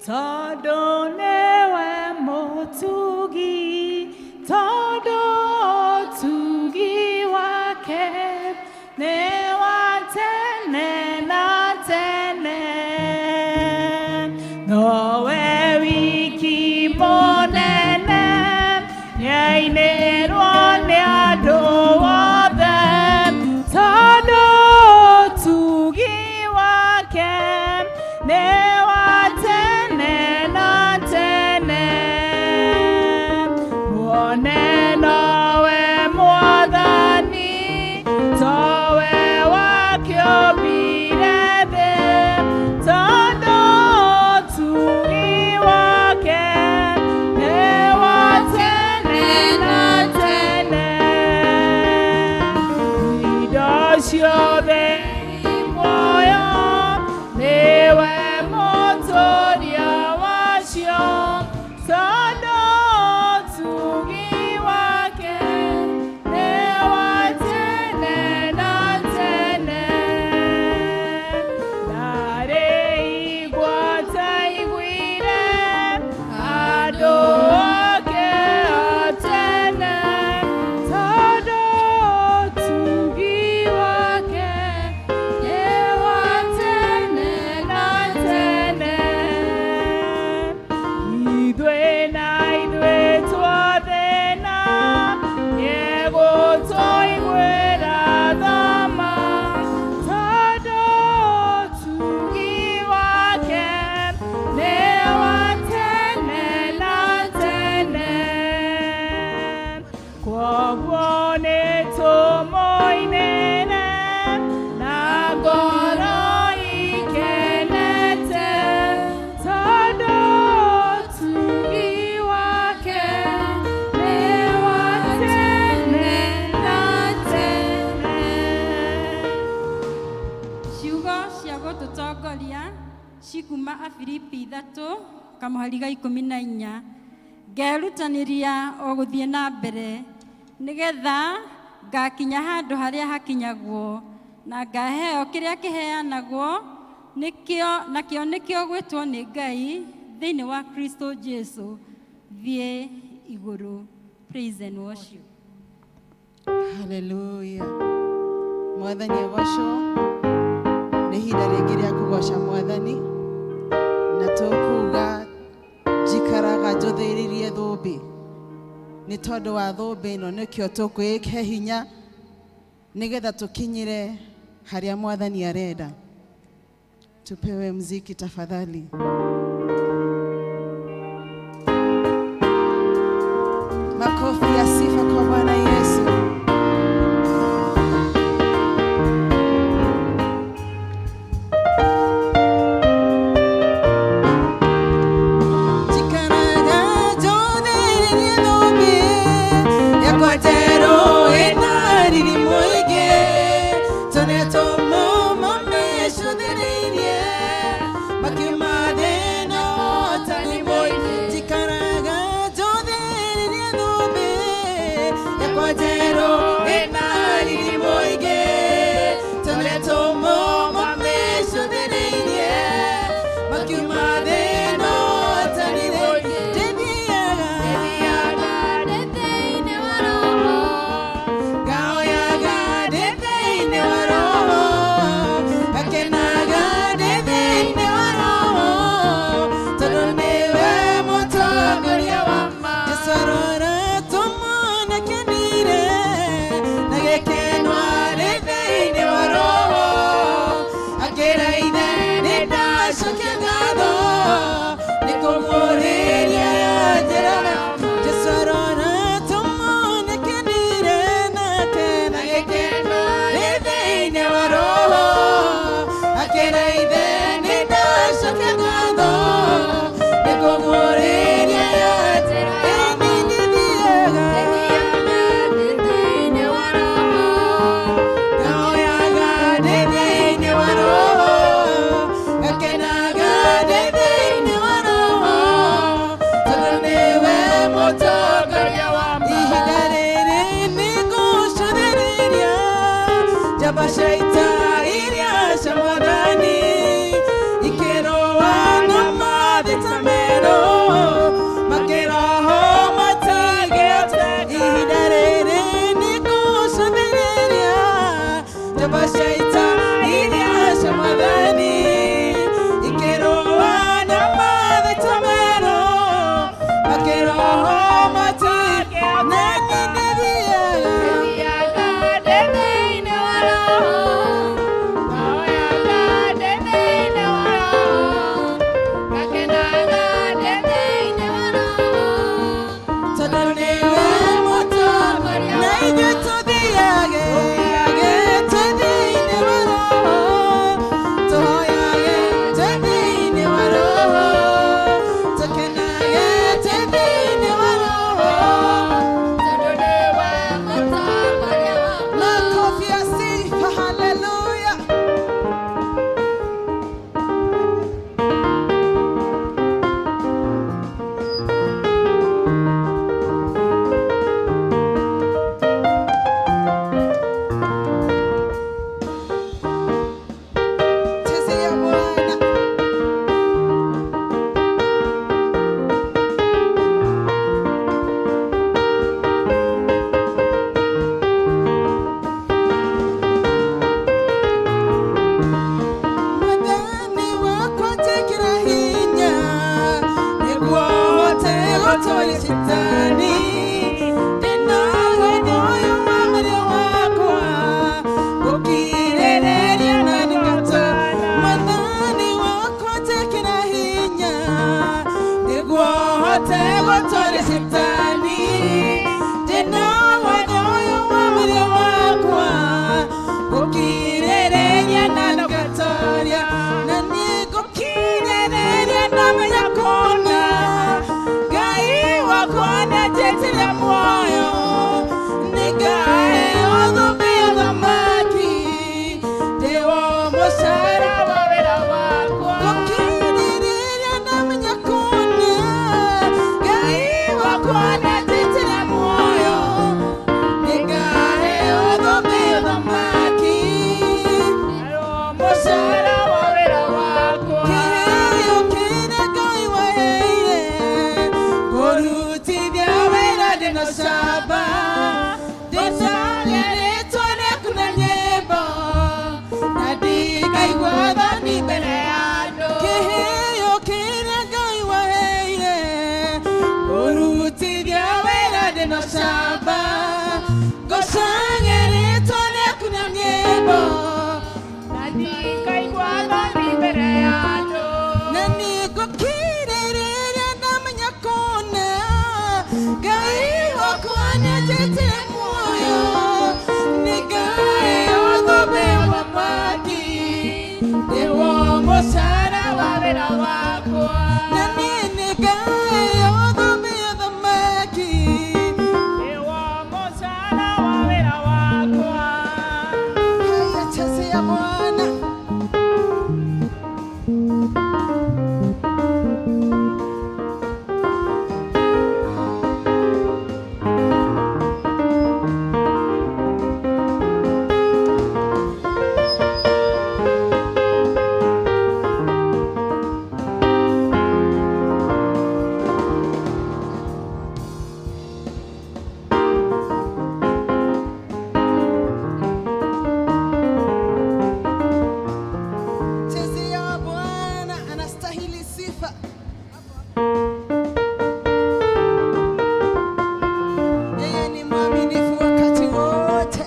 Tondũ nĩwe mũtugi, tondũ ũtugi wake nĩ wa tene na tene. Nowe wiki mũnene, nĩainĩrwo nĩ andũ othe, tondũ ũtugi wake nĩ wa tene na tene. Muone nowe Mwathani, towe wakĩũmbire thĩ, tondũ ũtugi wake nĩ wa tene na tene. Indo ciothe muoyo, nĩwe mũtũria wacio, tondũ ũtugi wake nĩ wa tene na tene. Ndarĩ igua taiguire andũ ake a tene, tondũ ũtugi wake nĩ wa tene na tene. Ithuĩ na ithuĩ twathĩna, nĩegũtũiguĩra tha ma, tondũ ũtugi wake nĩ wa tene na tene. Kwoguo nĩtũmũinĩre na ngoro ikenete, tondũ ũtugi wake nĩ wa tene na tene. Ciugo cia gũtũtongoria cikuma Afilipi 3 kamũhari ga 14. Ngerutanĩria o gũthiĩ na mbere nĩgetha ngakinya handũ harĩa hakinyagwo na ngaheo kĩrĩa kĩheanagwo nĩkĩo nakĩo nĩkĩo gwĩtwo nĩ Ngai thĩinĩ wa Kristo Jesu thiĩ igũrũ. Praise and worship. Haleluya. Mwathani agocwo. Nĩ ihinda rĩngĩ rĩa kũgoca Mwathani, na tũkuga njikaraga njũthĩrĩirie thũmbĩ. Nĩ tondũ wa thũmbĩ ĩno nĩkĩo tũkwĩke hinya nĩgetha tũkinyĩre harĩa Mwathani arenda. Tupewe mziki, tafadhali. Makofi ya sifa kwa Bwana Yesu. Njikaraga njũthĩrĩirie thũmbĩ yakwa njerũ ĩna riri mũingĩ, tũrĩa tũmũmamĩcũthĩrĩirie makiuma thĩna ũtarĩ mũingĩ. Njikaraga njũthĩrĩirie thũmbĩ yakwa njerũ ĩna riri mũingĩ, tũrĩa tũmũmamĩcũthĩrĩirie makiuma thĩna ũtarĩ mũingĩ. Ndĩthiaga Ndĩ thĩinĩ wa Roho, ngaoyaga ndĩ thĩinĩ wa Roho, ngakenaga ndĩ thĩinĩ wa Roho, tondũ nĩwe mũtongoria wa ma. Jesũ arora tũmũnekenire na gĩkeno arĩ thĩinĩ wa Roho, akĩra Ithe nĩ ndacokia ngatho nĩ kũmũrĩria njĩra. Jesũ arora tũmũnekenire nake na gĩkeno arĩ thĩinĩ wa Roho, akĩra Ithe nĩ ndacokia ngatho nĩ kũmũrĩria njĩra. Ĩni nĩthiaga ndĩ thĩinĩ wa Roho, ngaoyaga ndĩ thĩinĩ wa Roho, ngakenaga. gũtũria citani ndĩna wendo ũyũ wa mwĩrĩ wakwa gũkirĩrĩria na ndingata mwathani wakwa njĩkĩra hinya nĩguo hote gũtũria citani ndĩna wendo ũyũ wa mwĩrĩ wakwa gũkirĩrĩria na ndingatoria na niĩ ngũkirĩrĩria na menya kũna Ngai wakwa nĩanjĩtire muoyo nĩngaheo thũmbĩ ya ũthamaki ndĩwo mũcara wa wĩra wakwa gũkirĩrĩria na menya kũna Ngai wakwa nĩanjĩtire muoyo nĩngaheo thũmbĩ ya ũthamaki mũcara wa wĩra wakwa kĩheo kĩrĩa Ngai waheire kũrutithia wĩra ndĩna camba ndĩcaria rĩtwa rĩaku na nyĩmbo na ndikaigua thoni mbere ya andũ kĩheo kĩrĩa Ngai waheire kũrutithia wĩra ndĩna camba ngũcaria rĩtwa rĩaku na nyĩmbo na ndikaigua thoni mbere ya andũ na nĩngũkirĩrĩria ndamenya kũna Ngai wakwa nĩanjĩtire muoyo nĩngaheo thũmbĩ ya ũthamaki ndĩwo mũcara wa wĩra wakwa na niĩ nĩngaheo thũmbĩ ya ũthamaki ndĩwo mũcara wa wĩra wakwa. Haya, chezea Bwana. Chezea Bwana, anastahili sifa. Yeye ni mwaminifu wakati wote.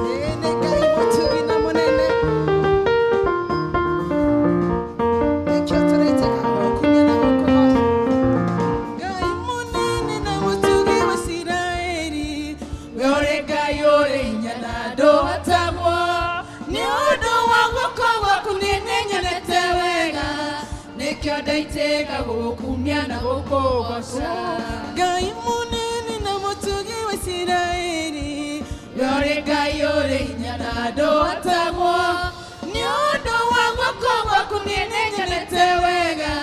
Yeye ni Ngai mũtugi na mũnene. Nĩkĩo tũretĩka gũkumia na gũkũgoca. Ngai mũnene na mũtugi wa Isiraeli, we ũrĩ Ngai ũrĩ hinya na ndũhotagwo. Nĩ ũndũ wa guoko gwaku niĩ nĩnyonete wega, nĩkĩo ndaitĩka gũgũkumia na gũkũgoca. Ngai mũnene na mũtugi wa Isiraeli, we ũrĩ Ngai ũrĩ hinya na ndũhotagwo. Nĩ ũndũ wa guoko gwaku niĩ nĩnyonete wega,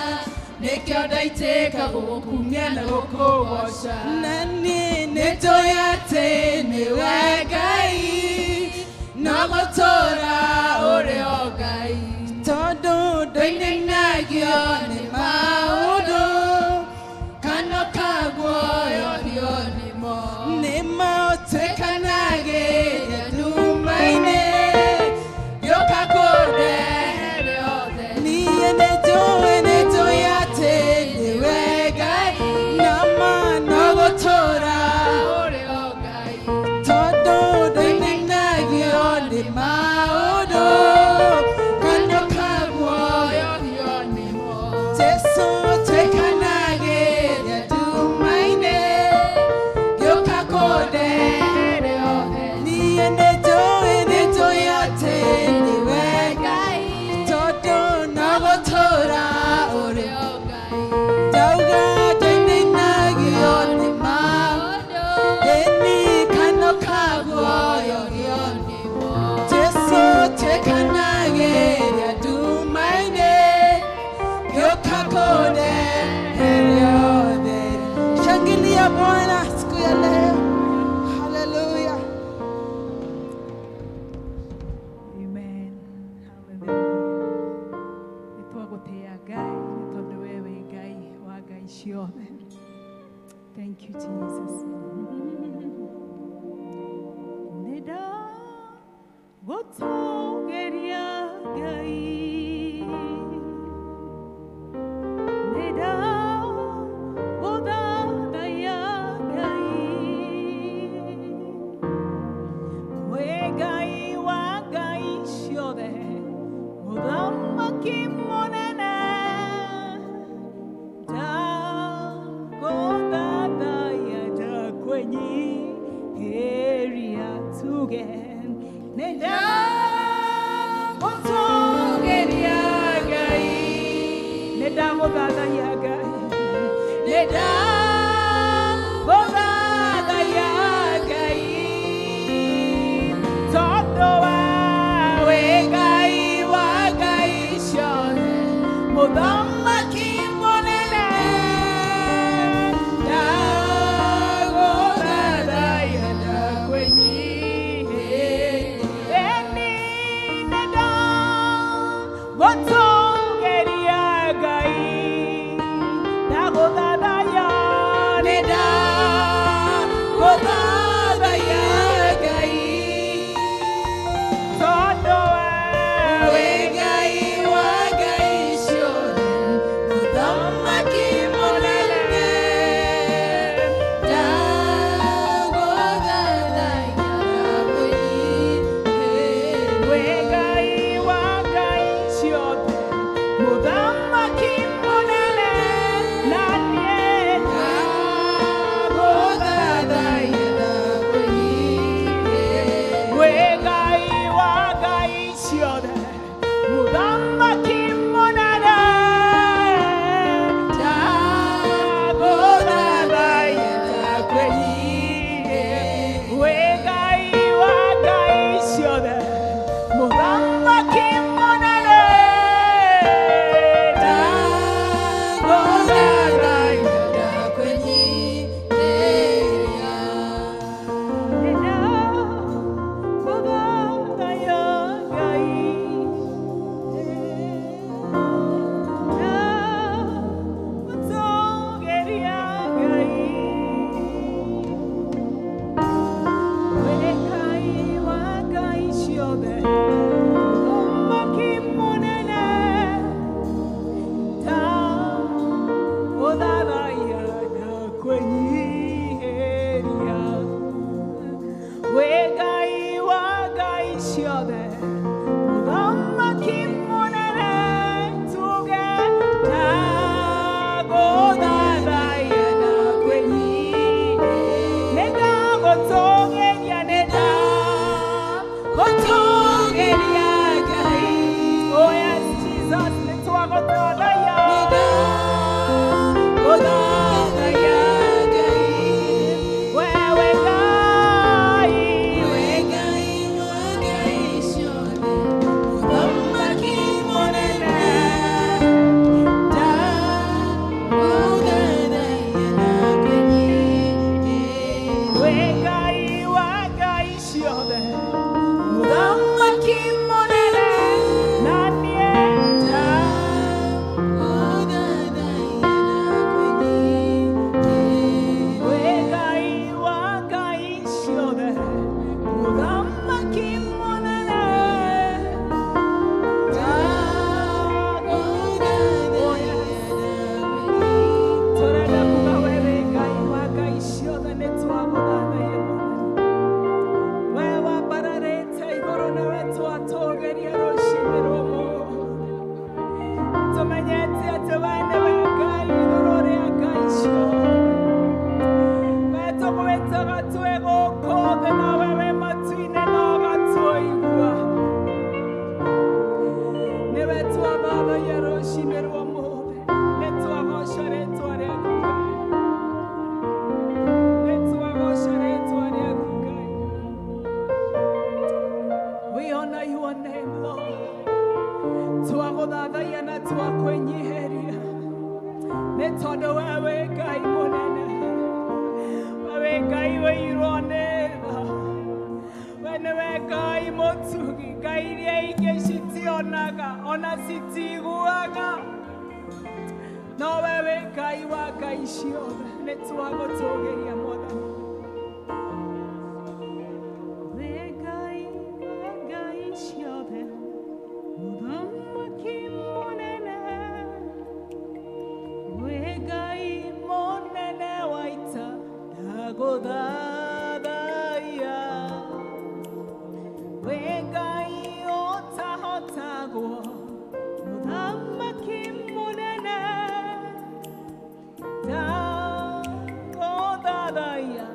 nĩkĩo ndaitĩka gũgũkumia na gũkũgoca. Na niĩ nĩnjũĩ atĩ nĩwe Ngai, no gũtũũra ũrĩ o Ngai, tondũ ndũinainagio nĩ maũndũ kana ũkaguoyohio nĩmo nĩmo twĩkanagĩria nduma-inĩ gĩũka kũndehere othe. Niĩ nĩnjũĩ nĩnjũĩ atĩ nĩwe Ngai, na ma no gũtũũra ũrĩ o Ngai, tondũ ndũinainagio nĩ maũndũ kana ũkaguoyohio nĩmo. Jesũ twĩkanagĩria nduma-inĩ gĩũka kũndehere othe. Niĩ nĩnjũĩ nĩnjũĩ atĩ nĩwe Ngai, tondũ no gũtũũra ũrĩ o Ngai. Ndauga ndũinainagio nĩ maũndũ ĩni kana ũkaguoyohio nĩmo. Jesũ twĩkanagĩria nduma-inĩ gĩũka kũndehere othe. Shangilia Bwana siku ya leo. Haleluya. Amen. Hallelujah. Nĩtwagũtĩĩa Ngai nĩ tondũ we wĩ Ngai wa ngai ciothe. Thank you, Jesus. Nĩndagũtũũgĩria Ngai. Nĩndagũtha Ndagũthathaiya Ngai, nĩ ndagũthathaiya Ngai, tondũ wĩ Ngai wa ngai ciothe, Mũthamaki mũnene. Ndagũthathaiya, ndakwĩnyihĩria. Ĩni nĩ ndagũtũũgĩria Ngai, ndagũthathaiya, nĩ ndagũthathaiya Ngai, tondũ wĩ Ngai wa ngai ciothe, Mũthamaki mũnene. Ndagũthathaiya, ndakwĩnyihĩria. Wĩ Ngai wa ngai ciothe, Mũthamaki mũnene, na niĩ Ndagũthathaiya, ndakwĩnyihĩria. Wĩ Ngai wa ngai ciothe, Mũthamaki mũnene. Ndagũthathaiya, ndakwĩnyihĩria. Wĩ Ngai wa ngai ciothe, Mũthamaki mũnene. Ndagũthathaiya, ndakwĩnyihĩria. Ndagũthathaiya Ngai, ndagũtũũgĩria Ngai. Wĩ Ngai wa ngai ciothe, Mũthamaki mũnene. Ndagũthathaiya, ndakwĩnyihĩria. Wĩ Ngai wa ngai ciothe, Mũthamaki mũnene. Tuge ndagũthathaiya, ndakwĩnyihĩria. Nĩ ndagũtũũgĩria, nĩ ndagũtũũgĩria Ngai. Oh yes, Jesus, nĩ twagũthathaiya. Ndagũthathaiya Ngai. Wewe Ngai, Wĩ Ngai wa ngai ciothe, Mũthamaki mũnene. Ndagũthathaiya, ndakwĩnyihĩria. Wĩ Ngai wa ngai ciothe, Mũthamaki mũnene, na niĩ Ndagũthathaiya, ndakwĩnyihĩria. Wĩ Ngai wa ngai ciothe, Mũthamaki mũnene. Ndagũthathaiya, ndakwĩnyihĩria. Tũrenda kuga we wĩ Ngai wa ngai ciothe, nĩ twagũthathaiya Mwathani. We wambararĩte igũrũ, nawe twatũũgĩria rũcinĩ rwa ũmũthĩ. Tũmenyete atĩ we nĩwe Ngai igũrũ rĩa ngai ciothe. We tũgwĩtaga twĩ gũkũ thĩ, nawe wĩ matu-inĩ na ũgatũigua. Nĩwe twathathaiya rũcinĩ rwa ũmũthĩ. Nĩ twagoca rĩtwa rĩaku Ngai. Nĩ twagoca rĩtwa rĩaku Ngai. We honor your name, Lord. Twagũthathaiya na twakwĩnyihĩria, nĩ tondũ we wĩ Ngai mũnene, we wĩ Ngai wĩirwo nĩ tha, we nĩwe Ngai mũtugi. Ngai iria ingĩ citionaga ona citiguaga, no we wĩ Ngai wa ngai ciothe. Nĩ twagũtũũgĩria Mwathani. Wĩ Ngai wa ngai ciothe, Mũthamaki mũnene. Wĩ Ngai mũnene wa ita, ndagũthathaiya. Wĩ Ngai ũtahotagwo, Mũthamaki mũnene. Ndagũthathaiya.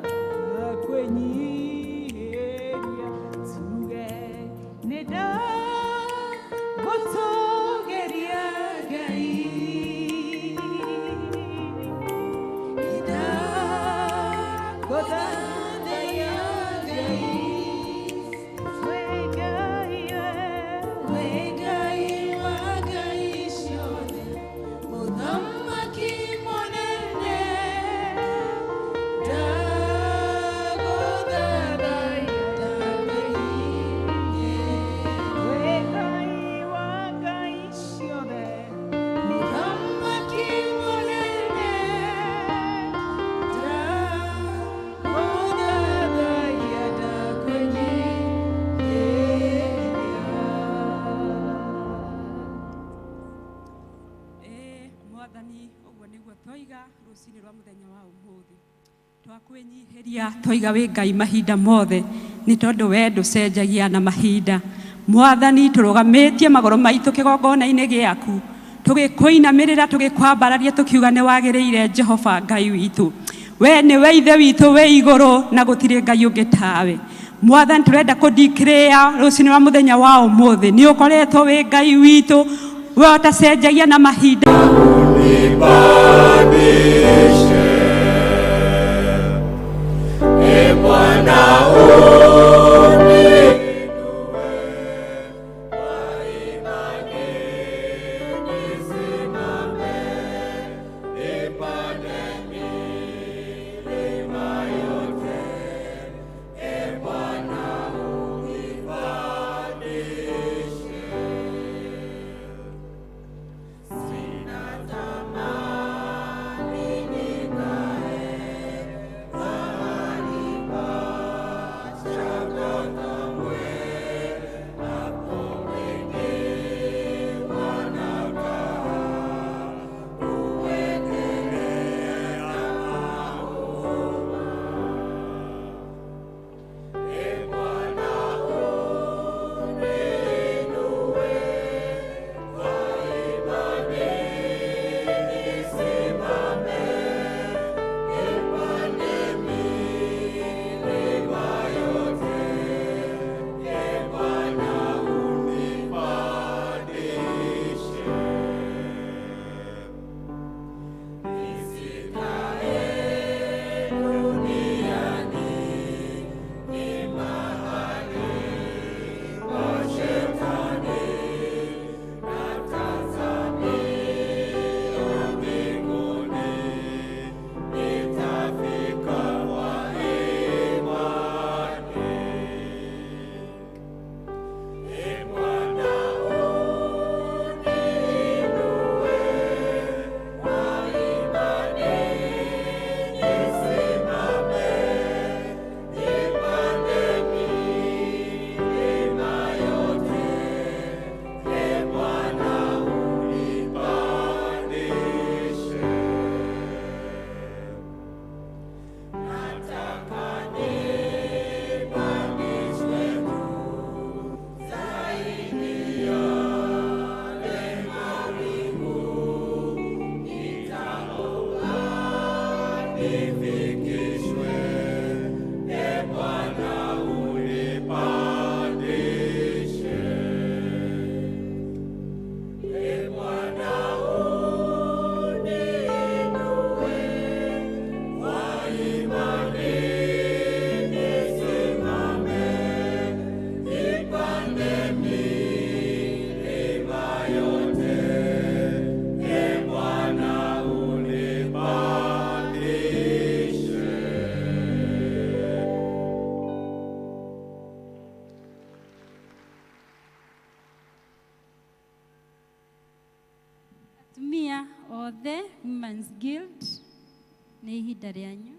Mwathani, ũguo nĩguo twoiga rũcinĩ rwa mũthenya wa ũmũthĩ. Twakwĩnyihĩria twoiga wĩ Ngai mahinda mothe, nĩ tondũ we ndũcenjagia na mahinda. Mwathani, tũrũgamĩtie magũrũ maitũ kĩgongona-inĩ gĩaku, tũgĩkũinamĩrĩra, tũgĩkwambararia, tũkiuga nĩ wagĩrĩire Jehova Ngai witũ. We nĩwe Ithe witũ wĩ igũrũ na gũtirĩ Ngai ũngĩ tawe. Mwathani, tũrenda kũndikĩrĩa rũcinĩ rwa mũthenya wa ũmũthĩ, nĩ ũkoretwo wĩ Ngai witũ, we ũtacenjagia na mahinda. E Bwana uniinue kwa imani, nisimame, nipande milima yote. E Bwana unipandishe. Sina tamani nikae mahali pa shaka kamwe, hapo wengi wanakaa kuendelea maovu. E Bwana uniinue kwa imani, nisimame, nipande milima yote. E Bwana unipandishe. Nisikae duniani, ni mahali pa Shetani, natazamia mbinguni, nitafika kwa imani. E Bwana uniinue kwa imani, nisimame, nipande milima yote. E Bwana unipandishe. Nataka nipandishwe juu zaidi ya yale mawingu, nitaomba nifikishwe. E Bwana unipandishe. E Bwana uniinue kwa imani, nisimame, nipande milima yote. E Bwana unipandishe. Atumia othe Women's Guild, nĩ ihinda rĩanyu.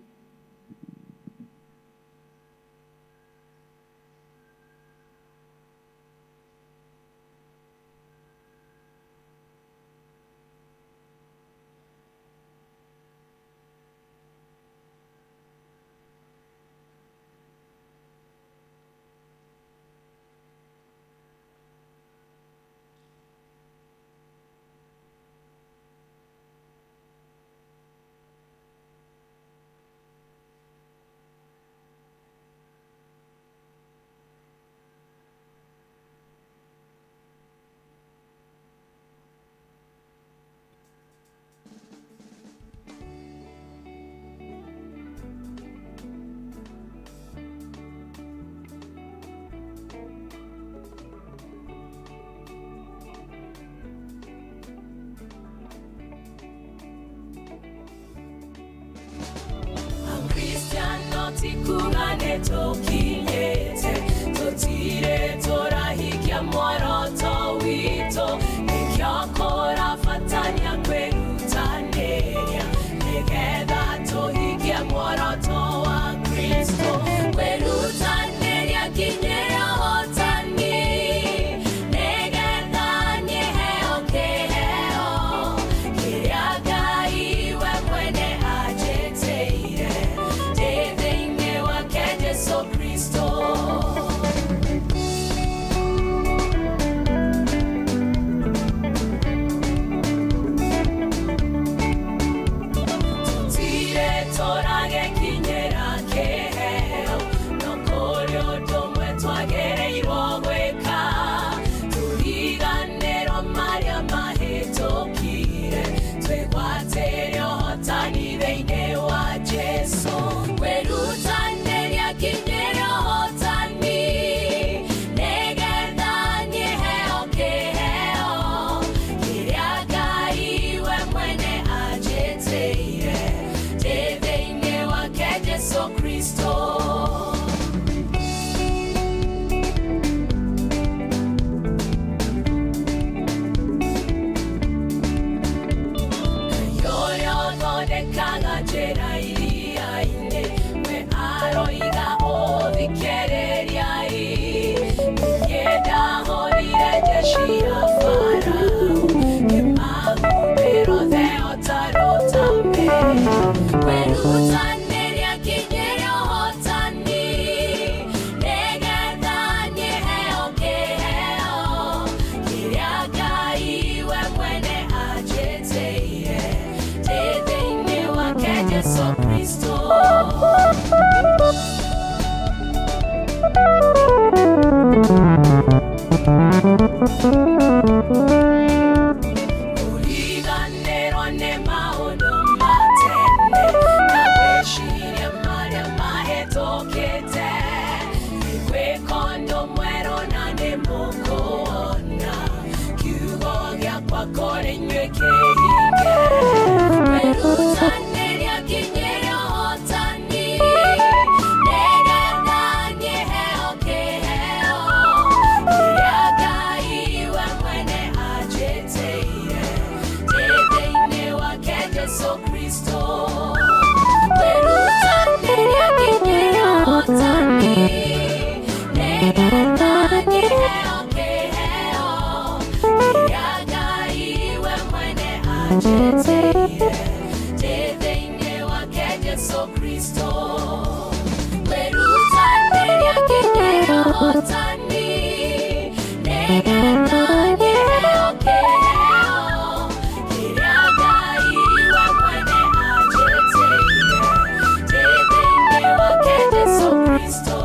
Kristiano tikugane tũkinyĩte, tũtirĩ tũrahikia muoroto witũ, nĩkĩo kũrabatania kwĩrutanĩria nĩgetha tũhikie muoroto wa Kristo. Kwĩrutanĩria nginyĩre ũhotani, nĩgetha niĩ heo kĩheo kĩrĩa Tũririkane maũndũ ma tene na gwĩciria marĩa mahĩtũkĩte. Nĩ gwĩka ũndũ mwerũ na nĩ mũkuona, kiugo gĩakwa kũrĩ inyuĩ kĩhinge. Wĩrutanĩria nginyĩre ũhotani, nĩgetha niĩ heo kĩheo kĩrĩa Ngai we mwene anjĩtĩire ndĩ thĩinĩ wake Jesũ Kristo. Wĩrutanĩria nginyĩre ũhotani, nĩgetha niĩ heo kĩheo kĩrĩa Ngai we mwene anjĩtĩire ndĩ thĩinĩ wake Jesũ Kristo. Wĩrutanĩria nginyĩre ũhotani, nĩgetha niĩ heo kĩheo kĩrĩa Ngai we mwene anjĩtĩire ndĩ thĩinĩ wake Jesũ Kristo.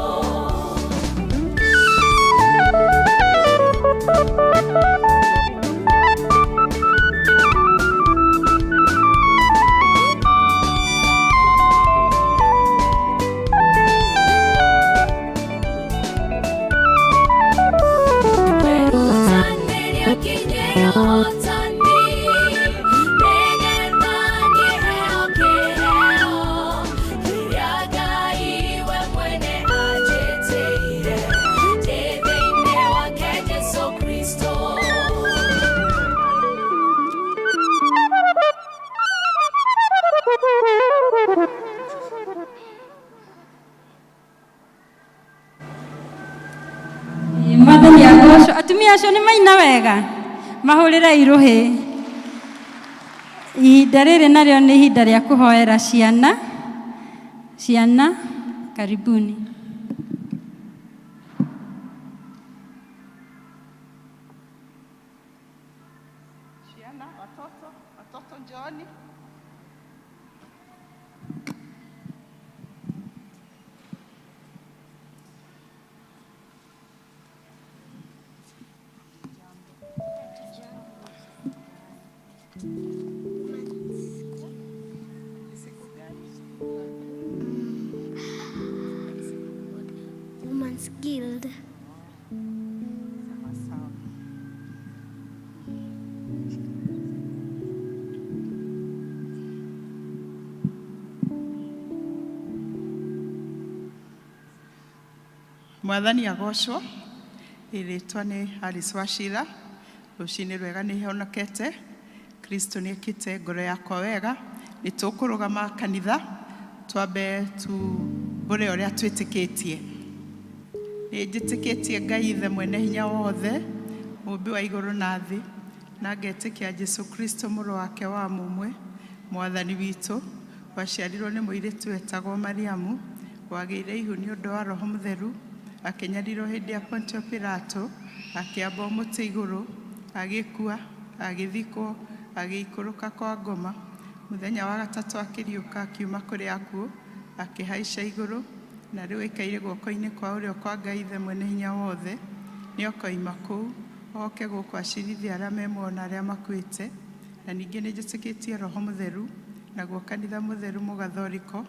Wĩrutanĩria nginyĩre ũhotani, nĩgetha niĩ heo kĩheo kĩrĩa Ngai we mwene anjĩtĩire ndĩ thĩinĩ wake Jesũ Kristo. Mwathani agocwo. Atumia acio nĩ maina wega, mahũrĩre irũhĩ. Ihinda rĩrĩ narĩo nĩ ihinda rĩa kũhoera ciana. Ciana, karibuni. Ciana, watoto, watoto njooni. Women's Guild. Sawa sawa. Mwathani agocwo. Rĩtwa nĩ Alice Wachira. Rũcinĩ rwega, nĩ honokete. Kristo nĩ ekĩte ngoro yakwa wega. Nĩ tũkũrũgama kanitha twambe tumbũre ũrĩa twĩtĩkĩtie. Nĩ njĩtĩkĩtie Ngai Ithe mwene hinya wothe, mũmbi wa igũrũ na thĩ, na ngetĩkia Jesu Kristo, mũrũ wake wa mũmwe, mwathani witũ, waciarirwo nĩ mũirĩtu wetagwo Mariamu, wagĩire ihu nĩ ũndũ wa Roho Mũtheru, akĩnyarirwo hĩndĩ ya Pontio Pilato, akĩambwo mũtĩ igũrũ, agĩkua, agĩthikwo, agĩikũrũka kwa ngoma. Mũthenya wa gatatũ akĩriũka akiuma kũrĩ akuũ, akĩhaica igũrũ, na rĩu aikaire guoko-inĩ kwa ũrĩo kwa Ngai Ithe mwene hinya wothe. Nĩ okoima kũu oke gũkũ acirithie arĩa me muoyo na arĩa makuĩte. Na ningĩ nĩ njĩtĩkĩtie Roho Mũtheru, naguo kanitha mũtheru mũgathoriko,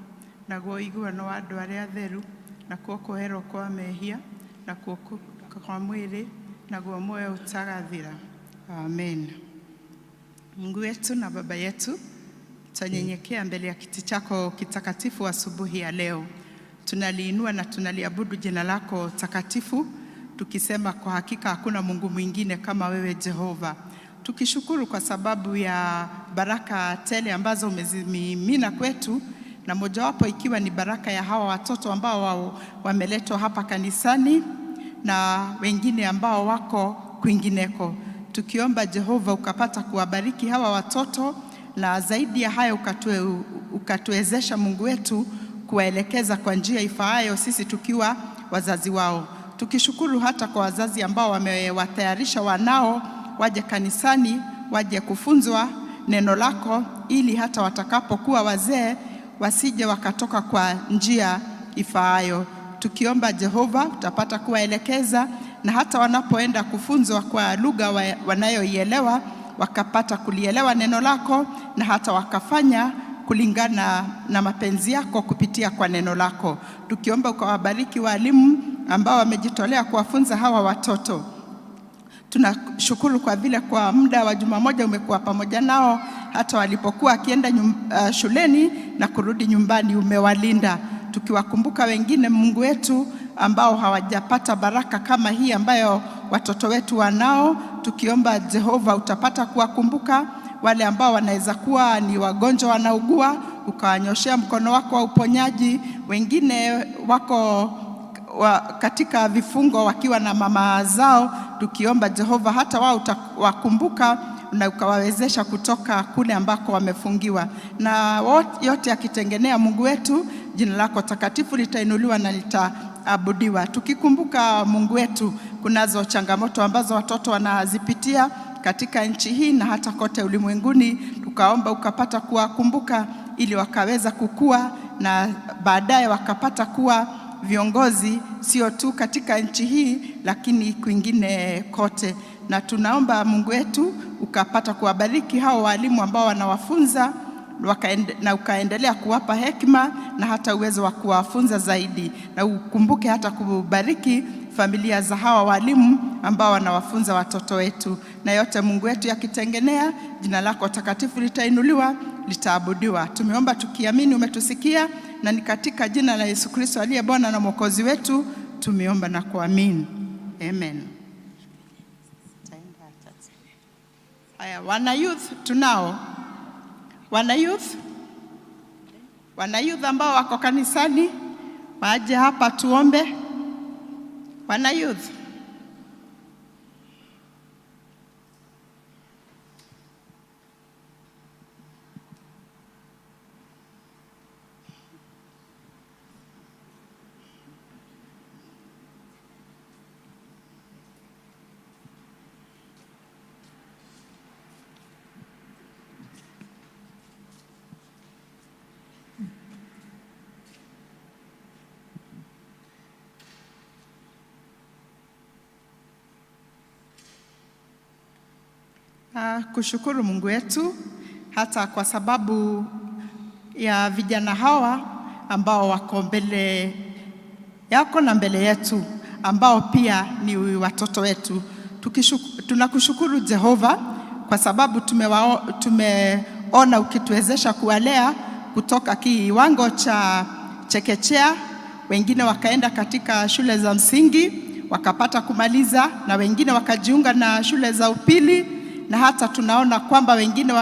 naguo ũiguano wa andũ arĩa atheru, nakuo kũherwo kwa mehia, nakuo kwa mwĩrĩ, naguo muoyo utagathira. Amen. Mungu wetu na Baba yetu, twanyenyekea mbele ya kiti chako kitakatifu asubuhi ya leo. Tunaliinua na tunaliabudu jina lako takatifu, tukisema kwa hakika hakuna Mungu mwingine kama wewe Jehova. Tukishukuru kwa sababu ya baraka tele ambazo umezimimina kwetu, na mojawapo ikiwa ni baraka ya hawa watoto ambao wameletwa hapa kanisani na wengine ambao wako kwingineko, tukiomba Jehova ukapata kuwabariki hawa watoto, na zaidi ya hayo ukatuwezesha Mungu wetu kuwaelekeza kwa njia ifaayo, sisi tukiwa wazazi wao. Tukishukuru hata kwa wazazi ambao wamewatayarisha wanao waje kanisani, waje kufunzwa neno lako, ili hata watakapokuwa wazee wasije wakatoka kwa njia ifaayo. Tukiomba Jehova utapata kuwaelekeza na hata wanapoenda kufunzwa kwa lugha wanayoielewa. wakapata kulielewa neno lako na hata wakafanya kulingana na mapenzi yako kupitia kwa neno lako. Tukiomba ukawabariki walimu ambao wamejitolea kuwafunza hawa watoto. Tunashukuru kwa vile kwa muda wa juma moja umekuwa pamoja nao, hata walipokuwa akienda shuleni na kurudi nyumbani umewalinda. Tukiwakumbuka wengine, Mungu wetu, ambao hawajapata baraka kama hii ambayo watoto wetu wanao, tukiomba Jehova utapata kuwakumbuka wale ambao wanaweza kuwa ni wagonjwa wanaugua, ukawanyoshea mkono wako wa uponyaji. Wengine wako katika vifungo wakiwa na mama zao, tukiomba Jehova hata wao utawakumbuka na ukawawezesha kutoka kule ambako wamefungiwa. Na yote yakitengenea, Mungu wetu, jina lako takatifu litainuliwa na litaabudiwa. Tukikumbuka Mungu wetu, kunazo changamoto ambazo watoto wanazipitia katika nchi hii na hata kote ulimwenguni, tukaomba ukapata kuwakumbuka ili wakaweza kukua na baadaye wakapata kuwa viongozi sio tu katika nchi hii lakini kwingine kote. Na tunaomba Mungu wetu ukapata kuwabariki hao walimu ambao wanawafunza na ukaendelea kuwapa hekima na hata uwezo wa kuwafunza zaidi, na ukumbuke hata kubariki familia za hawa walimu ambao wanawafunza watoto wetu. Na yote Mungu wetu yakitengenea, jina lako takatifu litainuliwa, litaabudiwa. Tumeomba tukiamini umetusikia, na ni katika jina la Yesu Kristo aliye Bwana na Mwokozi wetu tumeomba na kuamini. Amen. Haya, wana youth tunao. Wana youth? Wana youth ambao wako kanisani waje hapa tuombe. Wana youth. Kushukuru Mungu wetu hata kwa sababu ya vijana hawa ambao wako mbele yako na mbele yetu, ambao pia ni watoto wetu. Tunakushukuru Jehova kwa sababu tumeona ukituwezesha kuwalea kutoka kiwango cha chekechea, wengine wakaenda katika shule za msingi wakapata kumaliza, na wengine wakajiunga na shule za upili, na hata tunaona kwamba wengine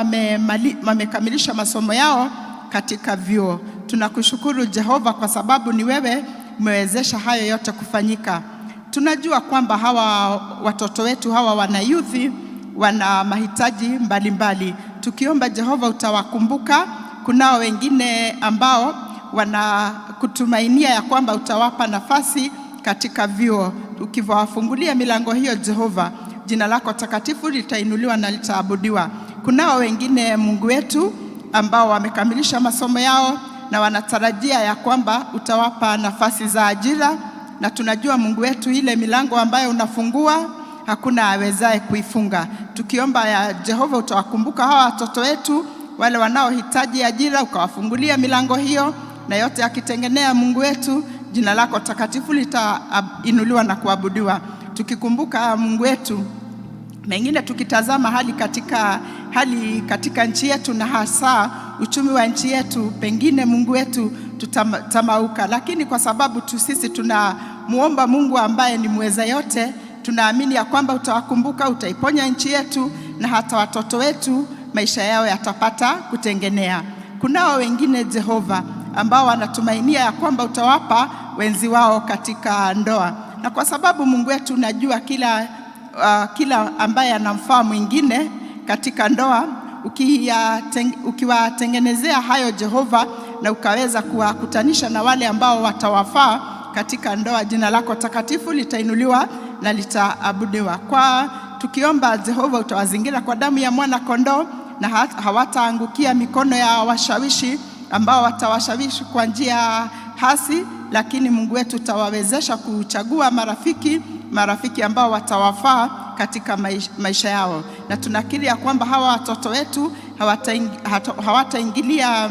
wamekamilisha masomo yao katika vyuo. Tunakushukuru Jehova kwa sababu ni wewe umewezesha hayo yote kufanyika. Tunajua kwamba hawa watoto wetu hawa wana youth wana mahitaji mbalimbali. Tukiomba Jehova utawakumbuka. Kunao wengine ambao wanakutumainia ya kwamba utawapa nafasi katika vyuo. Ukiwafungulia milango hiyo Jehova, jina lako takatifu litainuliwa na litaabudiwa. Kunao wengine Mungu wetu ambao wamekamilisha masomo yao na wanatarajia ya kwamba utawapa nafasi za ajira, na tunajua Mungu wetu ile milango ambayo unafungua hakuna awezaye kuifunga. Tukiomba ya Jehova utawakumbuka hawa watoto wetu wale wanaohitaji ajira, ukawafungulia milango hiyo, na yote akitengenea Mungu wetu, jina lako takatifu litainuliwa na kuabudiwa. Tukikumbuka Mungu wetu mengine, tukitazama hali katika nchi yetu na hasa uchumi wa nchi yetu, pengine Mungu wetu tutamauka, lakini kwa sababu tu sisi tunamuomba Mungu ambaye ni mweza yote, tunaamini ya kwamba utawakumbuka, utaiponya nchi yetu na hata watoto wetu maisha yao yatapata kutengenea. Kunao wengine Jehova ambao wanatumainia ya kwamba utawapa wenzi wao katika ndoa, na kwa sababu Mungu wetu unajua kila ambaye anamfaa mwingine katika ndoa, ukiwatengenezea hayo Jehova na ukaweza kuwakutanisha na wale ambao watawafaa katika ndoa, jina lako takatifu litainuliwa na litaabudiwa. Kwa tukiomba Jehova utawazingira kwa damu ya mwana kondoo na hawataangukia mikono ya washawishi ambao watawashawishi kwa njia hasi, lakini Mungu wetu utawawezesha kuchagua marafiki ambao watawafaa katika katika maisha yao, na tunakiri ya kwamba hawa watoto wetu hawataingilia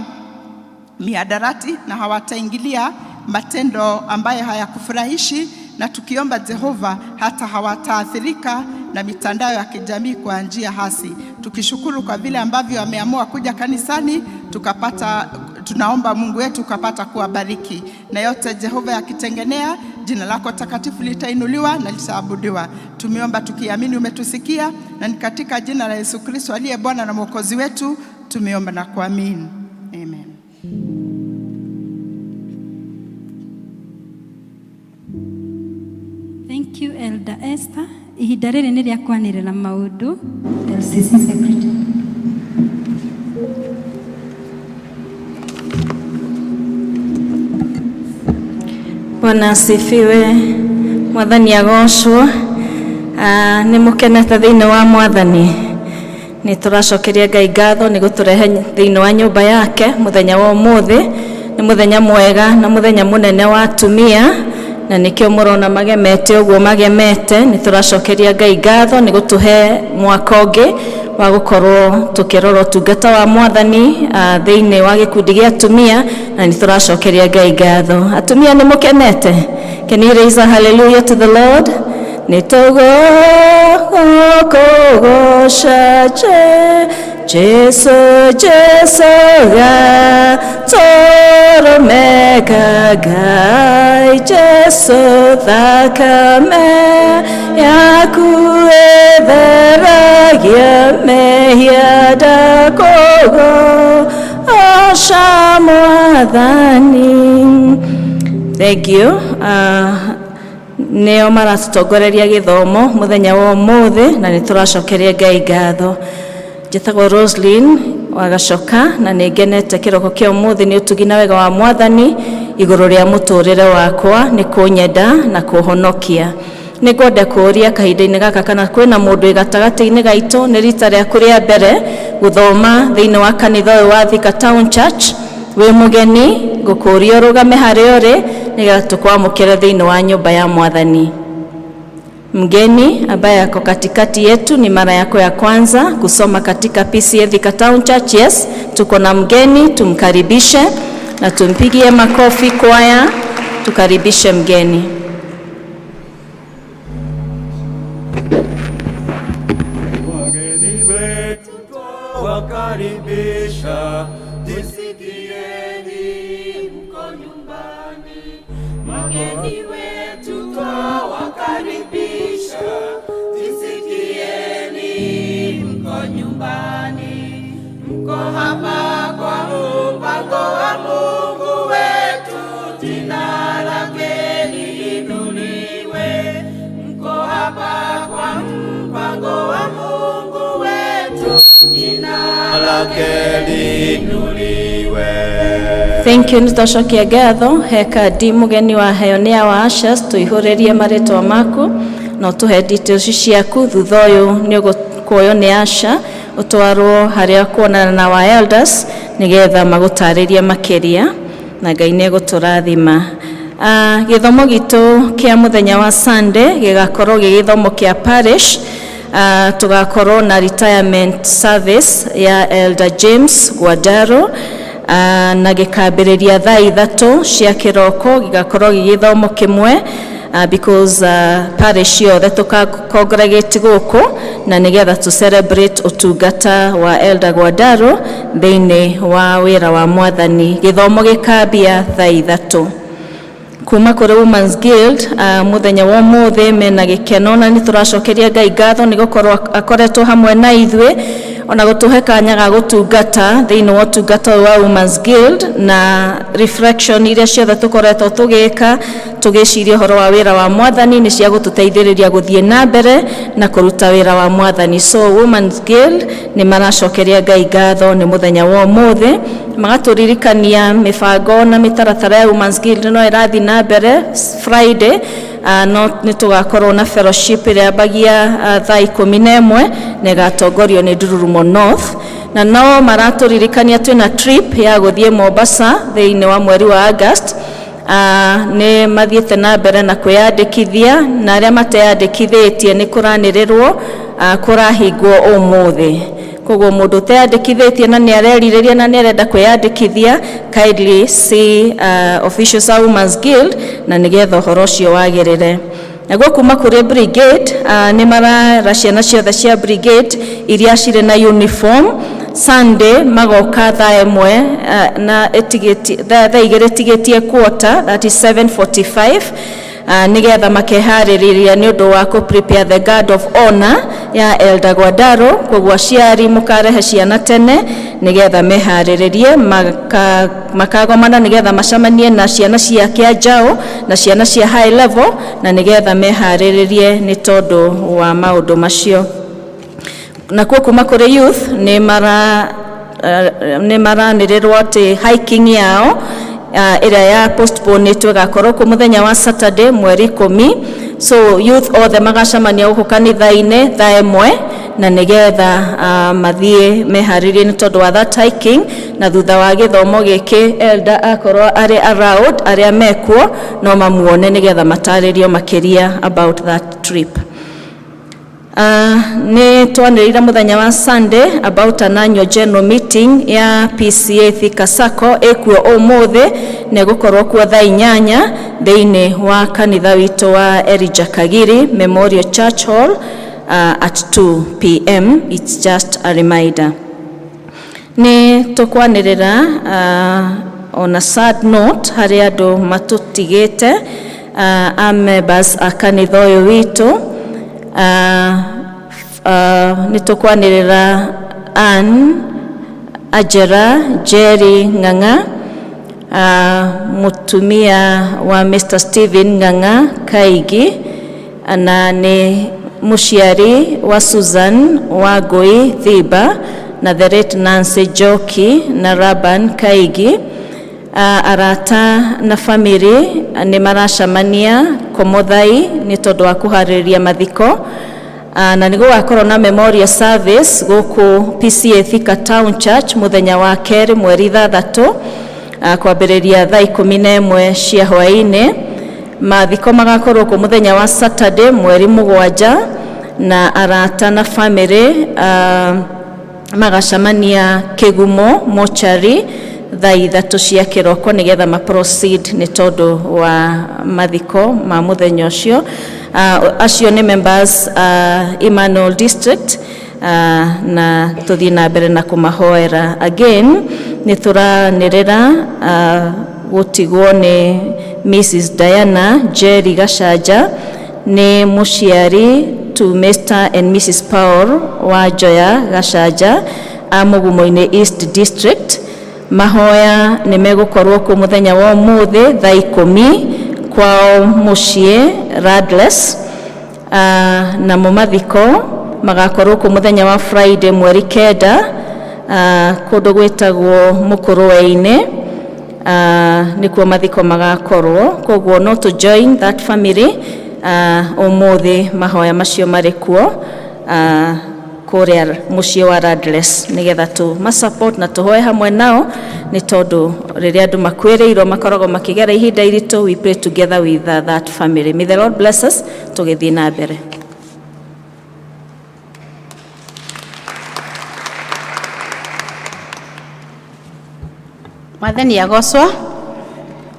mihadarati na hawataingilia matendo ambayo hayakufurahishi, na tukiomba Jehova hata hawataathirika na mitandao ya kijamii kwa njia hasi. Tukishukuru kwa vile ambavyo wameamua kuja kanisani, tukapata tunaomba Mungu wetu ukapata kuwabariki, na yote Jehova yakitengenea, jina lako takatifu litainuliwa na litaabudiwa. Tumeomba tukiamini umetusikia, na ni katika jina la Yesu Kristo aliye Bwana na Mwokozi wetu tumeomba na kuamini, amen. Thank you, Elder Esther. Ihinda rĩrĩ nĩ rĩa kwanĩrĩra maũndũ. LCC Secretary. Bwana asifiwe. Mwathani agocwo. Nĩ mũkenete thĩinĩ wa Mwathani. Nĩ tũracokeria Ngai ngatho nĩ gũtũrehe thĩinĩ wa nyũmba yake mũthenya wa ũmũthĩ. Nĩ mũthenya mwega na mũthenya mũnene wa atumia, na nĩkĩo mũrona magemete ũguo magemete. Nĩ tũracokeria Ngai ngatho nĩ gũtũhe mwaka ũngĩ wa gũkorwo tũkĩrora ũtungata wa Mwathani thĩinĩ wa gĩkundi gĩa atumia, na nĩ tũracokeria Ngai ngatho. Atumia, nĩ mũkenete? Can you raise a hallelujah to the Lord? Nĩ tũgũkũgoca Jesu, Jesu gatũrũme Ngai, Jesu, thakame yaku ĩtheragia mehia, ndakũgoca Mwathani. Thank you. Nĩo maratũtongoreria gĩthomo mũthenya wa ũmũthĩ, na nĩ tũracokeria Ngai ngatho. Njĩtagwo Roslyn Wagacoka, na nĩ ngenete kĩroko kĩa ũmũthĩ nĩ ũtugi na wega wa Mwathani igũrũ rĩa mũtũrĩre wakwa, nĩ kũnyenda na kũhonokia. Nĩ ngwenda kũũria kahinda-inĩ gaka kana kwĩna mũndũ wĩ gatagatĩ-inĩ gaitũ nĩ rita rĩaku rĩa mbere gũthoma thĩinĩ wa kanitha ũyũ wa Thika Town Church. Wĩ mũgeni, ngũkũũria ũrũgame harĩa ũrĩ nĩgetha tũkwamũkĩre thĩinĩ wa nyũmba ya Mwathani. Mgeni ambaye ako katikati yetu, ni mara yako ya kwanza kusoma katika PCEA Thika Town Church. Yes, tuko na mgeni, tumkaribishe na tumpigie makofi. Kwaya, tukaribishe mgeni. Wageni wetu twawakaribisha, jisikieni mko nyumbani. Wageni wetu twawakaribisha, jisikieni mko nyumbani. Mko hapa kwa mpango wa Mungu wetu, jina lake liinuliwe. Mko hapa kwa mpango wa Mungu wetu, jina lake liinuliwe. Thank you. Nĩtwacokia ngatho. He kandi mũgeni wa heo nĩ wa ushers, tũihũrĩrie marĩtwa maku na ũtũhe details ciaku. Thutha ũyũ nĩ ũgũkuoywo nĩ usher ũtwarwo harĩa kuonana na wa elders nĩgetha magũtarĩrie makĩria, na Ngai nĩ egũtũrathima. Gĩthomo gitũ kĩa mũthenya wa Sunday gĩgakorwo gĩ gĩthomo kĩa parish. Tũgakorwo na retirement service ya Elder James Guadaro, na gĩkambĩrĩria thaa 3 cia kĩroko. Gĩgakorwo gĩ gĩthomo kĩmwe because parish yothe tũka congregate gũkũ na nĩgetha tũ celebrate ũtungata wa Elder Guadaro thĩinĩ wa wĩra wa Mwathani. Gĩthomo gĩkambia thaa 3. Kuma kũrĩ Women's Guild, mũthenya wa ũmũthĩ mena gĩkeno, na nĩ tũracokeria Ngai ngatho nĩ gũkorwo akoretwo hamwe na ithuĩ ona gũtũhe kanya ga gũtungata thĩinĩ wa ũtungata ũyũ wa Women's Guild, na reflection iria ciothe tũkoretwo tũgĩka tũgĩciria ũhoro wa wĩra wa Mwathani nĩ cia gũtũteithĩrĩria gũthiĩ na mbere na kũruta wĩra wa Mwathani. So Women's Guild nĩ maracokeria Ngai ngatho nĩ mũthenya wa ũmũthĩ, magatũririkania mĩbango na mĩtaratara ya Women's Guild no ĩrathiĩ na mbere. Friday no nĩ tũgakorwo na fellowship ĩrĩa yambagia thaa 11 na ĩgatongorio nĩ Ndururumo North, na no maratũririkania twĩna trip ya gũthiĩ Mombasa thĩinĩ wa mweri wa August. Nĩ mathiĩte na mbere na kwĩyandĩkithia, na arĩa mateyandĩkithĩtie nĩ kũranĩrĩrwo kũrahingwo ũmũthĩ. Koguo mũndũ ũteyandĩkithĩtie na nĩ arerirĩria na nĩ arenda kwĩyandĩkithia, kindly see officials a Women's Guild na nĩgetha ũhoro ũcio wagĩrĩre. Naguo kuma kũrĩ brigade, nĩ marera ciana ciothe cia brigade iria cirĩ na uniform Sunday magoka thaa 1 na ĩtigĩtie thaa 2 ĩtigĩtie quarter, that is 7:45, nĩgetha makeharĩrĩria nĩ ũndũ wa kũ prepare the guard of honor ya Elder Gwadaro. Koguo aciari mũkarehe ciana tene nĩgetha meharĩrĩrie makagomana nĩgetha macemanie na ciana cia Kĩanjaũ na ciana cia high level, na nĩgetha meharĩrĩrie nĩ tondũ wa maũndũ macio. Nakuo kuma kũrĩ youth, nĩ maranĩrĩrwo atĩ hiking yao ĩrĩa ya postponetwo ĩgakorwo kuo mũthenya wa Saturday mweri 10. So youth othe magacemania gũkũ kanitha-inĩ thaa 1 na nĩgetha mathiĩ meharĩrie nĩ tondũ wa that hiking. Na thutha wa gĩthomo gĩkĩ, elder akorwo arĩ around, arĩa mekuo no mamuone nĩgetha matarĩrio makĩria about that trip. Nĩ twanĩrĩire mũthenya wa Sunday about an annual general meeting ya PCA Thika Sacco ĩkuo ũmũthĩ, na ĩgũkorwo kuo thaa 8 thĩinĩ wa kanitha witũ wa Elijah Kagiri Memorial Church Hall at 2 p.m. It's just a reminder. Nĩ tũkwanĩrĩra on a sad note harĩ andũ matũtigĩte, a members a kanitha ũyũ witũ. Nĩ tũkwanĩrĩra Ann Ajera Jerry Ng'ang'a, mũtumia wa Mr. Stephen Ng'ang'a Kaigi, na nĩ mũciari wa Susan Wangui Thiba na the late Nancy Njoki na Raban Kaigi. Arata na family nĩ maracemania Komothai nĩ tondũ wa kũharĩrĩria mathiko, na nĩ gũgakorwo na memorial service gũkũ PCA Thika Town Church mũthenya wa kerĩ mweri 6, kwambĩrĩria thaa 11 cia hwaĩ-inĩ. Mathiko magakorwo kũ mũthenya wa Saturday mweri 7, na arata na family magacemania Kĩgumo mochari thaa 3 cia kĩroko nĩgetha ma proceed nĩ tondũ wa mathiko ma mũthenya ũcio. Acio nĩ members Emmanuel District, na tũthiĩ na mbere na kũmahoera. Again, nĩ tũranĩrĩra gũtigwo nĩ Mrs. Diana Jerry Gacanja, nĩ mũciari to Mr. and Mrs. Paul wa Njoya Gacanja a Mũgumo-inĩ East District. Mahoya nĩ megũkorwo kuo mũthenya wa ũmũthĩ thaa 10 kwao mũciĩ Radless, namo mathiko magakorwo kuo mũthenya wa Friday mweri 9, kũndũ gwĩtagwo Mũkũrwe-inĩ, nĩkuo mathiko magakorwo. Koguo no to join that family ũmũthĩ mahoya macio marĩ kuo kũrĩa mũciĩ wa Radless, nĩgetha tũ masupport na tũhoe hamwe nao, nĩ tondũ rĩrĩa andũ makuĩrĩirwo makoragwo makĩgera ihinda iritũ. We pray together with that family. May the Lord bless us tũgĩthiĩ na mbere. Mwathani agocwo.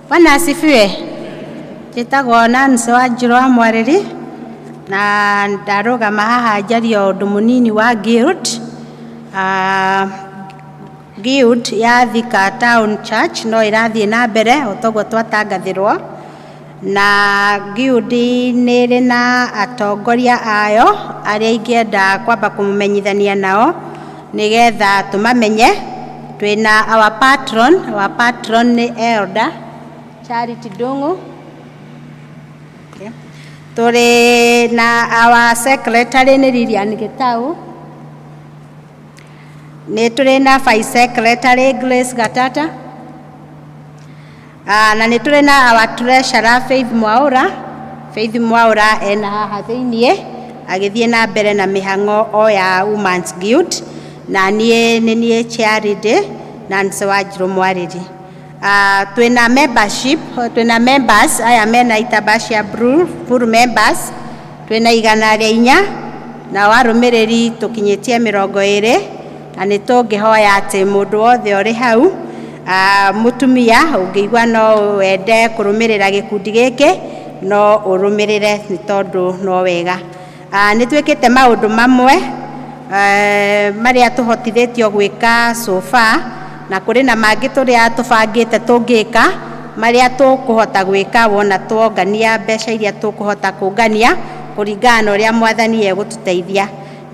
Bwana asifiwe. Njĩtagwo Nancy Wanjirũ wa Mwarĩri na ndarũgama haha njarie ũndũ mũnini wa guild. Guild ya Thika Town Church no ĩrathiĩ na mbere o toguo twatangathĩrwo, na guild nĩ ĩrĩ na atongoria ayo arĩa ingĩenda kwamba kũmũmenyithania nao nĩgetha tũmamenye. Twĩna our patron, our patron nĩ Elder Charity Ndung'u. Okay. Tũrĩ na our secretary nĩ Lilian Gĩtau. Nĩ tũrĩ na vice secretary Grace Gatata. Na nĩ tũrĩ na our treasurer Faith Mwaũra. Faith Mwaũra ena haha thĩiniĩ agĩthiĩ na mbere na mĩhang'o o ya Women's Guild, na niĩ nĩ niĩ chairlady Nancy Wanjirũ Mwarĩri. Twĩna membership, twĩna members aya mena itambaa cia blue, full members twĩna 104, nao arũmĩrĩri tũkinyĩtie 20, na nĩ tũngĩhoya atĩ mũndũ wothe ũrĩ hau, mũtumia ũngĩigua no wende kũrũmĩrĩra gĩkundi gĩkĩ, no ũrũmĩrĩre nĩ tondũ no wega. Nĩ twĩkĩte maũndũ mamwe marĩa tũhotithĩtio gwĩka so far, na kũrĩ na mangĩ tũrĩa tũbangĩte tũngĩka, marĩa tũkũhota gwĩka wona tuongania mbeca iria tũkũhota kũngania kũringana na ũrĩa Mwathani egũtũteithia.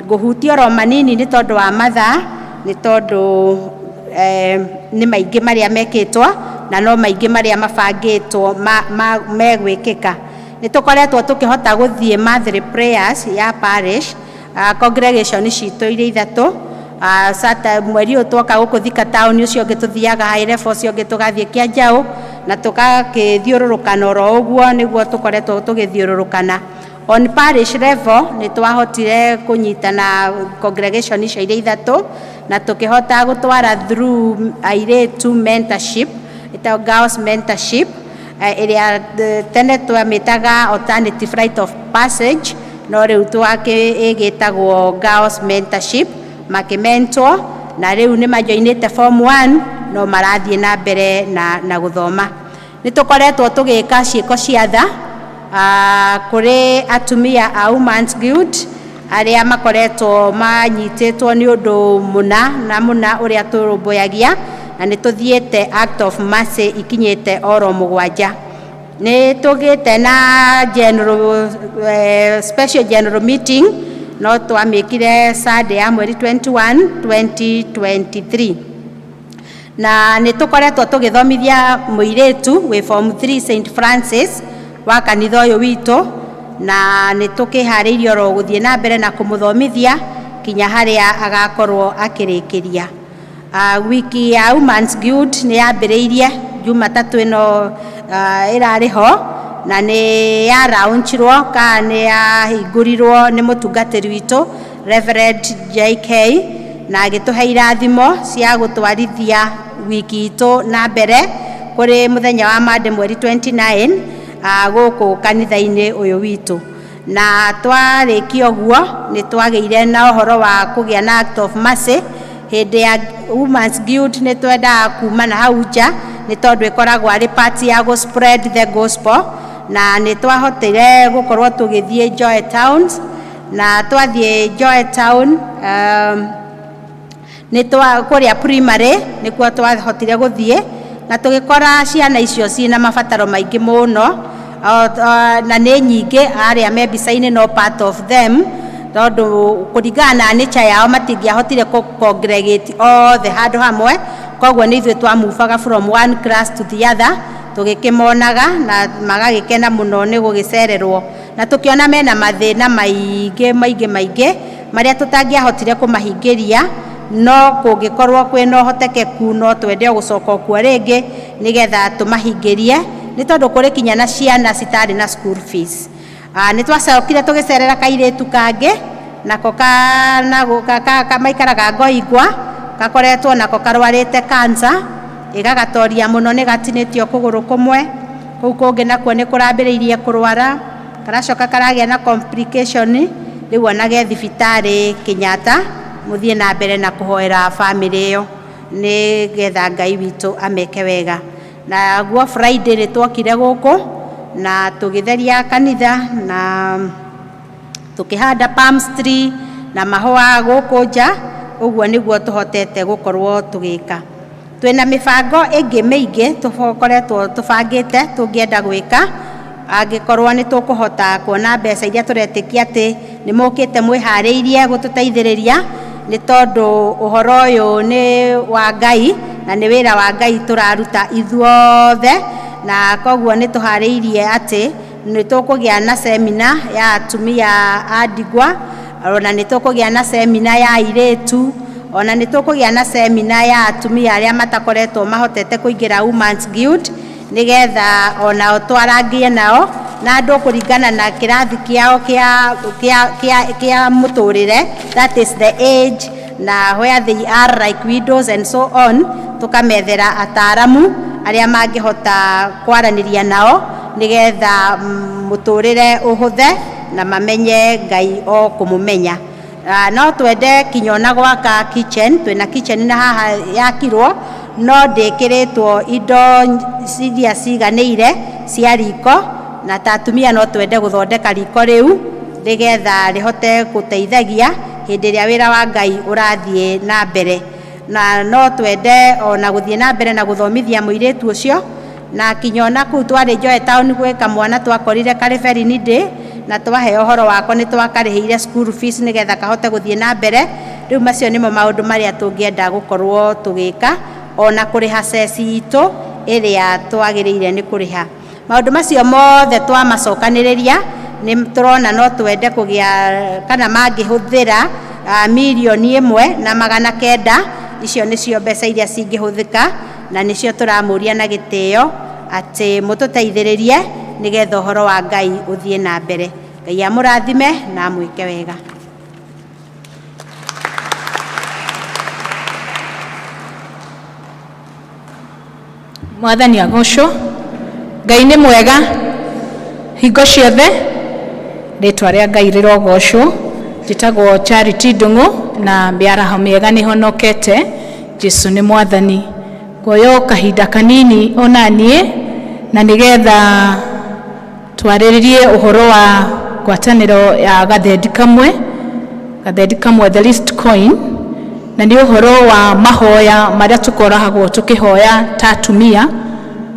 Ngũhutia oro manini nĩ tondũ wa mathaa, nĩ tondũ nĩ maingĩ marĩa mekĩtwo na no maingĩ marĩa mabangĩtwo megwĩkĩka. Nĩ tũkoretwo tũkĩhota gũthiĩ monthly prayers ya parish, congregation citũ iria ithatũ. Sata mweri ũyũ twoka gũkũ Thika Town, ũcio ũngĩ tũthiaga High Level, ũcio ũngĩ tũgathiĩ Kĩanjaũ, na tũgakĩthiũrũrũkana oro ũguo nĩguo tũkoretwo tũgĩthiũrũrũkana. On parish level nĩ twahotire kũnyitana congregation icio iria ithatũ, na tũkĩhota gũtwara through airĩtu mentorship, ĩtagwo girls mentorship, ĩrĩa tene twamĩtaga alternative rite of passage, no rĩu ĩgĩtagwo girls mentorship, makĩmentwo, na rĩu nĩ majoinĩte form 1, no marathiĩ na mbere na gũthoma. Nĩ tũkoretwo tũgĩka ciĩko cia tha kũrĩ atumia a Women's Guild arĩa makoretwo manyitĩtwo nĩ ũndũ mũna na mũna ũrĩa tũrũmbũyagia, na nĩ tũthiĩte act of mercy ikinyĩte oro 7. Nĩ tũgĩte na general, special general meeting, no twamĩkire Sunday ya mweri 21 2023, na nĩ tũkoretwo tũgĩthomithia mũirĩtu wĩ form 3 St Francis wa kanitha ũyũ witũ, na nĩ tũkĩharĩirie oro gũthiĩ na mbere na kũmũthomithia kinya harĩa agakorwo akĩrĩkĩria. Wiki ya Women's Guild nĩ yambĩrĩirie Jumatatũ ĩno ĩrarĩ ho, na nĩ yaraunchirwo kana nĩ yahingũrirwo nĩ mũtungatĩri witũ Reverend JK, na agĩtũhe irathimo cia gũtwarithia wiki itũ na mbere kũrĩ mũthenya wa Monday mweri 29, gũkũ kanitha-inĩ ũyũ witũ. Na twarĩkia ũguo nĩ twagĩire na ũhoro wa kũgĩa na act of mercy hĩndĩ ya Women's Guild. Nĩ twendaga kuma na hau nja nĩ tondũ ĩkoragwo arĩ part ya gũ spread the gospel, na nĩ twahotire gũkorwo tũgĩthiĩ Joy Towns, na twathiĩ Joy Town, nĩ twa kũrĩa primary nĩkuo twahotire gũthiĩ, na tũgĩkora ciana icio ciĩna mabataro maingĩ mũno, na nĩ nyingĩ. Arĩa me mbica-inĩ no part of them, tondũ kũringana na nature yao matingĩahotire kũ congregate othe handũ hamwe, koguo nĩ ithuĩ twamubaga from one class to the other, tũgĩkĩmonaga na magagĩkena mũno nĩ gũgĩcererwo, na tũkĩona mena mathĩna maingĩ maingĩ maingĩ marĩa tũtangĩahotire kũmahingĩria, no kũngĩkorwo kwĩna ũhotekeku no twende gũcoka kuo rĩngĩ nĩgetha tũmahingĩrie, nĩ tondũ kũrĩ kinya na ciana citarĩ na school fees. Nĩ twacokire tũgĩcerera kairĩtu kangĩ nako maikaraga Ngoingwa, gakoretwo nako karwarĩte cancer ĩgagatoria mũno, nĩ gatinĩtio kũgũrũ kũmwe, kũu kũngĩ nakuo nĩ kũrambĩrĩirie kũrwara, karacoka karagĩa na complication, rĩu ona ge thibitarĩ Kenyatta. Mũthiĩ na mbere na kũhoera bamĩrĩ ĩyo nĩgetha Ngai witũ ameke wega. Naguo Friday nĩ twokire gũkũ na tũgĩtheria kanitha na tũkĩhanda palm tree na mahũa gũkũ nja. Ũguo nĩguo tũhotete gũkorwo tũgĩka. Twĩna mĩbango ĩngĩ mĩingĩ tũkoretwo tũbangĩte tũngĩenda gwĩka, angĩkorwo nĩ tũkũhota kuona mbeca iria tũretĩkia atĩ nĩ mũkĩte mwĩharĩirie gũtũteithĩrĩria, nĩ tondũ ũhoro ũyũ nĩ wa Ngai na nĩ wĩra wa Ngai tũraruta ithuothe, na koguo nĩ tũharĩirie atĩ nĩ tũkũgĩa na semina ya atumia a ndigwa, ona nĩ tũkũgĩa na semina ya airĩtu, ona nĩ tũkũgĩa na semina ya atumia arĩa matakoretwo mahotete kũingĩra Women's Guild, nĩgetha onao twarangie nao na andũ kũringana na kĩrathi kĩao kĩa mũtũrĩre, that is the age na where they are, like widows and so on, tũkamethera ataramu Arĩa mangĩhota kwaranĩria nao nĩgetha mũtũrĩre ũhũthe na mamenye Ngai o kũmũmenya. No twende kinya ona gwaka kitchen, twĩna kitchen na haha yakirwo no ndĩkĩrĩtwo indo iria ciganĩire cia riko, na ta atumia no twende gũthondeka riko rĩu nĩgetha rĩhote gũteithagia hĩndĩ ĩrĩa wĩra wa Ngai ũrathiĩ na mbere. Na no twende ona gũthiĩ na mbere na gũthomithia mũirĩtu ũcio, na kinya ona kũu twarĩ Njoe town gwĩ kamwana twakorire karĩ very needy na twaheo ũhoro wako nĩ twakarĩhĩire school fees nĩgetha kahote gũthiĩ na mbere. Rĩu macio nĩmo maũndũ marĩa tũngĩenda gũkorwo tũgĩka, ona kũrĩha ceci itũ ĩrĩa twagĩrĩire nĩ kũrĩha. Maũndũ macio mothe twamacokanĩrĩria nĩ tũrona no twende kũgĩa kana mangĩhũthĩra 1,900,000. Icio nĩcio mbeca iria cingĩhũthĩka, na nĩcio tũramũria na gĩtĩo atĩ mũtũteithĩrĩrie nĩgetha ũhoro wa Ngai ũthiĩ na mbere. Ngai amũrathime na amwĩke wega. Mwathani agocwo. Ngai nĩ mwega hingo ciothe, rĩtwa rĩa Ngai rĩrogocwo. Njĩtagwo Charity Ndung'u na mĩaraho mĩega nĩ honokete. Jesu nĩ mwathani. Nguoya kahinda kanini ona niĩ na nĩgetha twarĩrĩrie ũhoro wa ngwatanĩro ya gathendi kamwe, gathendi kamwe the least coin, na nĩ ũhoro wa mahoya marĩa tũkoragwo tũkĩhoya ta atumia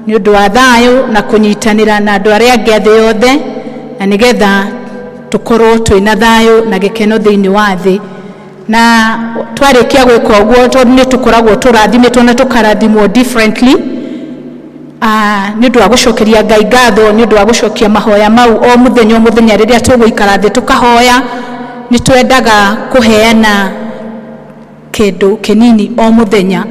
nĩ ũndũ wa thayũ na kũnyitanĩra na andũ arĩa angĩ a thĩ yothe, na nĩgetha tũkorwo twĩna thayũ na gĩkeno thĩinĩ wa thĩ. Na twarĩkia gwĩka ũguo, tondũ nĩ tũkoragwo tũrathimĩtwo na tũkarathimwo differently, nĩ ũndũ wa gũcokeria Ngai ngatho, nĩ ũndũ wa gũcokia mahoya mau o mũthenya o mũthenya rĩrĩa tũgũikara thĩ tũkahoya, nĩ twendaga kũheana kĩndũ kĩnini o mũthenya,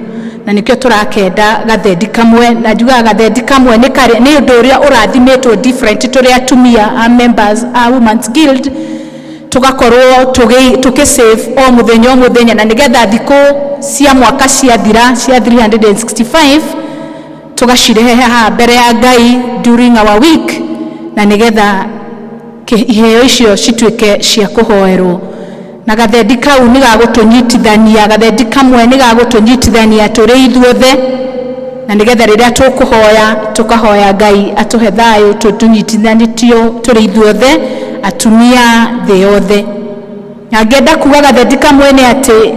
na nĩkĩo tũrakenda gathendi kamwe. Na njugaga gathendi kamwe nĩ karĩa nĩ ũndũ ũrĩa ũrathimĩtwo different tũrĩ atumia a members a Women's Guild, tũgakorwo tũkĩ save o mũthenya o mũthenya, na nĩgetha thikũ cia mwaka ciathira cia 365 tũgacirehe haha mbere ya Ngai during our week, na nĩgetha iheo icio cituĩke cia kũhoerwo. Na gathendi kau nĩ gagũtũnyitithania, gathendi kamwe nĩ gagũtũnyitithania tũrĩ ithuothe, na nĩgetha rĩrĩa tũkũhoya tũkahoya Ngai atũhe thayũ tũnyitithanĩtio tũrĩ ithuothe atumia thĩ yothe. Na ngĩenda kuga gathendi kamwe nĩ atĩ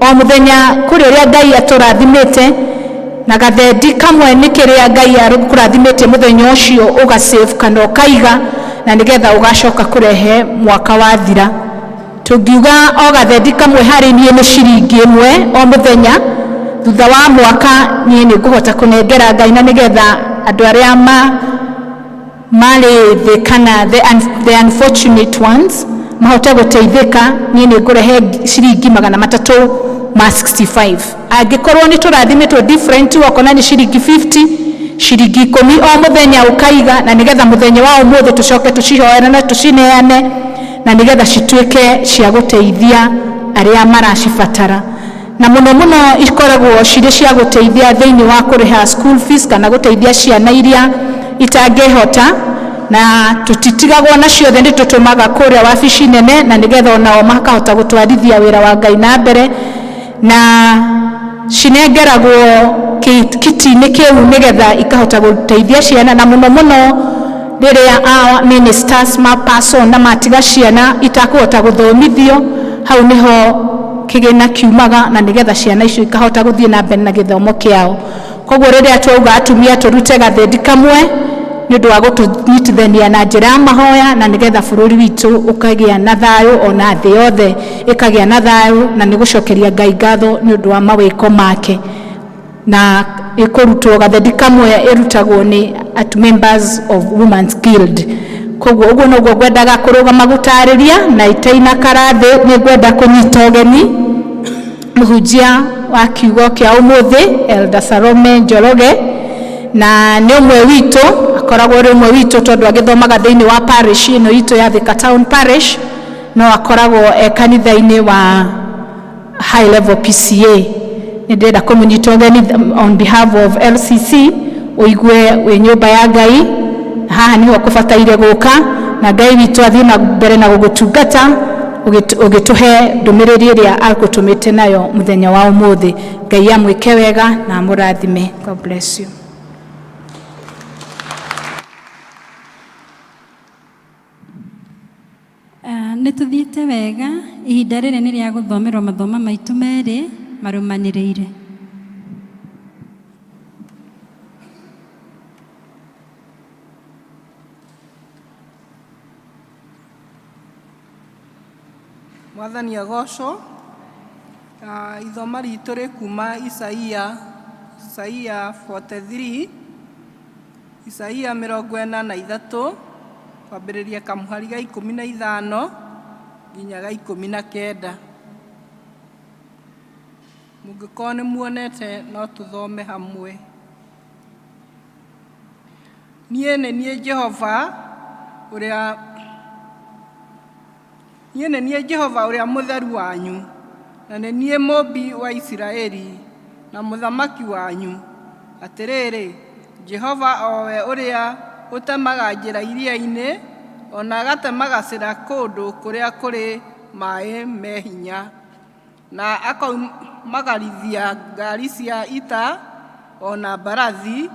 o mũthenya kũrĩ ũrĩa Ngai atũrathimĩte, na gathendi kamwe nĩ kĩrĩa Ngai akũrathimĩte mũthenya ũcio ũgasave kana ũkaiga, na nĩgetha ũgacoka kũrehe mwaka wathira. Tũngiuga o gathendi kamwe harĩ niĩ nĩ ciringi 1 o mũthenya, thutha wa mwaka niĩ nĩ ngũhota kũnengera Ngai, na nĩgetha andũ arĩa marĩ thĩ kana the unfortunate ones mahote gũteithĩka, niĩ nĩ ngũrehe ciringi 365. Angĩkorwo nĩ tũrathimĩtwo different, wakona nĩ ciringi 50, ciringi 10 o mũthenya ũkaiga, na nĩgetha mũthenya wa ũmũthĩ tũcoke tũcihoere na tũcineane, na nĩgetha cituĩke cia gũteithia arĩa maracibatara. Na mũno mũno ikoragwo cirĩ cia gũteithia thĩinĩ wa kũrĩha school fees kana gũteithia ciana iria itangĩhota, na tũtitigagwo na ciothe, nĩ tũtũmaga kũrĩa wabici nene, na nĩgetha onao makahota gũtwarithia wĩra wa Ngai na mbere. Na cinengeragwo kiti-inĩ kĩu nĩgetha ikahota gũteithia ciana, na mũno mũno rĩrĩa a ministers ma person na matiga ciana itakũhota gũthomithio, hau nĩho kĩgĩna kiumaga, na nĩgetha ciana icio ikahota gũthiĩ na mbere na gĩthomo kĩao. Koguo rĩrĩa twauga atumia tũrute gathendi kamwe nĩ ũndũ wa gũtũnyitithania na njĩra ya mahoya, na nĩgetha bũrũri witũ ũkagĩa na thayũ, ona thĩ yothe ĩkagĩa na thayũ, na nĩ gũcokeria Ngai ngatho nĩ ũndũ wa mawĩko make. Na ĩkũrutwo gathendi kamwe ĩrutagwo nĩ at members of Women's Guild. Koguo ũguo noguo ngwendaga kũrũgama gũtarĩria, na itaina karathĩ nĩ ngwenda kũnyita ũgeni mũhunjia wa kiugo kĩa ũmũthĩ Elder Salome Njoroge, na nĩ ũmwe witũ, akoragwo arĩ ũmwe witũ tondũ agĩthomaga thĩinĩ wa parish ĩno itũ ya Thika Town Parish, no akoragwo e kanitha-inĩ wa High Level PCA. Nĩ ndĩrenda kũmũnyita ũgeni on behalf of LCC Ũigue wĩ nyũmba ya Ngai, haha nĩho kũbataire gũka, na Ngai witũ athiĩ na mbere na gũgũtungata ũgĩtũhe ndũmĩrĩri ĩrĩa agũtũmĩte nayo mũthenya wa ũmũthĩ. Ngai amwĩke wega na amũrathime. God bless you. Nĩ tũthiĩte wega. Ihinda rĩrĩ nĩ rĩa gũthomerwo mathoma maitũ merĩ marũmanĩrĩire. Mwathani agocwo. Ithoma ritũ rĩ kuma Isaia, Isaia 43, Isaia 43, kwambĩrĩria kamũhari ga 15 nginya ga 19. Mũngĩkorwo nĩ muonete no tũthome hamwe. Niĩ nĩ niĩ Jehova ũrĩa Niĩ nĩ niĩ Jehova ũrĩa Mũtheru wanyu, na nĩ niĩ Mũũmbi wa Isiraeli, na Mũthamaki wanyu. Atĩrĩrĩ, Jehova, o we ũrĩa ũtemaga njĩra iria-inĩ, o na agatema gacĩra kũndũ kũrĩa kũrĩ maĩ me hinya, na akoimagarithia ngaari cia ita, o na mbarathi,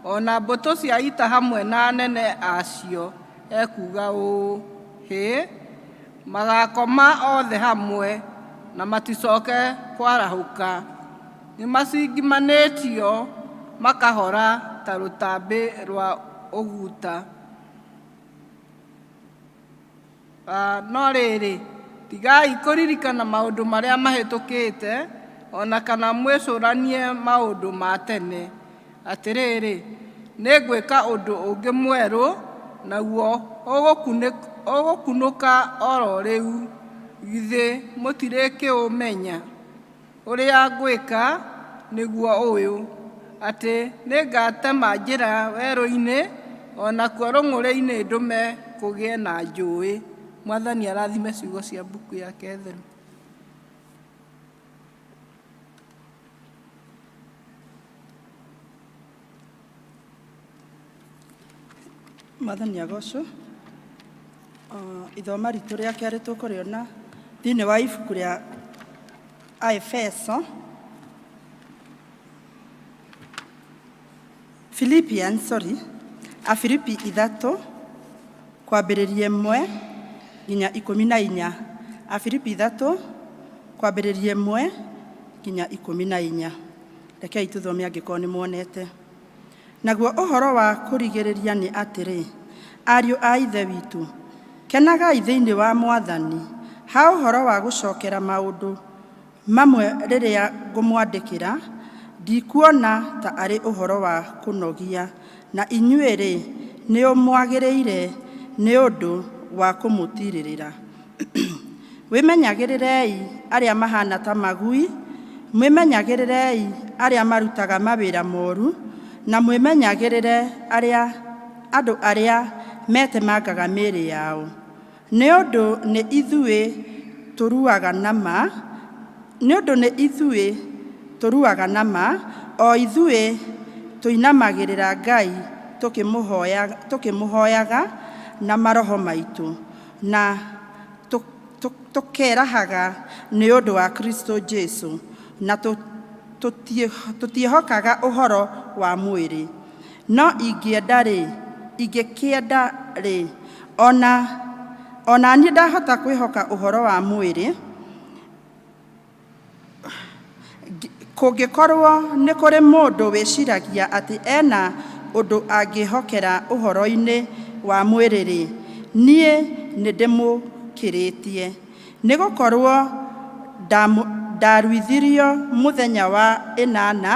o na mbũtũ cia ita hamwe na anene a cio, ekuuga ũũ, Hĩ, magaakoma othe hamwe, na maticoke kwarahũka, nĩmacingimanĩtio makahora ta rũtambĩ rwa ũguta. No rĩrĩ, tigai kũririkana maũndũ marĩa mahĩtũkĩte, o na kana mwĩcũranie maũndũ ma tene. Atĩrĩrĩ, nĩngwĩka ũndũ ũngĩ mwerũ, naguo ũgũkunũka o ro rĩu, githĩ mũtirĩkĩũmenya? Ũrĩa ngwĩka nĩguo ũyũ, atĩ nĩngatema njĩra werũ-inĩ, o nakuo rũng'ũrĩ-inĩ ndũme kũgĩe na njũĩ. Mwathani arathime ciugo cia mbuku yake theru. Mwathani agocwo. Ithoma ritũ rĩa kerĩ tũkũrĩona thĩinĩ wa ibuku rĩa Aefeso, Philippians, sorry, Afilipi 3 kwambĩrĩria 1 nginya 14. Afilipi 3 kwambĩrĩria 1 nginya 14. Rekei tũthome angĩkorwo nĩ muonete. Naguo ũhoro wa kũrigĩrĩria nĩ atĩrĩ, ariũ a Ithe witũ, kenagai thĩinĩ wa Mwathani. Ha ũhoro wa gũcokera maũndũ mamwe rĩrĩa ngũmwandĩkĩra, ndikuona ta arĩ ũhoro wa kũnogia, na inyuĩ-rĩ, nĩũmwagĩrĩire nĩ ũndũ wa kũmũtiirĩrĩra. Wĩmenyagĩrĩrei arĩa mahana ta magui, mwĩmenyagĩrĩrei arĩa marutaga mawĩra moru, na mwĩmenyagĩrĩre arĩa andũ arĩa metemangaga mĩĩrĩ yao. Nĩ ũndũ nĩ ithuĩ tũruaga na ma, nĩ ũndũ nĩ ithuĩ tũruaga na ma, o ithuĩ tũinamagĩrĩra Ngai tũkĩmũhoyaga na maroho maitũ, na tũkerahaga nĩ ũndũ wa Kristo Jesu, na tũtiĩhokaga ũhoro wa mwĩrĩ. No ingĩenda-rĩ, ingĩkĩenda-rĩ, o na niĩ ndahota kwĩhoka ũhoro wa mwĩrĩ, Kũngĩkorwo nĩ kũrĩ mũndũ wĩciragia atĩ ena ũndũ angĩhokera ũhoro-inĩ wa mwĩrĩ-rĩ, niĩ nĩndĩmũkĩrĩtie. Nĩ gũkorwo ndaruithirio mũthenya wa ĩnana,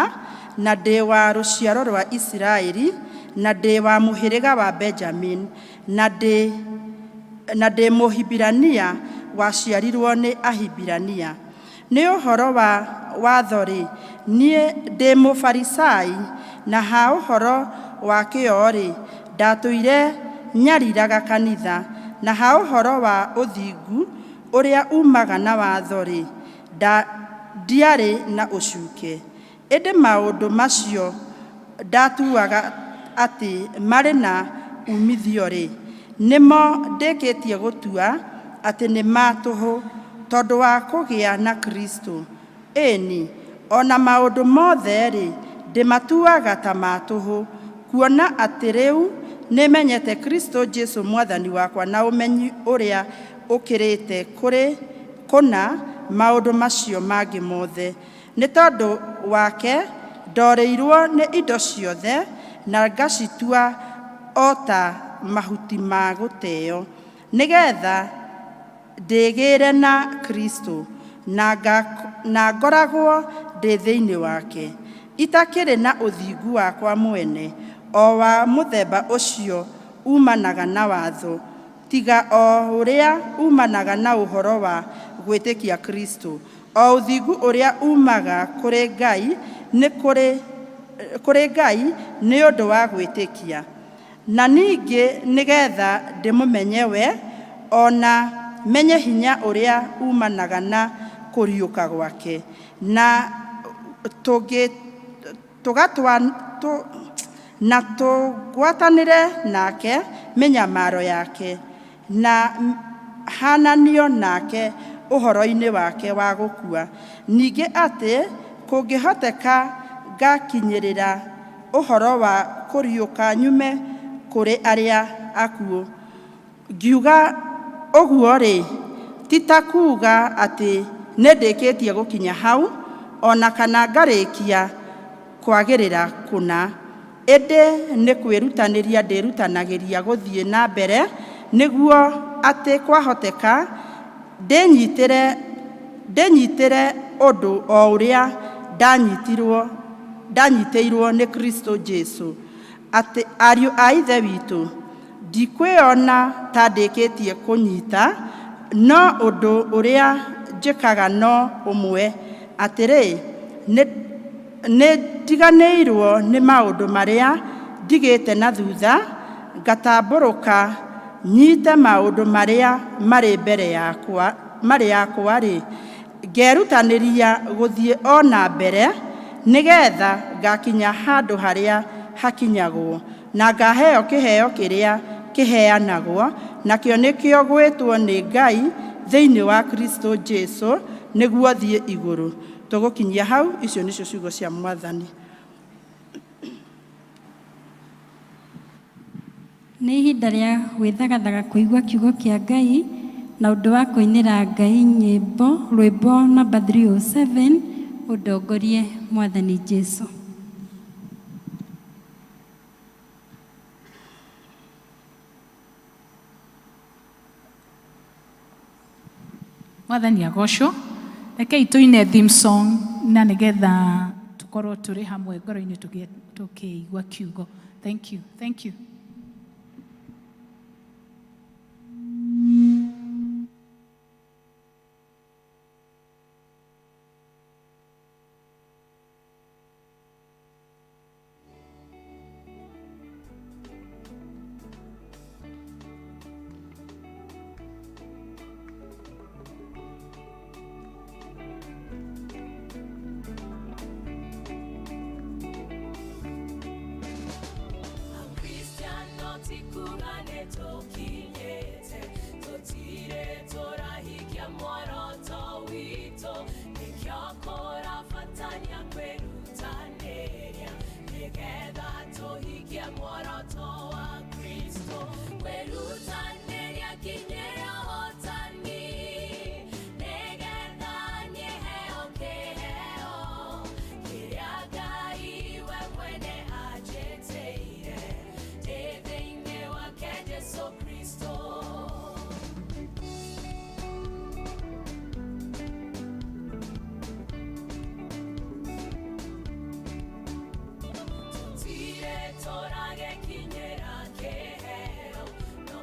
na ndĩ wa rũciaro rwa Isiraeli, na ndĩ wa mũhĩrĩga wa Benjamini, na ndĩ na ndĩ Mũhibirania waciarirwo nĩ Ahibirania. Nĩ ũhoro wa watho-rĩ, niĩ ndĩ Mũfarisai, na ha ũhoro wa kĩyo-rĩ, ndatũire nyariraga kanitha, na ha ũhoro wa ũthingu ũrĩa uumaga na watho-rĩ, ndiarĩ na ũcuke. Ĩndĩ maũndũ macio Ndatuaga atĩ marĩ na uumithio-rĩ, nĩmo ndĩkĩtie gũtua atĩ nĩ ma tũhũ tondũ wa kũgĩa na Kristo. Ĩni, o na maũndũ mothe-rĩ, ndĩmatuaga ta ma tũhũ, kuona atĩ rĩu nĩmenyete Kristo Jesu Mwathani wakwa na ũmenyi ũrĩa ũkĩrĩte kũrĩ kũna maũndũ macio mangĩ mothe. Nĩ tondũ wake ndorĩirwo nĩ indo ciothe na ngacitua o ta mahuti ma gũteo, nĩgetha ndĩgĩre na Kristo na ngoragwo ndĩ thĩinĩ wake, itakĩrĩ na ũthingu wakwa mwene, o wa mũthemba ũcio umanaga na watho, tiga o ũrĩa umanaga na ũhoro wa gwĩtĩkia Kristo, o ũthingu ũrĩa umaga kũrĩ Ngai nĩ kũrĩ Ngai nĩ ũndũ wa gwĩtĩkia. Na ningĩ nĩgetha ndĩmũmenye we, o na menye hinya ũrĩa umanaga na kũriũka gwake, na tũngĩ tũgatwa tũ, na tũgwatanĩre nake mĩnyamaro yake, na hananio nake ũhoro-inĩ wake wa gũkua, ningĩ atĩ kũngĩhoteka ngakinyĩrĩra ũhoro wa kũriũka nyume kũrĩ arĩa akuũ. Ngiuga ũguo-rĩ, ti ta kuuga atĩ nĩndĩkĩtie gũkinya hau, o na kana ngarĩkia kwagĩrĩra kũna, ĩndĩ nĩ kwĩrutanĩria ndĩrutanagĩria gũthiĩ na mbere nĩguo atĩ kwahoteka ndĩnyitĩre ũndũ o ũrĩa ndanyitĩirwo nĩ Kristo Jesu. Atĩ ariũ a Ithe witũ, ndikwĩona ta ndĩkĩtie kũnyita, no ũndũ ũrĩa njĩkaga no ũmwe, atĩrĩ, nĩ ndiganĩirwo nĩ maũndũ marĩa ndigĩte na thutha, ngatambũrũka nyite maũndũ marĩa marĩ mbere yakwa, marĩ yakwa-rĩ, ngerutanĩria gũthiĩ o na mbere nĩgetha ngakinya handũ harĩa hakinyagwo, na ngaheo kĩheo kĩrĩa kĩheanagwo, nakĩo nĩkĩo gwĩtwo nĩ Ngai thĩinĩ wa Kristo Jesu nĩguo thiĩ igũrũ. Tũgũkinyia hau, icio nĩcio ciugo cia Mwathani. Nĩ ihinda rĩa gwĩthagathaga kũigua kiugo kĩa Ngai na ũndũ wa kũinĩra Ngai nyĩmbo, rwĩmbo namba 307, ũndongorie Mwathani Jesu. Mwathani agocwo. Rekei tũine theme song na nĩgetha tũkorwo tũrĩ hamwe ngoro-inĩ tũkĩigua kiugo. Thank you, thank you. Akristiano tikuga nĩtũkinyĩte, tũtirĩ tũrahikia muoroto witũ, nĩkĩo kũrabatania kwĩrutanĩria nĩgetha tũhikie muoroto wa Kristo, kwĩrutanĩria kinyĩra ũhotani, nĩgetha nyĩheo kĩheo kĩrĩa Ngai we mwene anjĩtĩire ndĩ thĩinĩ wake Jesu Kristo. Tũtirĩ tũragekinyĩra kĩheo no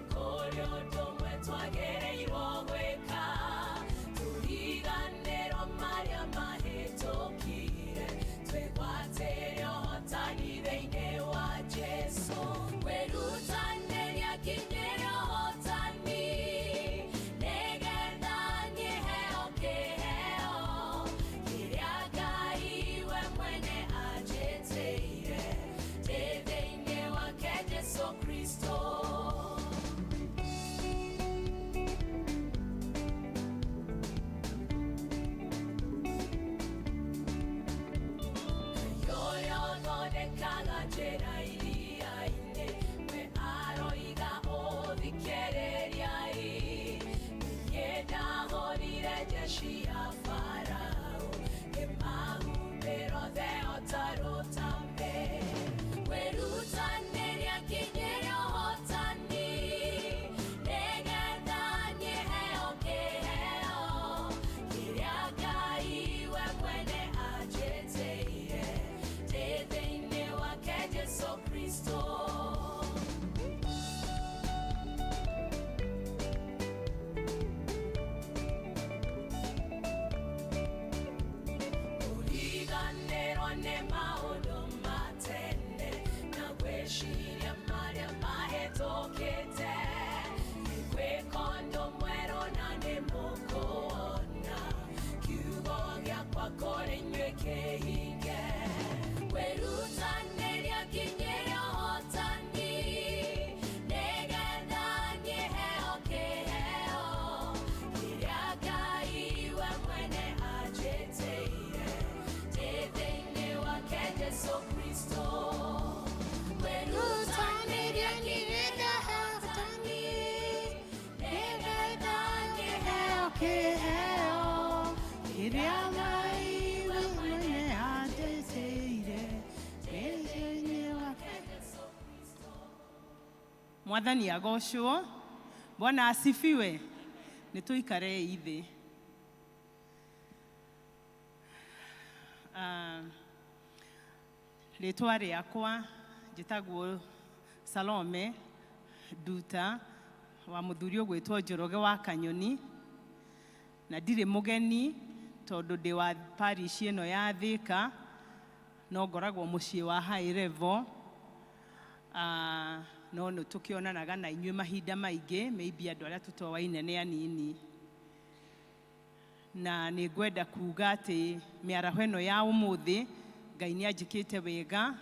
Kĩheo kĩrĩa Ngai we mwene anjĩtĩire thĩinĩ wake. Mwathani agocwo. Bwana asifiwe. Nĩ tũikarei thĩ. Ah, rĩtwa rĩakwa njĩtagwo Salome Nduta wa mũthuri ũgwĩtwo Njoroge wa Kanyoni, na ndirĩ mũgeni tondũ ndĩ wa parish ĩno ya Thĩka, no ngoragwo mũciĩ wa high level. Ah, no nĩ tũkĩonanaga na inyuĩ mahinda maingĩ, maybe andũ arĩa tũtoaine nĩ anini. Na nĩ ngwenda kuga atĩ mĩaraho ĩno ya ũmũthĩ Ngai nĩ anjĩkĩte wega,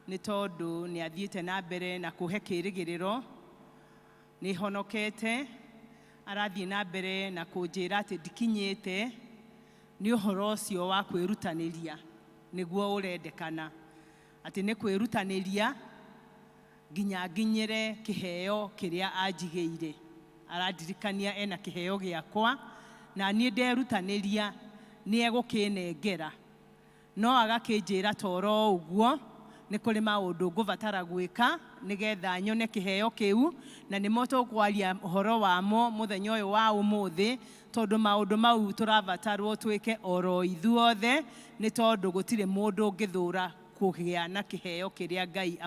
nĩ tondũ nĩ athiĩte na mbere na kũhe kĩrĩgĩrĩro. Nĩ honokete, arathiĩ na mbere na kũnjĩra atĩ ndikinyĩte, nĩ ũhoro ũcio wa kwĩrutanĩria nĩguo ũrendekana, atĩ nĩ kwĩrutanĩria nginya nginyĩre kĩheo kĩrĩa anjigĩire. Arandirikania ena kĩheo gĩakwa, na niĩ nderutanĩria nĩ egũkĩnengera. No agakĩnjĩra toro ũguo, nĩ kũrĩ maũndũ ngũbatara gwĩka nĩgetha nyone kĩheo kĩu, na nĩmo tũkwaria ũhoro wamo mũthenya ũyũ wa ũmũthĩ, tondũ maũndũ mau tũrabatarwo twĩke oro ithuothe, nĩ tondũ gũtirĩ mũndũ ũngĩthũra kũgĩa na kĩheo kĩrĩa Ngai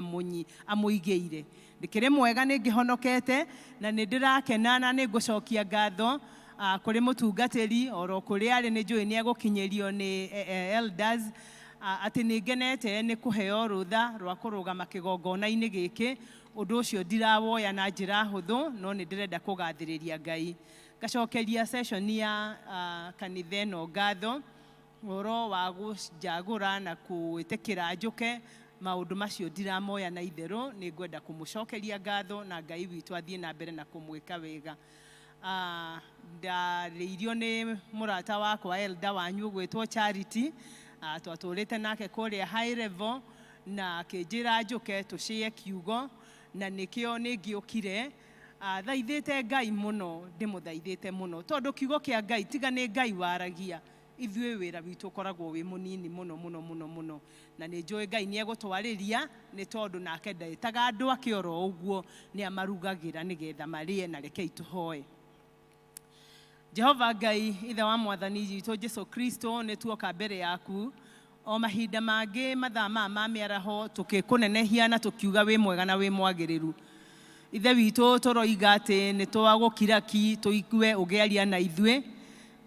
amũigĩire. Ndĩkĩrĩ mwega, nĩ ngĩhonokete na nĩ ndĩrakena, na nĩ ngũcokia ngatho kũrĩ mũtungatĩri oro kũrĩa arĩ. Nĩ njũĩ nĩ egũkinyĩrio nĩ elders atĩ nĩ ngenete nĩ kũheo rũtha rwa kũrũgama kĩgongona-inĩ gĩkĩ. Ũndũ ũcio ndirawoya na njĩra hũthũ, no nĩ ndĩrenda kũgathĩrĩria Ngai. Ngacokeria session ya kanitha ĩno ngatho ũhoro wa gũnjagũra na gwĩtĩkĩra njũke. Maũndũ macio ndiramoya na itherũ, nĩ ngwenda kũmũcokeria ngatho, na Ngai witũ athiĩ na mbere na kũmwĩka wega. Ndarĩirio nĩ mũrata wakwa, elder wanyu ũgwĩtwo Charity. Twatũrĩte nake kũrĩa high level, na akĩnjĩra njũke tũcĩe kiugo, na nĩkĩo nĩ ngĩũkire. Thaithĩte Ngai mũno, ndĩmũthaithĩte mũno, tondũ kiugo kĩa Ngai tiga nĩ Ngai waragia, ithuĩ wĩra witũ ũkoragwo wĩ mũnini mũno mũno mũno mũno. Na nĩ njũĩ Ngai nĩ egũtwarĩria, nĩ tondũ nake ndetaga andũ ake oro ũguo, nĩ amarugagĩra nĩgetha marĩe. Na rekei tũhoe. Jehova Ngai, ithe wa Mwathani witũ Jesu Kristo, nĩ tuoka mbere yaku o mahinda mangĩ mathaa maya ma mĩaraho, tũkĩkũnenehia na tũkiuga wĩ mwega na wĩ mwagĩrĩru. Ithe witũ, tũroiga atĩ nĩ twagũkira ki tũigue ũgĩaria na ithuĩ.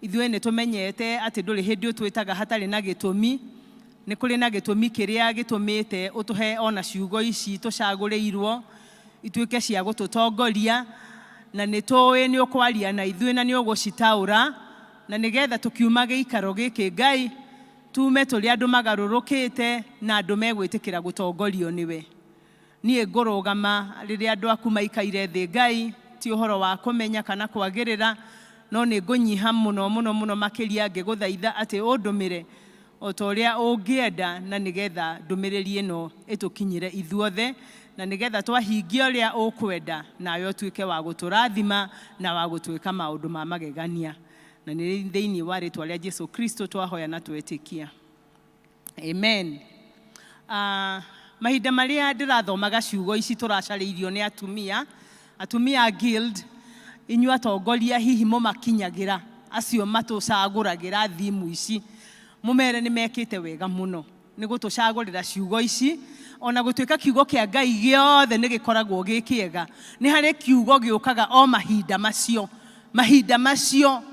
Ithuĩ nĩ tũmenyete atĩ ndũrĩ hĩndĩ ũtwĩtaga hatarĩ na gĩtũmi. Nĩ kũrĩ na gĩtũmi kĩrĩa gĩtũmĩte ũtũhe ona ciugo ici tũcagũrĩirwo ituĩke cia gũtũtongoria, na nĩ tũĩ nĩ ũkwaria na ithuĩ na nĩ ũgũcitaũra, na nĩgetha tũkiuma gĩikaro gĩkĩ, Ngai, tume tũrĩ andũ magarũrũkĩte na andũ megwĩtĩkĩra gũtongorio nĩwe. Niĩ ngũrũgama rĩrĩa andũ aku maikaire thĩ, Ngai, ti ũhoro wa kũmenya kana kwagĩrĩra, no nĩ ngũnyiha mũno mũno mũno makĩria ngĩgũthaitha atĩ ũndũmĩre o ta ũrĩa ũngĩenda, na nĩgetha ndũmĩrĩri ĩno ĩtũkinyĩre ithuothe, na nĩgetha twahingia ũrĩa ũkwenda, nawe ũtuĩke wa gũtũrathima na wa gũtwĩka maũndũ ma magegania. Na nĩ thĩinĩ wa rĩtwa rĩa Jesu Kristo twahoya na twetĩkia, amen. Mahinda marĩa ndĩrathomaga ciugo ici tũracarĩirio nĩ atumia guild, inyuĩ atongoria hihi mũmakinyagĩra acio matũcagũragĩra thimu ici, mũmere nĩ mekĩte wega mũno nĩ gũtũcagũrĩra ciugo ici. Ona gũtuĩka kiugo kĩa Ngai gĩothe nĩ gĩkoragwo gĩ kĩega, nĩ harĩ kiugo gĩũkaga o mahinda macio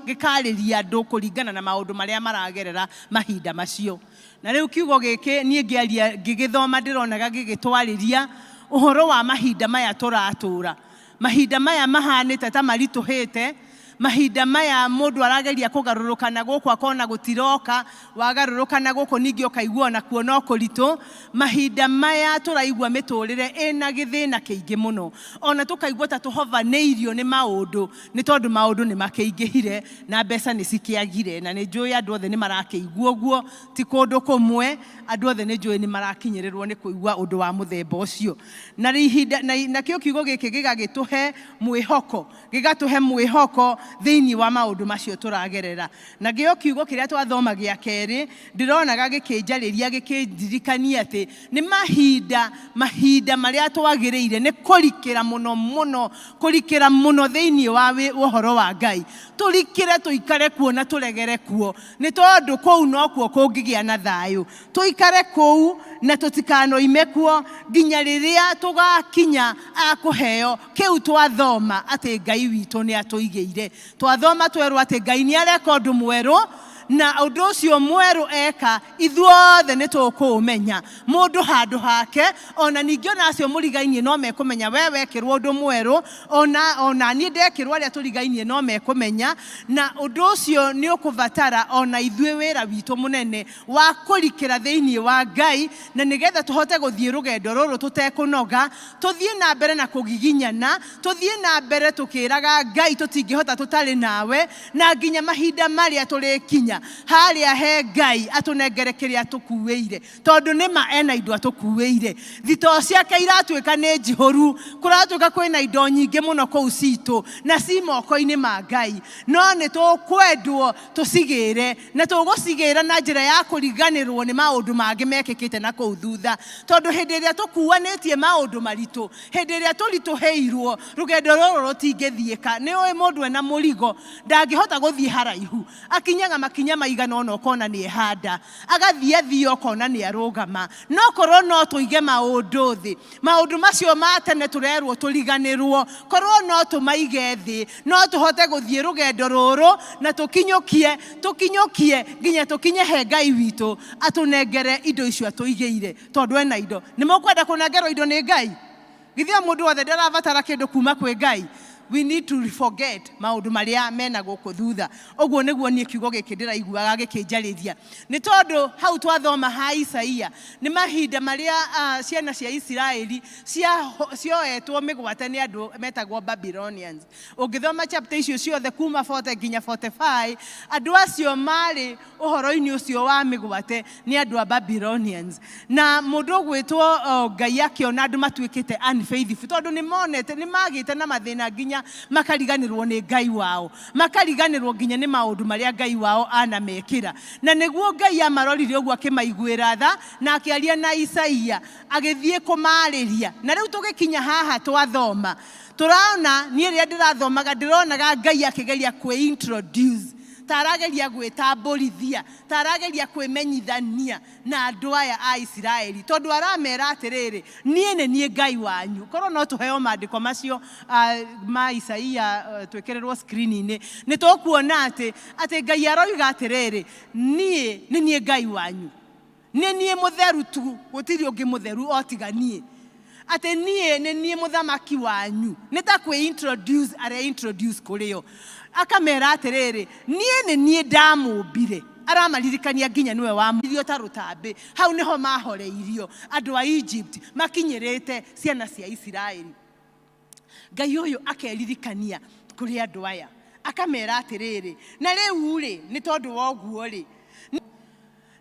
gĩkarĩria andũ kũringana na maũndũ marĩa maragerera mahinda macio. Na rĩu kiugo gĩkĩ niĩ ngĩaria ngĩgĩthoma ndĩronaga gĩgĩtwarĩria ũhoro wa mahinda maya tũratũra, mahinda maya mahanĩte ta maritũhĩte, mahinda maya mũndũ arageria kũgarũrũka na gũkũ akona gũtiroka, wagarũrũka na gũkũ ningĩ ũkaigua onakuo no kũritũ, mahinda maya tũraigua mĩtũrĩre ĩna gĩthĩna kĩingĩ mũno, ona tũkaigua ta tũhovanĩirio nĩ maũndũ, nĩ tondũ maũndũ nĩ makĩingĩhire na mbeca nĩ cikĩagire. Na nĩ njũĩ andũ othe nĩ marakĩigua ũguo, ti kũndũ kũmwe, andũ othe nĩ njũĩ nĩ marakinyĩrĩrwo nĩ kũigua ũndũ wa mũthemba ũcio. Na ihinda na nakĩo kiugo gĩkĩ gĩgagĩtũhe mwĩhoko, gĩgatũhe mwĩhoko Thĩinĩ wa maũndũ macio tũragerera. Na gĩo kiugo kĩrĩa twathoma gĩa kerĩ, ndĩronaga gĩkĩnjarĩria gĩkĩndirikania atĩ nĩ mahinda mahinda marĩa twagĩrĩire nĩ kũrikĩra mũno mũno, kũrikĩra mũno thĩinĩ wa ũhoro wa Ngai. Tũrikĩre tũikare kuo na tũregere kuo, nĩ tondũ kũu nokuo kũngĩgĩa na thayũ. Tũikare kũu na tũtikanoime kuo nginya rĩrĩa tũgakinya a kũheo kĩu twathoma atĩ Ngai witũ nĩ atũigĩire. Twathoma twerwo atĩ Ngai nĩ areka ũndũ mwerũ, na ũndũ ũcio mwerũ eka ithuothe nĩ tũkũũmenya, mũndũ handũ hake, ona ningĩ ona acio mũrigainie no mekũmenya we wekĩrwo ũndũ mwerũ, ona niĩ ndekĩrwo arĩa tũrigainie no mekũmenya, na ũndũ ũcio nĩ ũkũbatara ona ithuĩ wĩra witũ mũnene wa kũrikĩra thĩinĩ wa Ngai, na nĩgetha tũhote gũthiĩ rũgendo rũrũ tũtekũnoga, tũthiĩ na mbere na kũgiginyana, tũthiĩ na mbere tũkĩraga Ngai tũtingĩhota tũtarĩ nawe, na nginya mahinda marĩa tũrĩkinya harĩa he Ngai atũnengere kĩrĩa atũkuĩire, tondũ nĩ ma ena indo atũkuĩire. Thitoo ciake iratuĩka nĩ njihũru, kũratuĩka kwĩna indo nyingĩ mũno kũu citũ na ci moko-inĩ ma Ngai, no nĩ tũkwendwo tũcigĩre, na tũgũcigĩra na njĩra ya kũriganĩrwo nĩ maũndũ mangĩ mekĩkĩte na kũu thutha, tondũ hĩndĩ ĩrĩa tũkuanĩtie maũndũ maritũ, hĩndĩ ĩrĩa tũritũhĩirwo, rũgendo rũrũ rũtingĩthiĩka. Nĩ ũĩ mũndũ ena mũrigo ndangĩhota gũthiĩ haraihu, akinyaga makinya maigana ũna ũkona nĩ ehanda, agathiĩ athiĩ ũkona nĩ arũgama. No korwo no tũige maũndũ thĩ, maũndũ macio ma tene tũrerwo tũriganĩrwo, korwo no tũmaige thĩ, no tũhote gũthiĩ rũgendo rũrũ na tũkinyũkie, tũkinyũkie nginya tũkinye he Ngai witũ atũnengere indo icio atũigĩire, tondũ ena indo. Nĩ mũkwenda kũnengerwo indo nĩ Ngai? Githĩ o mũndũ wothe ndarabatara kĩndũ kuma kwĩ Ngai? We need to forget maũndũ marĩa mena gũkũ thutha. Ũguo nĩguo niĩ kiugo gĩkĩ ndĩraiguaga gĩkĩnjarĩria, nĩ tondũ hau twathoma ha Isaia nĩ mahinda marĩa ciana cia Isiraeli cioetwo mĩgwate nĩ andũ metagwo Babylonians. Ũngĩthoma chapter icio ciothe kuma 40 nginya 45, andũ acio marĩ ũhoro-inĩ ũcio wa mĩgwate nĩ andũ a Babylonians. Na mũndũ ũgwĩtwo Ngai akĩona andũ matuĩkĩte unfaithful, tondũ nĩ monete, nĩ magĩte na mathĩna nginya makariganĩrwo nĩ Ngai wao, makariganĩrwo nginya nĩ maũndũ marĩa Ngai wao anamekĩra. Na nĩguo Ngai amarorire ũguo akĩmaiguĩra tha, na akĩaria na Isaia agĩthiĩ kũmarĩria. Na rĩu tũgĩkinya haha twathoma, tũrona, niĩ rĩrĩa ndĩrathomaga ndĩronaga Ngai akĩgeria kwĩ-introduce, ta arageria gwĩtambũrithia, ta arageria kwĩmenyithania na andũ aya a Isiraeli, tondũ aramera atĩrĩrĩ, niĩ nĩ niĩ Ngai wanyu. Korwo no tũheo maandĩko macio ma Isaia twĩkĩrĩrwo screen-inĩ, nĩ tũkuona atĩ Ngai aroiga atĩrĩrĩ, niĩ nĩ niĩ Ngai wanyu, nĩ niĩ mũtheru tu, gũtirĩ ũngĩ mũtheru o tiga niĩ, atĩ niĩ nĩ niĩ mũthamaki wanyu. Nĩ ta kwĩ-introduce are-introduce kũrĩ o, akamera atĩrĩrĩ, niĩ nĩ niĩ ndamũmbire. Aramaririkania nginya nĩwe wamũirio ta rũtambĩ. Hau nĩho mahoreirio andũ a Egypt makinyĩrĩte ciana cia Isiraeli. Ngai ũyũ akeririkania kũrĩ andũ aya, akamera atĩrĩrĩ, na rĩu rĩ, nĩ tondũ wa ũguo rĩ,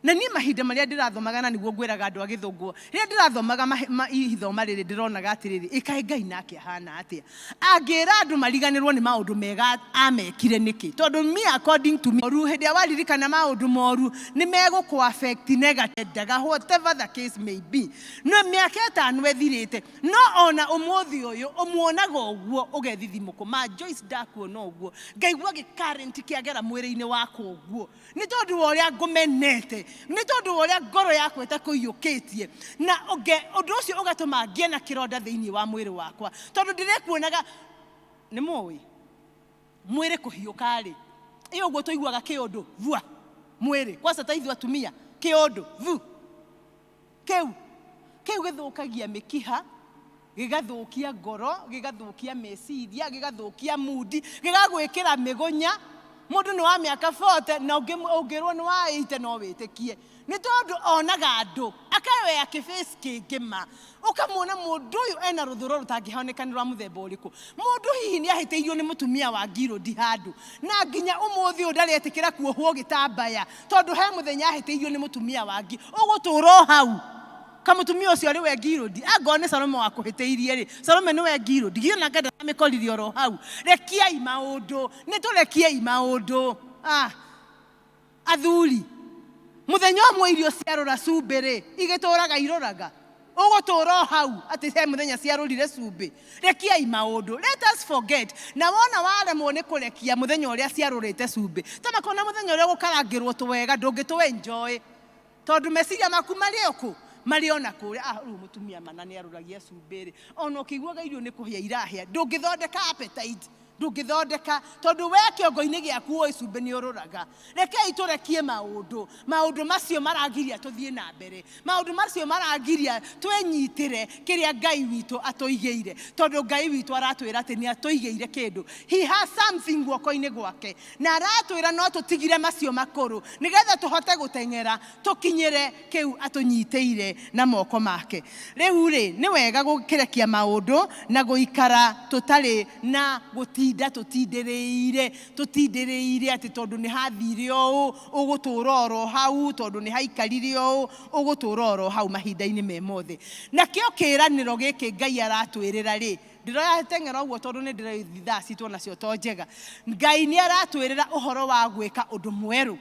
na niĩ mahinda marĩa ndĩrathomaga, na nĩguo ngwĩraga andũ a gĩthũngũ, rĩrĩa ndĩrathomaga ithoma rĩrĩ, ndĩronaga atĩrĩrĩ, ĩkaĩ Ngai nake ahana atĩa angĩra andũ mariganĩrwo nĩ maũndũ mega amekire nĩkĩ? Tondũ me, according to me, hĩndĩ ĩrĩa waririkana maũndũ moru nĩ megũkũ affect negative, whatever the case may be. No mĩaka 5 ĩthirĩte, no ona ũmũthĩ ũyũ ũmuonaga ũguo ũgethithimũkũ ma Joyce, ndakuona ũguo ngaigua gĩcurrent kĩagera mwĩrĩ-inĩ wakwa ũguo, nĩ tondũ wa ũrĩa ngũmenete, nĩ tondũ wa ũrĩa ngoro yakwa ĩtakũiyũkĩtie, na ũndũ ũcio ũgatũma ngĩe na kĩronda thĩinĩ wa mwĩrĩ wakwa, tondũ ndĩrekuonaga. Nĩ mũĩ mwĩrĩ kũhiũka rĩ, ĩ ũguo tũiguaga kĩũndũ vua mwĩrĩ, kwanza ta ithuĩ atumia, kĩũndũ vu kĩu kĩu gĩthũkagia mĩkiha, gĩgathũkia ngoro, gĩgathũkia meciria, gĩgathũkia mundi, gĩgagwĩkĩra mĩgũnya. Mũndũ nĩ wa mĩaka 40 na ũngĩrwo nĩ wa 80 no wĩtĩkie, nĩ tondũ onaga andũ akawea kĩface kĩngĩ ma ũkamuona mũndũ ũyũ ena rũthũro rũtangĩhoneka nĩ rwa mũthemba ũrĩkũ. Mũndũ hihi nĩ ahĩtĩirio nĩ mũtumia wa ngirũndi handũ, na nginya ũmũthĩ ũyũ ndaretĩkĩra kuohwo gĩtambaya, tondũ he mũthenya ahĩtĩirio nĩ mũtumia wa ngi. Ũgũtũra o hau. Kamũtumia ũcio arĩ we ngirũndi. Angorwo nĩ Salome wakũhĩtĩirie rĩ, Salome nĩwe ngirũndi. Githĩ ona Ngai ndaramĩkorire oro hau. Rekiai maũndũ, nĩ tũrekiei maũndũ. Ah, athuri, mũthenya ũmwe irio ciarũra cumbĩ rĩ, igĩtũraga irũraga. Ũgũtũra o hau atĩ he mũthenya ciarũrire cumbĩ. Rekiai maũndũ. Let us forget. Na wona waremwo nĩ kũrekia mũthenya ũrĩa ciarũrĩte cumbĩ, tamakona mũthenya ũrĩa ũgũkarangĩrwo tũwega ndũngĩtũ enjoy. Tondũ meciria maku marĩ o kũ? Marĩ ona kũrĩa. Ah, rĩu mũtumia mana nĩ arũragia cumbĩ rĩ. Ona ũkĩiguaga irio nĩ kũhĩa irahĩa, ndũngĩthondeka appetite. Ndũngĩthondeka, tondũ we kĩongo-inĩ gĩaku ũĩ cumbĩ nĩ ũrũraga. Rekei tũrekie maũndũ. Maũndũ macio maragiria tũthiĩ na mbere. Maũndũ macio maragiria twĩnyitĩre kĩrĩa Ngai witũ atũigĩire. Tondũ Ngai witũ aratwĩra atĩ nĩ atũigĩire kĩndũ. He has something guoko-inĩ gwake. Na aratwĩra no tũtigire macio makũrũ, nĩgetha tũhote gũteng'era, tũkinyĩre kĩu atũnyitĩire na moko make. Rĩu rĩ, nĩ wega gũkĩrekia maũndũ na gũikara tũtarĩ na gũtinda tũtindĩrĩire, tũtindĩrĩire atĩ tondũ nĩ hathire ũũ, ũgũtũra oro hau, tondũ nĩ haikarire ũũ, ũgũtũra oro hau mahinda-inĩ me mothe. Nakĩo kĩĩranĩro gĩkĩ Ngai aratwĩrĩra rĩ, ndĩrateng'era ũguo tondũ nĩ ndĩroĩ thaa citũ onacio to njega. Ngai nĩ aratwĩrĩra ũhoro wa gwĩka ũndũ mwerũ.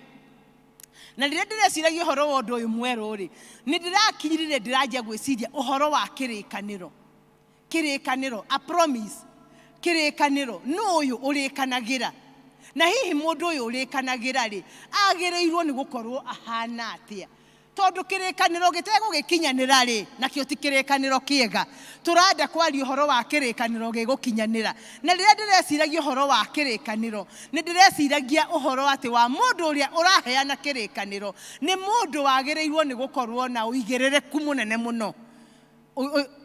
Na rĩrĩa ndĩreciragia ũhoro wa ũndũ ũyũ mwerũ rĩ, nĩ ndĩrakinyirire ndĩranjia gwĩciria ũhoro wa kĩrĩkanĩro. Kĩrĩkanĩro, a promise. Kĩrĩkanĩro, nũ ũyũ ũrĩkanagĩra? Na hihi mũndũ ũyũ ũrĩkanagĩra rĩ, agĩrĩirwo nĩ gũkorwo ahana atĩa? Tondũ kĩrĩkanĩro gĩtegũgĩkinyanĩra rĩ, nakĩo ti kĩrĩkanĩro kĩega. Tũrenda kwaria ũhoro wa kĩrĩkanĩro gĩgũkinyanĩra. Na rĩrĩa ndĩreciragia ũhoro wa kĩrĩkanĩro, nĩ ndĩreciragia ũhoro atĩ wa mũndũ ũrĩa ũraheana kĩrĩkanĩro, nĩ mũndũ wagĩrĩirwo nĩ gũkorwo na ũigĩrĩrĩku mũnene mũno.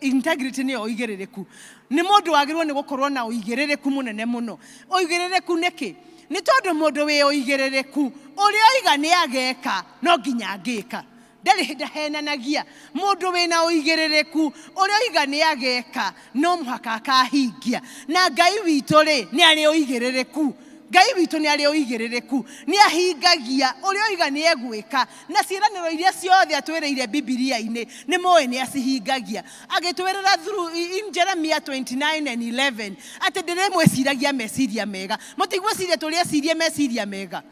Integrity nĩyo ũigĩrĩrĩku. Nĩ mũndũ wagĩrĩirwo nĩ gũkorwo na ũigĩrĩrĩku mũnene mũno. Ũigĩrĩrĩku nĩkĩ? Nĩ tondũ mũndũ wĩ ũigĩrĩrĩku, ũrĩa oiga nĩ ageka, no nginya angĩka. Ndarĩ hĩndĩ ahenanagia. Mũndũ wĩna ũigĩrĩrĩku, ũrĩa oiga nĩ ageka, no mũhaka akahingia. Na Ngai witũ rĩ, nĩ arĩ ũigĩrĩrĩku. Ngai witũ nĩ arĩ ũigĩrĩrĩku. Nĩ ahingagia ũrĩa oiga nĩ egwĩka. Na ciĩranĩro iria ciothe atwĩrĩire Bibilia-inĩ, nĩ mũĩ nĩ acihingagia. Agĩtwĩrĩra through in Jeremiah 29 and 11, atĩ ndĩrĩmwĩciragia meciria mega. Mũtigwĩciria tũrĩ ecirie meciria mega.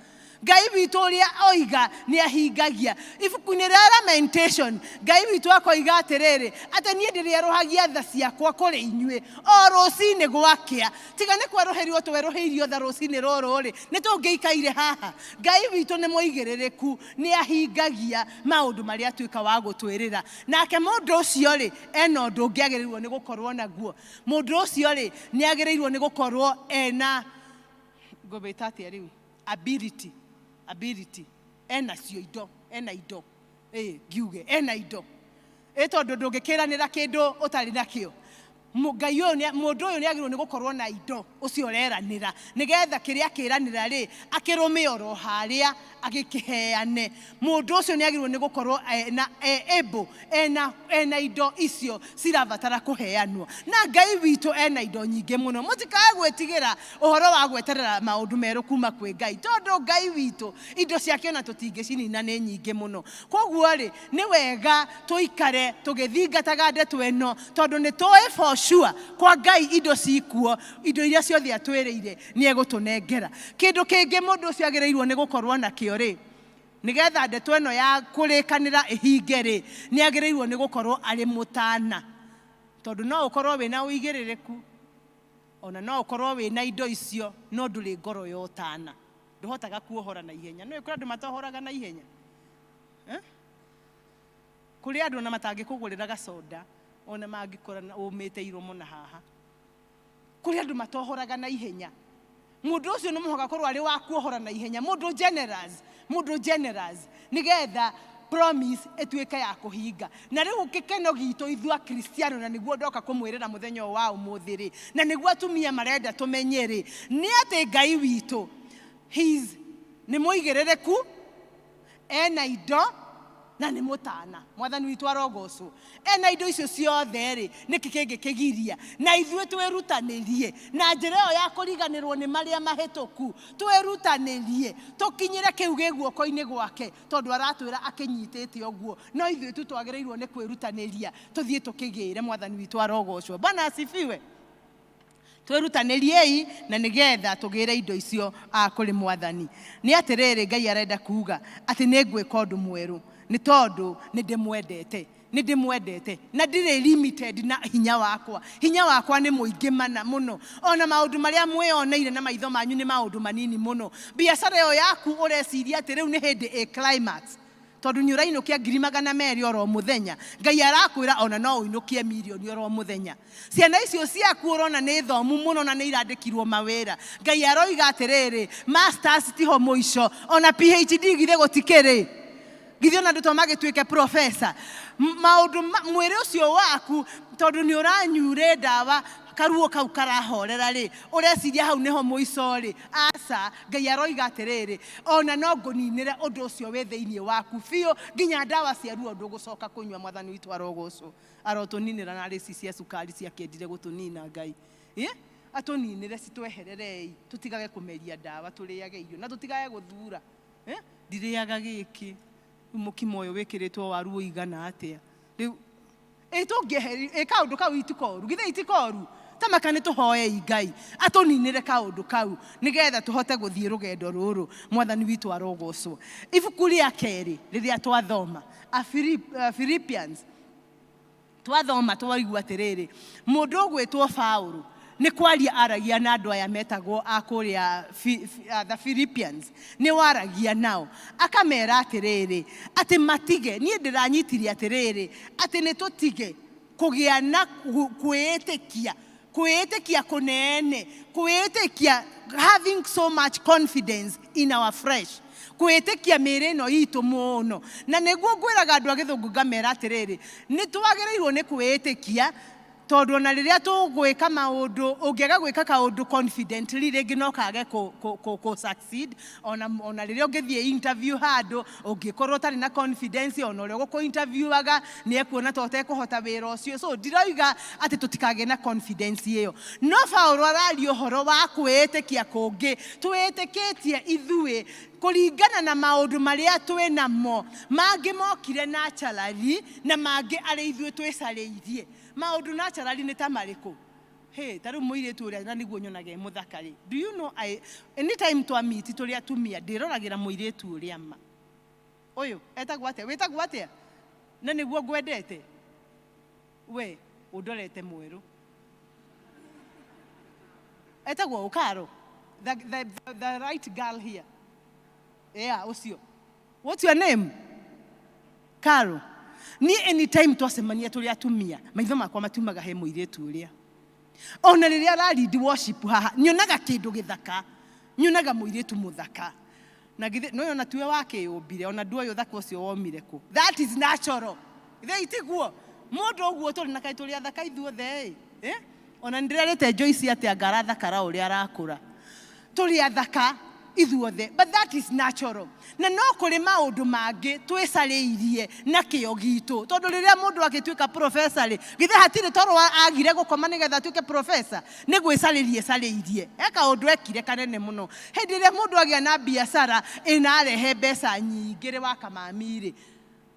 Ngai witũ ũrĩa oiga nĩ ahingagia. Ibuku-inĩ rĩa Lamentation, Ngai witũ akoiga atĩrĩrĩ, atĩ niĩ ndĩrĩerũhagia tha ciakwa kũrĩ inyuĩ o rũcinĩ gwakĩa. Tiga nĩ kwerũhĩrio twerũhĩirio tha rũcinĩ rũrũ rĩ, nĩ tũngĩikaire haha. Ngai witũ nĩ mũigĩrĩrĩku, nĩ ahingagia maũndũ marĩa atuĩka wa gũtwĩrĩra. Nake mũndũ ũcio rĩ, ena ũndũ ũngĩ agĩrĩirwo nĩ gũkorwo naguo. Mũndũ ũcio rĩ, nĩ agĩrĩirwo nĩ gũkorwo ena, ngũmĩta atĩa rĩu? Ability, ability. Ena cio indo, ena indo. Ngiuge, ena indo. Tondũ ndũngĩkĩranĩra kĩndũ ũtarĩ nakĩo. Ngai ũyũ nĩ, mũndũ ũyũ nĩ agĩrĩirwo nĩ gũkorwo na indo ũcio ũreranĩra, nĩgetha kĩrĩa akĩranĩra rĩ, akĩrũme oro harĩa agĩkĩheane. Mũndũ ũcio nĩ agĩrĩirwo nĩ gũkorwo ena, e able, ena, ena indo icio cirabatara kũheanwo. Na Ngai witũ ena indo nyingĩ mũno. Mũtikae gwĩtigĩra ũhoro wa gweterera maũndũ merũ kuma kwĩ Ngai, tondũ Ngai witũ indo ciake ona tũtingĩcinina nĩ nyingĩ mũno. Koguo rĩ, nĩ wega tũikare tũgĩthingataga ndeto ĩno, tondũ nĩ tũĩ for sure kwa Ngai indo cikuo, indo iria ciothe atwĩrĩire nĩ egũtũnengera. Kĩndũ kĩngĩ mũndũ ũcio agĩrĩirwo nĩ gũkorwo nakĩo rĩ, nĩgetha ndeto ĩno ya kũrĩkanĩra ĩhinge rĩ, nĩ agĩrĩirwo nĩ gũkorwo arĩ mũtana. Tondũ no ũkorwo wĩna ũigĩrĩrĩku, ona no ũkorwo wĩna indo icio, no ndũrĩ ngoro ya ũtana. Ndũhotaga kuohora na ihenya. Nĩũĩ kũrĩ andũ matohoraga na ihenya? Kũrĩ andũ ona matangĩkũgũrĩra gacoda, ona mangĩkora ũmĩte iromo na haha. Kũrĩ andũ matohoraga na ihenya. Mũndũ ũcio nĩ mũhaka akorwo arĩ wa kuohora na ihenya, mũndũ generous, mũndũ generous, nĩgetha promise ĩtuĩke ya kũhinga. Na rĩu gĩkeno gitũ ithuĩ Akristiano, na nĩguo ndoka kũmwĩrĩra mũthenya ũyũ wa ũmũthĩ rĩ, na nĩguo atumia marenda tũmenye rĩ, nĩ atĩ Ngai witũ, his, nĩ mũigĩrĩrĩku, ena indo, Na nĩ mũtana. Mwathani witũ arogocwo. Ena indo icio ciothe rĩ, nĩkĩ kĩngĩkĩgiria na ithuĩ twĩrutanĩrie na njĩra ĩyo ya kũriganĩrwo nĩ marĩa mahĩtũku, twĩrutanĩrie tũkinyĩre kĩu gĩ guoko-inĩ gwake, tondũ aratwĩra akĩnyitĩte ũguo. No ithuĩ tu twagĩrĩirwo nĩ kwĩrutanĩria tũthiĩ tũkĩgĩre. Mwathani witũ arogocwo. Bwana asifiwe. Twĩrutanĩriei na nĩgetha tũgĩre indo icio kũrĩ Mwathani. Nĩ atĩrĩrĩ, Ngai arenda kuga atĩ nĩ ngwĩka ũndũ mwerũ nĩ tondũ nĩ ndĩmwendete, nĩ ndĩmwendete na ndirĩ limited na hinya wakwa. Hinya wakwa nĩ mũingĩ mana mũno. Ona maũndũ marĩa mwĩoneire na maitho manyu nĩ maũndũ manini mũno. Biacara ĩyo yaku ũreciria atĩ rĩu nĩ hĩndĩ ĩ climax, tondũ nĩ ũrainũkia 200,000 oro mũthenya, Ngai arakwĩra ona no ũinũkie mirioni oro mũthenya. Ciana icio ciaku ũrona nĩ thomu mũno na nĩ irandĩkirwo mawĩra, Ngai aroiga atĩrĩrĩ, masters tiho mũico, ona PhD githĩ gũtikĩrĩ, githĩ ona andũ to magĩtuĩke professor. Maũndũ mwĩrĩ ũcio waku, tondũ nĩ ũranyure ndawa, karuo kau karahorera rĩ, ũreciria hau nĩho mũico rĩ? Aca. Ngai aroiga atĩrĩrĩ, ona no ngũninĩre ũndũ ũcio wĩ thĩinĩ waku biũ, nginya ndawa cia ruo ndũgũcoka kũnyua. Mwathani witũ arogocwo. Arotũninĩra na ici cia cukari ciakĩendire gũtũnina. Ngai atũninĩre, citwehererei, tũtigage kũmeria ndawa, tũrĩage irio na tũtigage gũthura. Ndirĩaga gĩkĩ, rĩu mũkimo ũyũ wĩkĩrĩtwo waru ũigana atĩa rĩu? Ĩ tũngĩeheri ĩ kaũndũ kau itikoru, githĩ itikoru? Tamaka nĩ tũhoei Ngai atũninĩre kaũndũ kau nĩgetha tũhote gũthiĩ rũgendo rũrũ. Mwathani witũ arogocwo. Ibuku rĩa kerĩ rĩrĩa twathoma, a Philippians, twathoma twaigua atĩrĩrĩ, mũndũ ũgwĩtwo Paũlũ nĩ kwaria aragia na andũ aya metagwo a kũrĩa the Philippians. Nĩ waragia nao akamera atĩrĩrĩ, atĩ matige, niĩ ndĩranyitirie atĩrĩrĩ, atĩ nĩ tũtige kũgĩa na kwĩĩtĩkia, kwĩĩtĩkia kũnene, kwĩĩtĩkia, having so much confidence in our flesh, kwĩĩtĩkia mĩĩrĩ ĩno itũ mũno. Na nĩguo ngwĩraga andũ a gĩthũngũ ngamera atĩrĩrĩ, nĩ twagĩrĩirwo nĩ kwĩĩtĩkia, tondũ ona rĩrĩa tũgwĩka maũndũ, ũngĩaga gwĩka kaũndũ confidently, rĩngĩ no kage kũ succeed. Ona rĩrĩa ũngĩthiĩ interview handũ, ũngĩkorwo ũtarĩ na confidence, ona ũrĩa ũgũkũ interviewaga nĩ ekuona ta ũtekũhota wĩra ũcio. So ndiroiga atĩ tũtikagĩe na confidence ĩyo, no Paũlũ araria ũhoro wa kwĩĩtĩkia kũngĩ twĩĩtĩkĩtie ithuĩ kũringana na maũndũ marĩa twĩ namo. Mangĩ mokire naturally na mangĩ arĩ ithuĩ twĩcarĩirie. Maũndũ naturally nĩ ta marĩkũ? Hey, ta rĩu mũirĩtu ũrĩa na nĩguo nyonaga e mũthaka rĩ, do you know, I, anytime twa meet tũrĩ atumia, ndĩroragĩra mũirĩtu ũrĩa ma ũyũ etagwo atĩa, wĩtagwo atĩa, na nĩguo ngwendete we ũndorete mwerũ, etagwo Ũkaro, the right girl here, yeah, ũcio. What's your name? Caro. Niĩ anytime twacemania tũrĩ atumia, maitho makwa matumaga he mũirĩtu ũrĩa. Ona rĩrĩa ara lead worship haha, nyonaga kĩndũ gĩthaka, nyonaga mũirĩtu mũthaka. Na githĩ no ona tiwe wakĩyũmbire, ona nduoĩ ũthaka ũcio womire kũ. That is natural. Githĩ itiguo? Mũndũ ũguo tũrĩ na kaĩ tũrĩ athaka ithuothe ĩ? Eh? Ona nĩndĩrerĩte Joyce atĩ anga arathakara ũrĩa arakũra. Tũrĩ athaka ithuothe, but that is natural. Na no kũrĩ maũndũ mangĩ twĩcarĩirie na kĩo gitũ, tondũ rĩrĩa mũndũ agĩtuĩka professor rĩ, githĩ hatirĩ toro agire gũkoma nĩgetha atuĩke professor? Nĩ gwĩcarĩria ecarĩirie. He kaũndũ ekire kanene mũno. Hĩndĩ ĩrĩa mũndũ agĩa na biacara ĩnarehe mbeca nyingĩ rĩ, wakamami rĩ,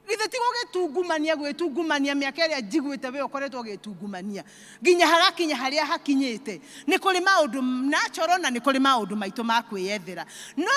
githĩ ti gũgĩtungumania, gwĩtungumania? Mĩaka ĩrĩa njiguĩte we ũkoretwo ũgĩtungumania nginya hagakinya harĩa hakinyĩte. Nĩ kũrĩ maũndũ natural na nĩ kũrĩ maũndũ maitũ ma kwĩyethera. No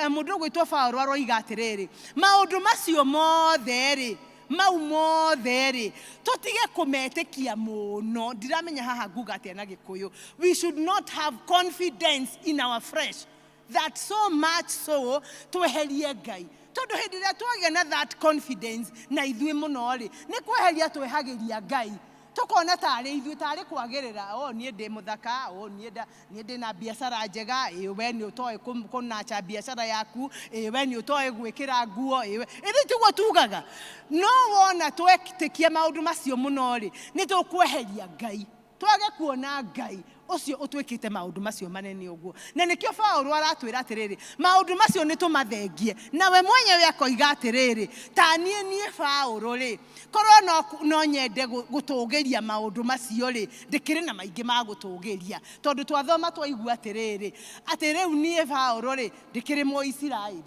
mũndũ ũgwĩtwo Paũlũ aroiga atĩrĩrĩ, maũndũ macio mothe rĩ, mau mothe rĩ, tũtige kũmetĩkia mũno. Ndiramenya haha nguga atĩa na Gĩkũyũ. We should not have confidence in our flesh that so much so tweherie Ngai, tondũ hĩndĩ ĩrĩa twagĩa na that confidence na ithuĩ mũno rĩ, nĩ kweheria twehagĩria Ngai, tũkona tarĩ ithuĩ, tarĩ kwagĩrĩra. O niĩ ndĩ mũthaka, o niĩ niĩ ndĩ na biacara njega, ĩ we nĩ ũtoĩ kũnacha biacara yaku, ĩ we nĩ ũtoĩ gwĩkĩra nguo, ĩ we ĩthĩ tiguo tugaga. No wona twetĩkia maũndũ macio mũno rĩ, nĩ tũkweheria Ngai. Twage kuona Ngai ũcio ũtwĩkĩte maũndũ macio manene ũguo. Na nĩkĩo Paũlũ aratwĩra atĩrĩrĩ, maũndũ macio nĩ tũmathengie. Nawe mwenyewe akoiga atĩrĩrĩ, ta niĩ niĩ Paũlũ rĩ, korwo no, no nyende gũtũgĩria maũndũ macio rĩ, ndĩkĩrĩ na maingĩ ma gũtũgĩria. Tondũ twathoma twaigua atĩrĩrĩ, atĩ rĩu niĩ Paũlũ rĩ, ndĩkĩrĩ Mũisiraeli,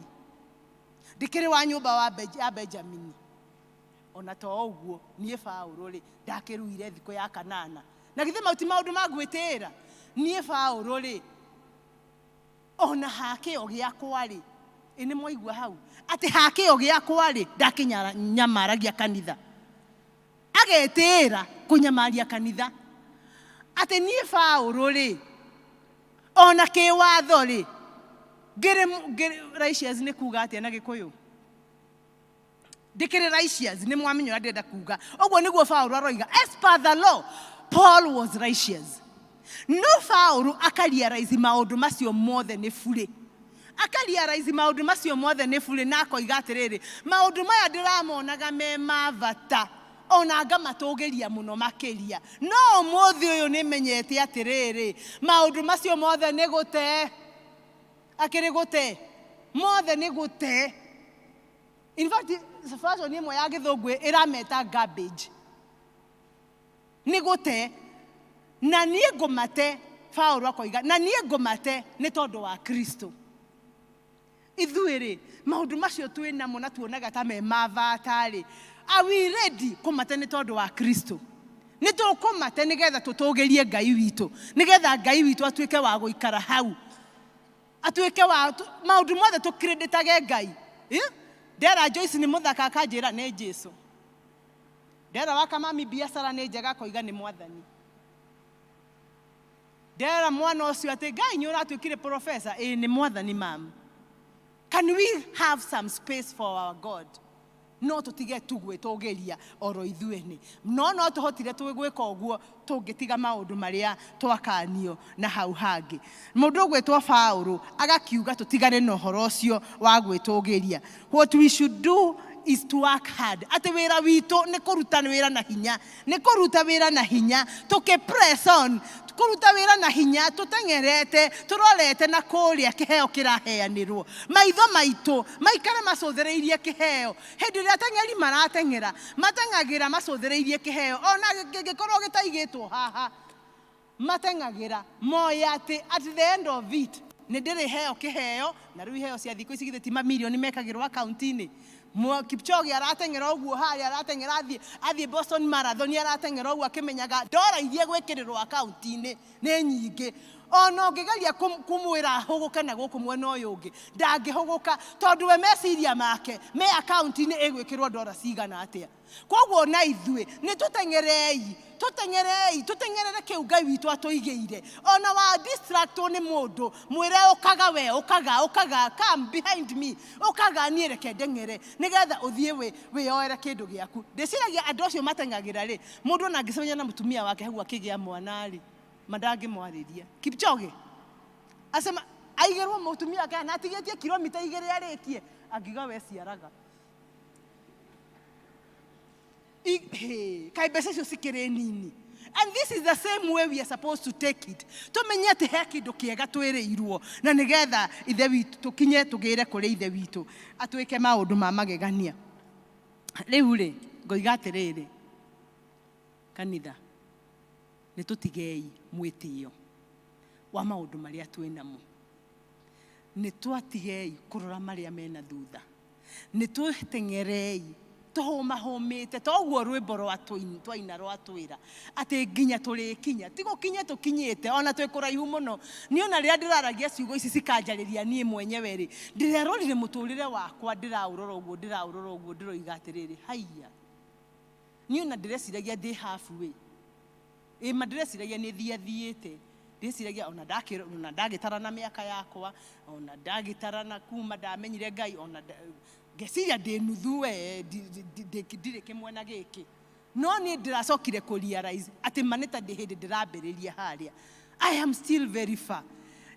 ndĩkĩrĩ wa nyũmba wa ya Benjamini. Ona to ũguo, niĩ Paũlũ-rĩ, ndakĩruire thikũ ya kanana. Na githĩ mau ti maũndũ ma gwĩtĩĩra? Niĩ Paũlũ-rĩ, ona ha kĩo gĩakwa-rĩ, ĩ nĩ mwaigua hau, atĩ ha kĩo gĩakwa-rĩ, ndakĩnyamaragia kanitha. Agetĩĩra kũnyamaria kanitha. Atĩ niĩ Paũlũ-rĩ, ona kĩwatho-rĩ, ngĩrĩ, ngĩrĩ, righteous nĩ kuga atĩa na Gĩkũyũ? Ndĩkĩrĩ righteous, nĩ mwamenya ũrĩa ndĩrenda kuga. Ũguo nĩguo Paũlũ aroiga, as per the law, Paul was righteous. No Paũlũ akarealize maũndũ macio mothe nĩ burĩ. Akarealize maũndũ macio mothe nĩ burĩ na akoiga atĩrĩrĩ, maũndũ maya ndĩramonaga me ma bata, ona ngamatũgĩria mũno makĩria. No ũmũthĩ ũyũ nĩmenyete atĩrĩrĩ, maũndũ macio mothe nĩ gũte. Akĩrĩ gũte. Mothe nĩ gũte. In fact, version ĩmwe ya Gĩthũngũ ĩrameta garbage. Nĩ gũte. Na niĩ ngũmate, Paũlũ akoiga, na niĩ ngũmate nĩ tondũ wa Kristo. Ithuĩ rĩ, maũndũ macio twĩ namo na tuonaga ta me ma bata rĩ, are we ready kũmate nĩ tondũ wa Kristo? Nĩ tũkũmate nĩgetha tũtũgĩrie Ngai witũ, nĩgetha Ngai witũ atuĩke wa gũikara hau. Atuĩke wa maũndũ mothe tũkirĩndĩtage Ngai. Ndera Joyce nĩ mũthaka akanjĩra nĩ Jesu. Ndera wa Kamami biacara nĩ njega akoiga nĩ Mwathani. Ndera mwana ũcio atĩ Ngai nĩ ũratuĩkire professor, ĩĩ nĩ Mwathani mam. Can we have some space for our God? No tũtige tu gwĩtũgĩria oro ithuĩ nĩ. No no tũhotire gwĩka ũguo tũngĩtiga maũndũ marĩa twakanio na hau hangĩ. Mũndũ ũgwĩtwo Paũlũ agakiuga tũtigane na ũhoro ũcio wa gwĩtũgĩria. What we should do is to work hard. Atĩ wĩra witũ nĩ kũruta wĩra na hinya. Nĩ kũruta wĩra na hinya, tũkĩ press on, kũruta wĩra na hinya, tũteng'erete, tũrorete na kũrĩa kĩheo kĩraheanĩrwo. Maitho maitũ maikare macũthĩrĩirie kĩheo. Hĩndĩ ĩrĩa ateng'eri marateng'era, mateng'agĩra macũthĩrĩirie kĩheo, ona kĩngĩkorwo gĩtaigĩtwo haha, mateng'agĩra moĩ atĩ at the end of it nĩ ndĩrĩheo kĩheo. Na rĩu iheo cia thikũ ici githĩ ti mamirioni mekagĩrwo akaunti-inĩ. Kipchoge arateng'era ũguo harĩa, arateng'era athiĩ Boston Marathon, arateng'era ũguo akĩmenyaga ndora iria gwĩkĩrĩrwo akaunti-inĩ nĩ nyingĩ. Ona ũngĩgeria kũmwĩra ahũgũke na gũkũ mwena ũyũ ũngĩ, ndangĩhũgũka, tondũ we meciria make me akaunti-inĩ ĩgwĩkĩrwo ndora cigana atĩa. Koguo na ithuĩ nĩ tũteng'erei, tũteng'erei, tũteng'erere kĩu Ngai witũ atũigĩire. Ona wa distractwo nĩ mũndũ, mwĩre ũkaga we, ũkaga, ũkaga, come behind me, ũkaga niĩ reke ndeng'ere, nĩgetha ũthiĩ wĩyoere kĩndũ gĩaku. Ndĩciragia andũ acio mateng'agĩra rĩ, mũndũ ona angĩcemania na mũtumia wake hau akĩgĩa mwana rĩ, ma ndangĩmwarĩria. Kipchoge acema aigĩrwo mũtumia wake na atigĩtie kilomita igĩrĩ arĩkie, angiuga we ciaraga. Kaĩ mbeca icio cikĩrĩ nini. And this is the same way we are supposed to take it. Tũmenye atĩ he kĩndũ kĩega twĩrĩirwo, na nĩgetha ithe witũ tũkinye tũgĩre kũrĩ ithe witũ atwĩke maũndũ ma magegania. Rĩu rĩ, ngoiga atĩrĩrĩ, kanitha, nĩ tũtigei mwĩtĩo wa maũndũ marĩa twĩ namo. Nĩ twatigei kũrora marĩa mena thutha. Nĩ tũteng'erei tũhũmahũmĩte, toguo rwĩmbo rwa twaina rwatwĩra atĩ nginya tũrĩkinya. Ti gũkinya tũkinyĩte, ona twĩ kũraihu mũno. Niĩ ona rĩrĩa ndĩraragia ciugo ici cikanjarĩria niĩ mwenyewe rĩ, ndĩrerorire mũtũrĩre wakwa, ndĩraũrora ũguo, ndĩraũrora ũguo, ndĩroiga atĩrĩrĩ, haiya. Niĩ ona ndĩreciragia ndĩ halfway. Ĩ ma ndĩreciragia nĩ thiathiĩte. Ndĩreciragia ona ona ndagĩtarana mĩaka yakwa, ona ndagĩtarana kuma ndamenyire Ngai, ona ngeciria ndĩ nuthu we, ndirĩ kĩmwena gĩkĩ. No niĩ ndĩracokire kũ realize atĩ ma nĩ ta ndĩ hĩndĩ ndĩrambĩrĩria harĩa. I am still very far.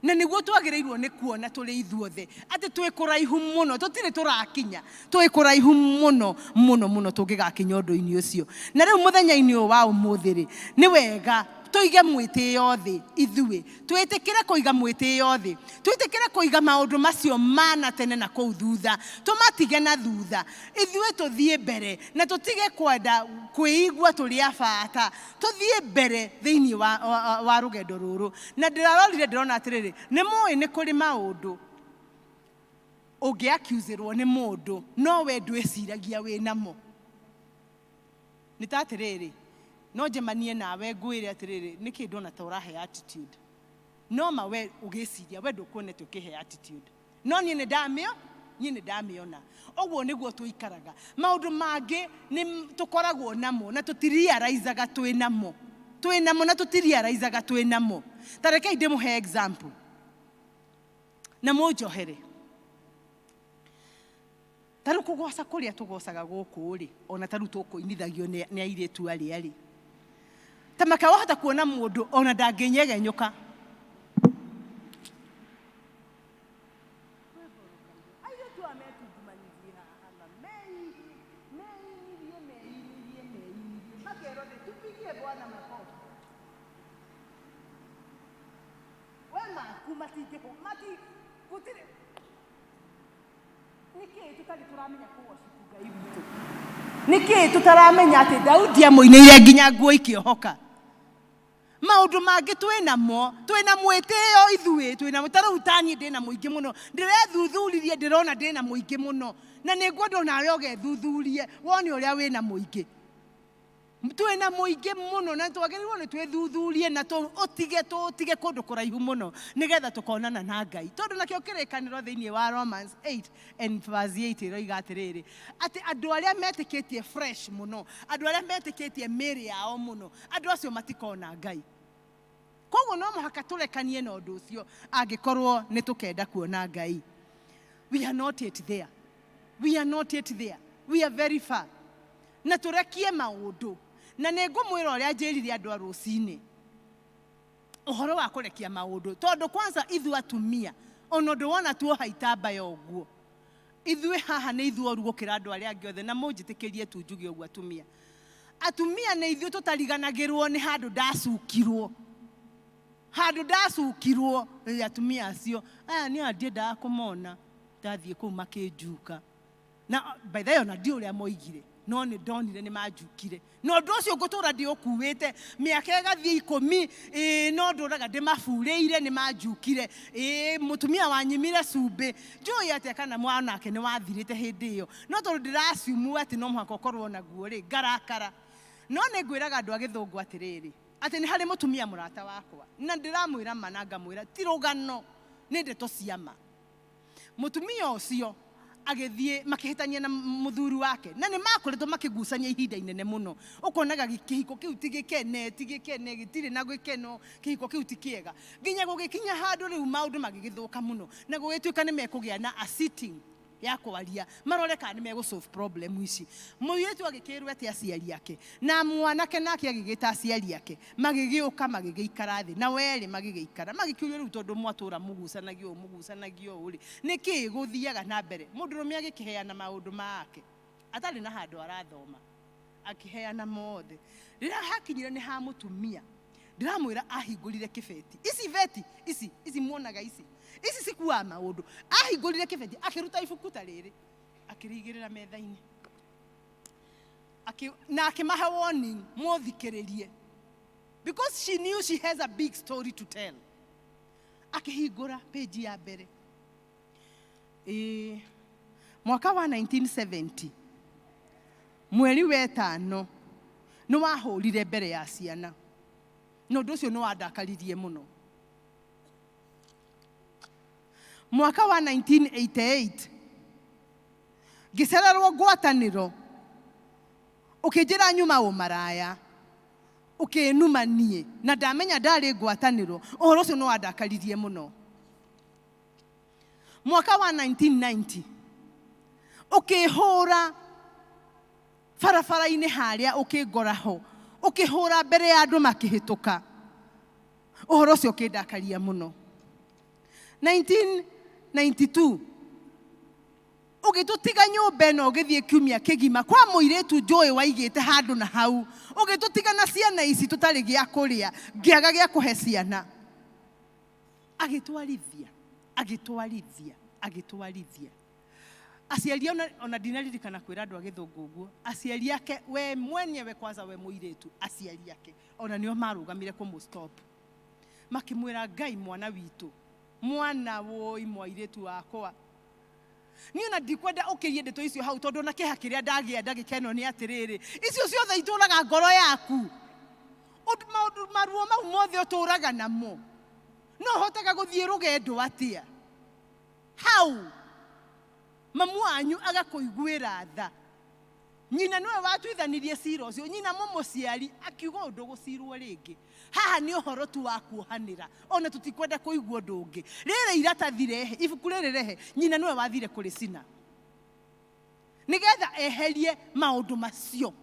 Na nĩguo twagĩrĩirwo nĩ kuona tũrĩ ithuothe atĩ twĩ kũraihu mũno, tũtirĩ tũrakinya, twĩ kũraihu mũno mũno mũno tũngĩgakinya ũndũ-inĩ ũcio. Na rĩu mũthenya-inĩ ũyũ wa ũmũthĩ rĩ, nĩ wega Tũige mwĩtĩo thĩ ithuĩ, twĩtĩkĩre kũiga mwĩtĩo thĩ, twĩtĩkĩre kũiga maũndũ macio mana tene na kũu thutha, tũmatige na thutha, ithuĩ tũthiĩ mbere na tũtige kwenda kwĩigua tũrĩ a bata, tũthiĩ mbere thĩinĩ wa, wa, wa rũgendo rũrũ. Na ndĩrarorire ndĩrona atĩrĩrĩ, nĩ mũĩ nĩ kũrĩ maũndũ ũngĩ accusĩrwo nĩ mũndũ no we ndwĩciragia wĩ namo. Nĩ ta atĩrĩrĩ, no njemanie nawe ngwĩre atĩrĩrĩ, nĩkĩ ndona ta ũrahe attitude? No ma we ũgĩciria, we ndũkuonete ũkĩhe attitude. No niĩ nĩ ndamĩo, niĩ nĩ ndamĩona. Ũguo nĩguo tũikaraga. Maũndũ mangĩ nĩ tũkoragwo namo na tũtirealizaga twĩ namo. Twĩ namo na tũtirealizaga twĩ namo. Ta rekei ndĩmũhe example. Na mũnjohere. Ta rĩu kũgoca kũrĩa tũgocaga gũkũ rĩ, ona ta rĩu tũkũinithagio nĩ nĩ airĩtu arĩa rĩ, ta maka wahota kuona mũndũ ona ndangĩnyegenyũka. Airĩtu aya metungumanirie haha ma meinithie meinithie meinithie makerwo thĩ tupigie Bwana makofi. We maku matingĩhũ mati gũtirĩ nĩkĩ tũtarĩ tũramenya kũworship Ngai witũ? Nĩkĩ tũtaramenya atĩ Daudi amũinĩire nginya nguo ikĩohoka? Maũndũ mangĩ twĩnamo, twĩna mwĩtĩo ithuĩ, twĩna ta rĩu ta niĩ ndĩna mũingĩ mũno, ndĩrethuthuririe ndĩrona ndĩna mũingĩ mũno, na nĩ ngwenda onawe ũgethuthurie wone ũrĩa wĩna mũingĩ. Twĩna mũingĩ mũno na twagĩrĩirwo nĩ twĩthuthurie na tũũtige tũũtige kũndũ kũraihu mũno nĩgetha tũkonana na Ngai. Tondũ nakĩo kĩrĩkanĩro thĩinĩ wa Romans 8 and verse 8 ĩroiga atĩrĩrĩ, atĩ andũ arĩa metĩkĩtie fresh mũno, andũ arĩa metĩkĩtie mĩĩrĩ yao mũno, andũ acio matikona Ngai. Koguo no mũhaka tũrekanie na ũndũ ũcio angĩkorwo nĩ tũkenda kuona Ngai. We are not yet there. We are not yet there. We are very far. Na tũrekie maũndũ. Na nĩ ngũmwĩra ũrĩa njĩrire andũ a rũcinĩ ũhoro wa kũrekia maũndũ, tondũ kwanza ithuĩ atumia ona ũndũ wona tuoha itambaya ũguo, ithuĩ haha nĩ ithuĩ oru gũkĩra andũ arĩa angĩ othe, na mũnjĩtĩkĩrie tu njuge ũguo atumia. Atumia nĩ ithuĩ tũtariganagĩrwo nĩ handũ ndacukirwo. Handũ ndacukirwo, ĩ atumia acio, aya nĩ aya ndiendaga kũmona, ndathiĩ kũu makĩnjuka. Na by the way ona ndiũĩ ũrĩa moigire, no nĩ ndonire nĩ manjukire. Na ũndũ ũcio ngũtũra ndĩũkuĩte, mĩaka ĩgathiĩ ikũmi, ĩĩ no ndũraga ndĩmaburĩire nĩ manjukire. Ĩĩ mũtumia wanyimire cumbĩ, njũĩ atĩa kana mwanake nĩ wathirĩte hĩndĩ ĩyo. No tondũ ndĩra assume atĩ no mũhaka ũkorwo naguo rĩ, ngarakara. No nĩ ngwĩraga andũ a gĩthũngũ atĩrĩrĩ, atĩ nĩ harĩ mũtumia mũrata wakwa, na ndĩramwĩra ma na ngamwĩra ti rũgano, nĩ ndeto cia ma. Mũtumia ũcio agĩthiĩ makĩhĩtania na mũthuri wake, na nĩ makoretwo makĩgucania ihinda inene mũno. Ũkonaga kĩhiko kĩu ti gĩkene, ti gĩkene, gĩtirĩ na gĩkeno, kĩhiko kĩu ti kĩega. Nginya gũgĩkinya handũ rĩu maũndũ magĩgĩthũka mũno, na gũgĩtuĩka nĩ mekũgĩa na a sitting ya kwaria, marore kana nĩ megũ solve problem ici. Mũirĩtu agĩkĩrwo ete aciari ake, na mwanake nake agĩgĩta aciari ake, magĩgĩũka magĩgĩikara thĩ, nao erĩ magĩgĩikara, magĩkĩũrio rĩu tondũ mwatũra mũgucanagia ũũ mũgucanagia ũũ rĩ, nĩkĩ gũthiaga na mbere? Mũndũrũme agĩkĩheana maũndũ make, atarĩ na handũ arathoma, akĩheana mothe. Rĩrĩa hakinyire nĩ ha mũtumia, ndĩramwĩra ahingũrire kĩbeti. Ici beti, ici, ici muonaga ici, ici cikuaga maũndũ. Ahingũrire kĩbeti, akĩruta ibuku ta rĩrĩ, akĩrĩigĩrĩra metha-inĩ. Na akĩmahe warning, mũthikĩrĩrie. Because she knew she has a big story to tell. Akĩhingũra page ya mbere. Ĩĩ, mwaka wa 1970, mweri wetano, nĩ wahũrire mbere ya ciana. Na ũndũ ũcio nĩ wandakaririe mũno. Mwaka wa 1988, ngĩcererwo ngwatanĩro, ũkĩnjĩra nyuma ũmaraya, ũkĩnuma niĩ, na ndamenya ndarĩ ngwatanĩro, ũhoro ũcio nĩ wandakaririe mũno. Mwaka wa 1990, ũkĩhũra barabara-inĩ harĩa, ũkĩngora ho, ũkĩhũra mbere ya andũ makĩhĩtũka. Ũhoro ũcio ũkĩndakaria mũno. 1992, Ũgĩtũtiga nyũmba ĩno ũgĩthiĩ kiumia kĩgima kwa mũirĩtu njũĩ waigĩte handũ na hau, ũgĩtũtiga na ciana ici tũtarĩ gĩa kũrĩa, ngĩaga gĩa kũhe ciana. Agĩtwarithia, agĩtwarithia, agĩtwarithia. Aciari ona, ona ndinaririkana kwĩra andũ a gĩthũngũ ũguo, aciari ake, we mwenyewe kwanza we mũirĩtu, aciari ake ona nĩo marũgamire kũmũ stop. Makĩmwĩra Ngai mwana witũ, mwana woi mwairĩtu wakwa, niĩ ona ndikwenda ũkĩrie ndeto icio hau tondũ ona kĩeha kĩrĩa ndagĩa ndagĩka ĩno nĩ atĩrĩrĩ, icio ciothe itũraga ngoro yaku. Ũndũ, maũndũ maruo mau mothe ũtũraga namo, no ũhotaga gũthiĩ rũgendo atĩa? Hau mamu wanyu agakũiguĩra tha. Nyina nĩwe watuithanirie cira ũcio, nyina mũmũciari akiuga ũndũ gũcirwo rĩngĩ. Haha nĩ ũhoro tu wa kuohanĩra, ona tũtikwenda kũigua ũndũ ũngĩ. Rĩrĩ iratathi rehe, ibuku rĩrĩ rehe, nyina nĩwe wathire kũrĩcina nĩgetha eherie maũndũ macio.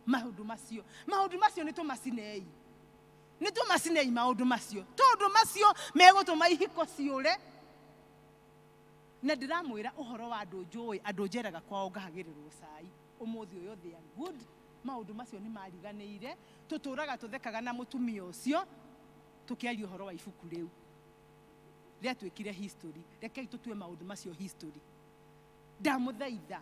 Maũndũ macio, maũndũ macio nĩ tũmacinei, nĩ tũmacinei maũndũ macio, tondũ macio megũtũma ihiko ciũre. Na ndĩramwĩra ũhoro wa andũ njũĩ, andũ njeraga kwao ngahagĩrĩrwo cai, ũmũthĩ ũyũ they are good. Maũndũ macio nĩ mariganĩire, tũtũraga tũthekaga na mũtumia ũcio tũkĩaria ũhoro wa ibuku rĩu rĩatuĩkire history. Rekei tũtue maũndũ macio history. Ndamũthaitha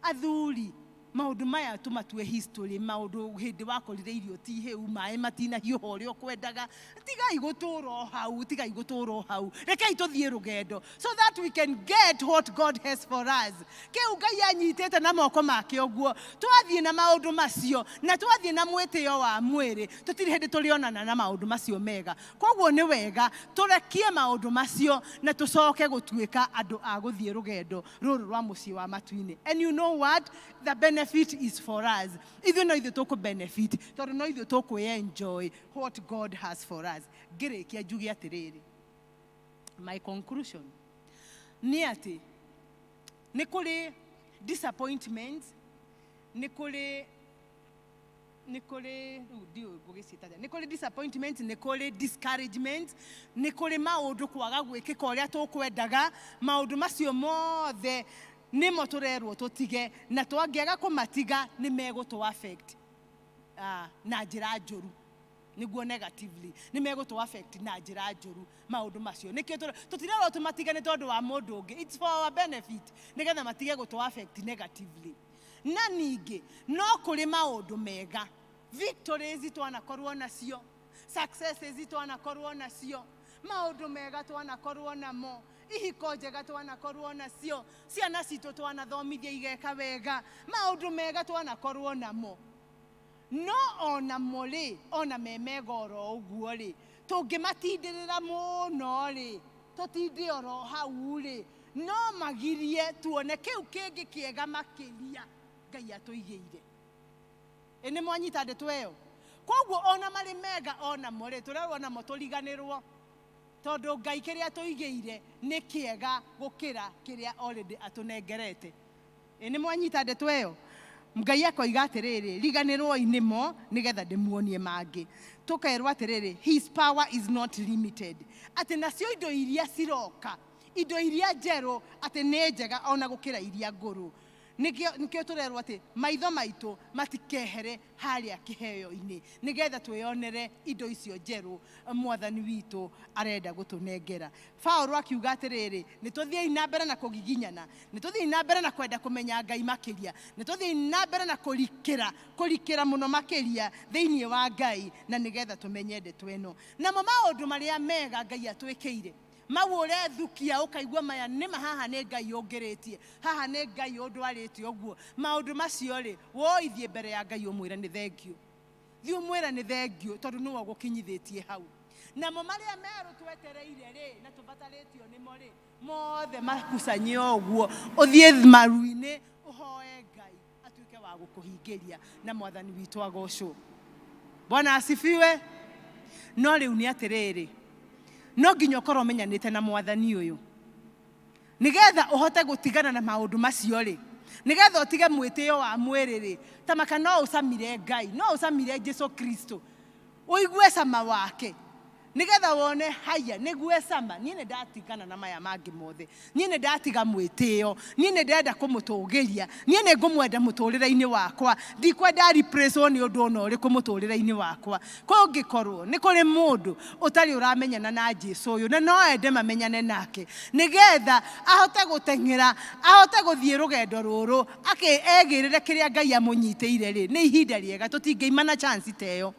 athuri, maũndũ maya tũmatue history. Maũndũ hĩndĩ wakorire irio ti hĩu, maĩ matinahiũha ũrĩa ũkwendaga, tigai gũtũra o hau, tigai gũtũra o hau. Rekei tũthiĩ rũgendo so that we can get what God has for us. Kĩu Ngai anyitĩte na moko make ũguo, twathiĩ na maũndũ macio na twathiĩ na mwĩtĩo wa mwĩrĩ, tũtirĩ hĩndĩ tũrĩonana na maũndũ macio mega. Koguo nĩ wega tũrekie maũndũ macio na tũcoke gũtuĩka andũ a gũthiĩ rũgendo rũrũ rwa mũciĩ wa matu-inĩ. And you know what? The benefit is for us. Ithuĩ no ithuĩ tũkũ benefit, tondũ no ithuĩ tũkũ enjoy what God has for us. Ngĩrĩkia njuge atĩrĩrĩ, my conclusion nĩ atĩ nĩ kũrĩ disappointment, nĩ kũrĩ nĩ kũrĩ rĩu ndiũĩ ngũgĩciĩta atĩa, nĩ kũrĩ disappointment, nĩ kũrĩ discouragement, nĩ kũrĩ maũndũ kwaga gwĩkĩka ũrĩa tũkwendaga. Maũndũ macio mothe nĩmo tũrerwo tũtige, na twangĩaga kũmatiga nĩ megũtũ affect na njĩra njũru, nĩguo negatively, nĩ megũtũ affect na njĩra njũru maũndũ macio. Nĩkĩo tũtirerwo tũmatige nĩ tondũ wa mũndũ ũngĩ, it's for our benefit, nĩgetha matige gũtũ affect negatively. Na ningĩ no kũrĩ maũndũ mega, victories twanakorwo nacio, successes twanakorwo nacio, maũndũ mega twanakorwo namo, ihiko njega twanakorwo nacio, ciana citũ twanathomithia igeka wega, maũndũ mega twanakorwo namo. No onamo rĩ, ona me mega oro ũguo rĩ, tũngĩmatindĩrĩra mũno rĩ, tũtinde oro hau rĩ, no magirie tuone kĩu kĩngĩ kĩega makĩria Ngai atũigĩire. Ĩ nĩ mwanyita ndeto ĩyo? Koguo ona marĩ mega onamo rĩ, tũrerwo namo tũriganĩrwo, tondũ Ngai kĩrĩa atũigĩire nĩ kĩega gũkĩra kĩrĩa already atũnengerete. Ĩ nĩ mwanyita ndeto ĩyo? Ngai akoiga atĩrĩrĩ, riganĩrwoi nĩmo nĩgetha ndĩmuonie mangĩ. Tũkerwo atĩrĩrĩ, his power is not limited. Atĩ nacio indo iria ciroka, indo iria njerũ, atĩ nĩ njega ona gũkĩra iria ngũrũ. Nĩkĩo, nĩkĩo tũrerwo atĩ maitho maitũ matikehere harĩa kĩheo-inĩ, nĩgetha twĩyonere indo icio njerũ Mwathani witũ arenda gũtũnengera. Paũlũ akiuga atĩrĩrĩ, nĩ tũthiĩi na mbere na kũgiginyana, nĩ tũthiĩi na mbere na kwenda kũmenya Ngai makĩria, nĩ tũthiĩi na mbere na kũrikĩra, kũrikĩra mũno makĩria thĩinĩ wa Ngai, na nĩgetha tũmenye ndeto ĩno. Namo maũndũ marĩa mega Ngai atwĩkĩire, mau ũrethukia ũkaigua maya nĩma, haha nĩ Ngai ũngĩrĩtie, haha nĩ Ngai ũndwarĩte ũguo. Maũndũ macio rĩ, woi thiĩ mbere ya Ngai ũmwĩre nĩ thengiũ. Thiĩ ũmwĩre nĩ thengiũ tondũ nĩwe ũgũkinyithĩtie hau. Namo marĩa merũ twetereire rĩ, na tũbatarĩtio nĩmo rĩ, mothe makucanyie o ũguo, ũthiĩ maru-inĩ ũhoe Ngai atuĩke wa gũkũhingĩria, na Mwathani witũ agocwo. Bwana asifiwe. No rĩu nĩ atĩrĩrĩ, no nginya ũkorwo ũmenyanĩte na Mwathani ũyũ nĩgetha ũhote gũtigana na maũndũ macio rĩ, nĩgetha ũtige mwĩtĩo wa mwĩrĩ rĩ, tamaka no ũcamire Ngai, no ũcamire Jesu Kristo, ũigue cama wake. Nĩgetha wone haya nĩguo ĩcama. Niĩ nĩ ndatigana na maya mangĩ mothe. Niĩ nĩ ndatiga mwĩtĩo. Niĩ nĩ ndĩrenda kũmũtũgĩria. Niĩ nĩ ngũmwenda mũtũrĩre-inĩ wakwa. Ndikwenda replace nĩ ũndũ ona ũrĩkũ mũtũrĩre-inĩ wakwa. Kũngĩkorwo nĩ kũrĩ mũndũ ũtarĩ ũramenyana na Jesu ũyũ na no ende mamenyane nake nĩgetha ahote gũteng'era, ahote gũthiĩ rũgendo rũrũ, egĩrĩre kĩrĩa Ngai amũnyitĩire rĩ, nĩ ihinda rĩega, tũtingĩimana chance ta ĩyo.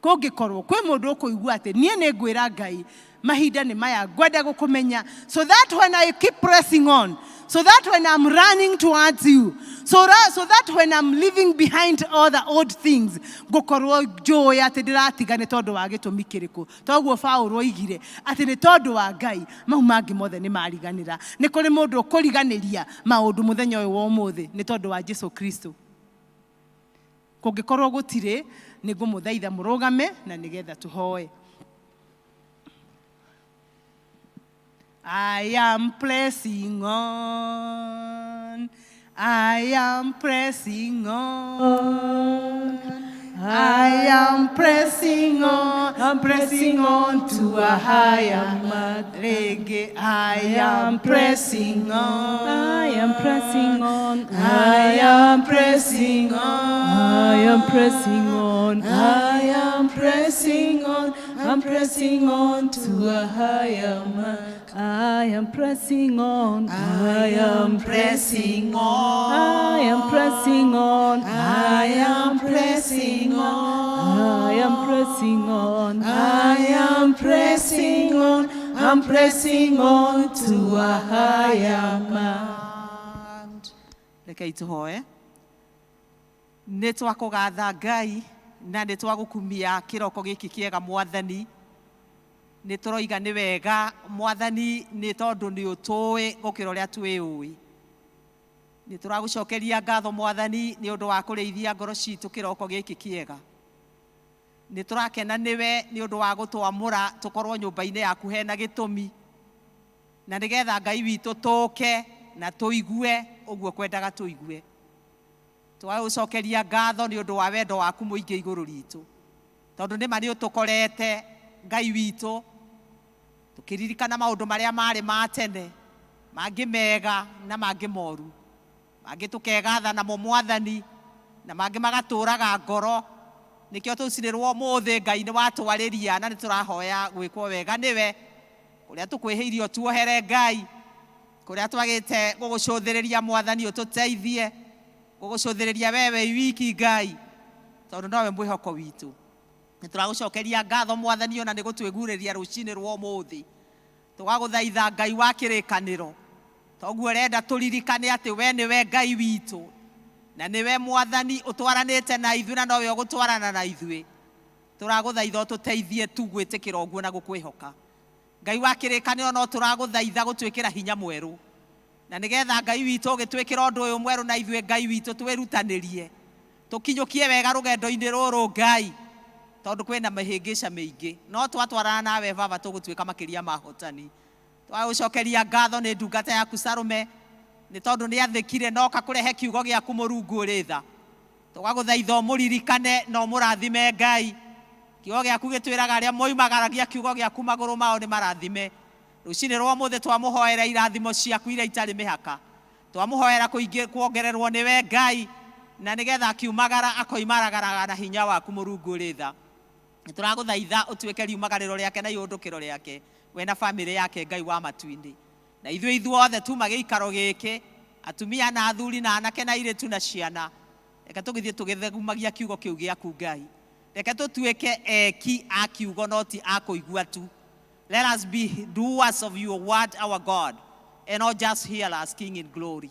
Kũngĩkorwo kwĩ mũndũ ũkũigua atĩ niĩ nĩ ngwĩra Ngai mahinda nĩ maya ngwenda gũkũmenya, so that when I keep pressing on, so that when I'm running towards you, so that when I'm leaving behind all the old things, ngũkorwo njũĩ atĩ ndĩratiga nĩ tondũ wa gĩtũmi kĩrĩkũ. Toguo Paũlũ oigire atĩ nĩ tondũ wa Ngai mau mangĩ mothe nĩ mariganĩra. Nĩ kũrĩ mũndũ ũkũriganĩria maũndũ mũthenya ũyũ wa ũmũthĩ nĩ tondũ wa Jesu Kristo. Kũngĩkorwo gũtirĩ, nĩ ngũmũthaitha mũrũgame na nĩgetha tũhoe. I am pressing on. I am pressing on. I am pressing on. I'm pressing on to a higher mark. Rĩngĩ, I am pressing on. I am pressing on. I am pressing on. I am pressing on. I am pressing on. I'm pressing on to a higher mark. I am pressing on. I am pressing on. I am pressing on. I am pressing on. I am pressing on. I am pressing on. I'm pressing on to a higher mark. Rekei tũhoe. Nĩ twakũgatha Ngai na nĩ twagũkumia kĩroko gĩkĩ kĩega Mwathani. Nĩ tũroiga nĩ wega Mwathani nĩ tondũ nĩ ũtũĩ gũkĩra ũrĩa twĩũĩ. Nĩ tũragũcokeria ngatho Mwathani nĩ ũndũ wa kũrĩithia ngoro citũ kĩroko gĩkĩ kĩega. Nĩ tũrakena nĩwe nĩ ũndũ wa gũtwamũra tũkorwo nyũmba-inĩ yaku hena gĩtũmi. Na nĩgetha Ngai witũ tũke na tũigue ũguo kwendaga tũigue. Tũgagũcokeria ngatho nĩ ũndũ wa wendo waku mũingĩ igũrũ ritũ. Tondũ nĩma nĩ ũtũkorete Ngai witũ, tũkĩririkana maũndũ marĩa marĩ ma tene, mangĩ mega na mangĩ moru. Mangĩ tũkegatha namo Mwathani, na mangĩ magatũraga ngoro. Nĩkĩo tũcinĩrwo ũmũthĩ Ngai nĩ watwarĩria na nĩ tũrahoya gwĩkwo wega nĩwe. Kũrĩa tũkwĩhĩirie ũtuohere Ngai, kũrĩa twagĩte gũgũcũthĩrĩria Mwathani ũtũteithie, gũgũcũthĩrĩria we wĩ wiki Ngai, tondũ nowe mwĩhoko witũ. Nĩ tũragũcokeria ngatho Mwathani ona nĩ gũtwĩgurĩria rũcinĩ rwa ũmũthĩ. Tũgagũthaitha Ngai wa kĩrĩkanĩro, toguo ũrenda tũririkane atĩ we nĩwe Ngai witũ, na nĩwe Mwathani ũtwaranĩte na ithuĩ na nowe ũgũtwarana na ithuĩ. Tũragũthaitha ũtũteithie tu gwĩtĩkĩra ũguo na gũkwĩhoka. Ngai wa kĩrĩkanĩro no tũragũthaitha gũtwĩkĩra hinya mwerũ. Na nĩgetha Ngai witũ ũgĩtwĩkĩra ũndũ ũyũ mwerũ na ithuĩ Ngai witũ twĩrutanĩrie. Tũkinyũkie wega rũgendo-inĩ rũrũ Ngai, tondũ kwĩna mĩhĩngĩca mĩingĩ. No twatwarana nawe Baba tũgũtuĩka makĩria ma ahotani. Twagũcokeria ngatho nĩ ndungata yaku Salome, nĩ tondũ nĩ athĩkire na oka kũrehe kiugo gĩaku Mũrungu ũrĩ tha. Tũgagũthaitha ũmũririkane na ũmũrathime Ngai. Kiugo gĩaku gĩtwĩraga arĩa moimagaragia kiugo gĩaku magũrũ mao nĩ marathime. Rũcinĩ rwa ũmũthĩ twamũhoera irathimo ciaku iria itarĩ mĩhaka. Twamũhoera kuongererwo nĩwe Ngai, na nĩgetha akiumagara akoimaragaraga na hinya waku Mũrungu ũrĩ tha. Nĩ tũragũthaitha ũtuĩke riumagarĩro rĩake na iũndũkĩro rĩake, we na bamĩrĩ yake Ngai wa matu-inĩ. Na ithuĩ ithuothe tuma gĩikaro gĩkĩ, atumia na athuri na anake na airĩtu na ciana, reke tũgĩthiĩ tũgĩthegumagia kiugo kĩu gĩaku Ngai. Reke tũtuĩke eki a kiugo no ti a kũigua tu. Let us be doers of your word, our God, and not just hearers, King in glory.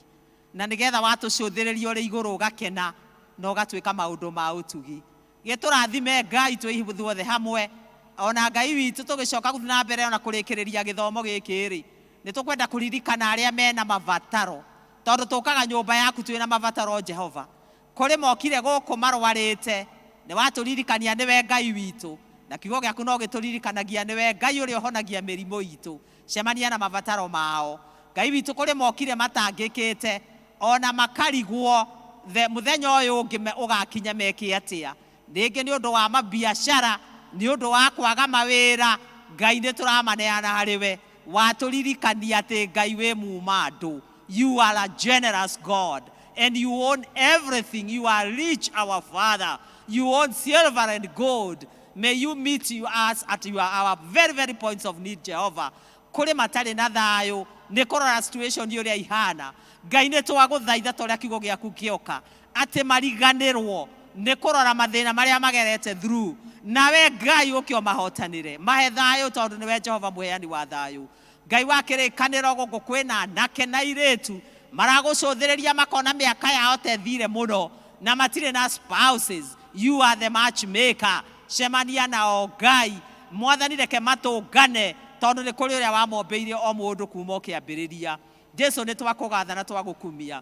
Na nĩgetha watũcũthĩrĩria ũrĩ igũrũ ũgakena na ũgatuĩka maũndũ ma ũtugi. Gĩtũrathime Ngai twĩ ithuothe hamwe, ona Ngai witũ tũgĩcoka gũthiĩ na mbere ona kũrĩkĩrĩria gĩthomo gĩkĩ rĩ, nĩ tũkwenda kũririkana arĩa mena mabataro, tondũ tũkaga nyũmba yaku twĩna mabataro Jehova. Kũrĩ mokire gũkũ marwarĩte, nĩ watũririkania nĩwe Ngai witũ, na kiugo gĩaku no gĩtũririkanagia nĩwe Ngai ũrĩa ũhonagia mĩrimũ itũ. Cemania na mabataro mao. Ngai witũ kũrĩ mokire matangĩkĩte, ona makarigwo mũthenya ũyũ ũngĩ ũgakinya meke atĩa. Rĩngĩ nĩ ũndũ wa mabiacara, Nĩ ũndũ wa kwaga mawĩra, Ngai nĩ tũramaneana harĩ we. Watũririkania atĩ Ngai wĩ muma andũ. You are a generous God and you own everything. You are rich, our Father. You own silver and gold. May you meet you us at your, our very, very points of need, Jehovah. Kũrĩ matarĩ na thayũ nĩ kũrora situation ũrĩa ihana. Ngai nĩ twagũthaitha ta ũrĩa kiugo gĩaku kĩoka atĩ mariganĩrwo nĩ kũrora mathĩna marĩa magerete through. Nawe Ngai ũke ũmahotanĩre, mahe thayũ tondũ nĩwe Jehova mũheani wa thayũ. Ngai wa kĩrĩkanĩro, gũkũ kwĩna anake na airĩtu maragũcũthĩrĩria makona mĩaka yao ta ĩthire mũno na matirĩ na spouses. You are the matchmaker. Cemania nao Ngai. Mwathani reke matũngane tondũ nĩ kũrĩ ũrĩa wamombĩire o mũndũ kuma o kĩambĩrĩria. Jesu nĩ twakũgatha na twagũkumia.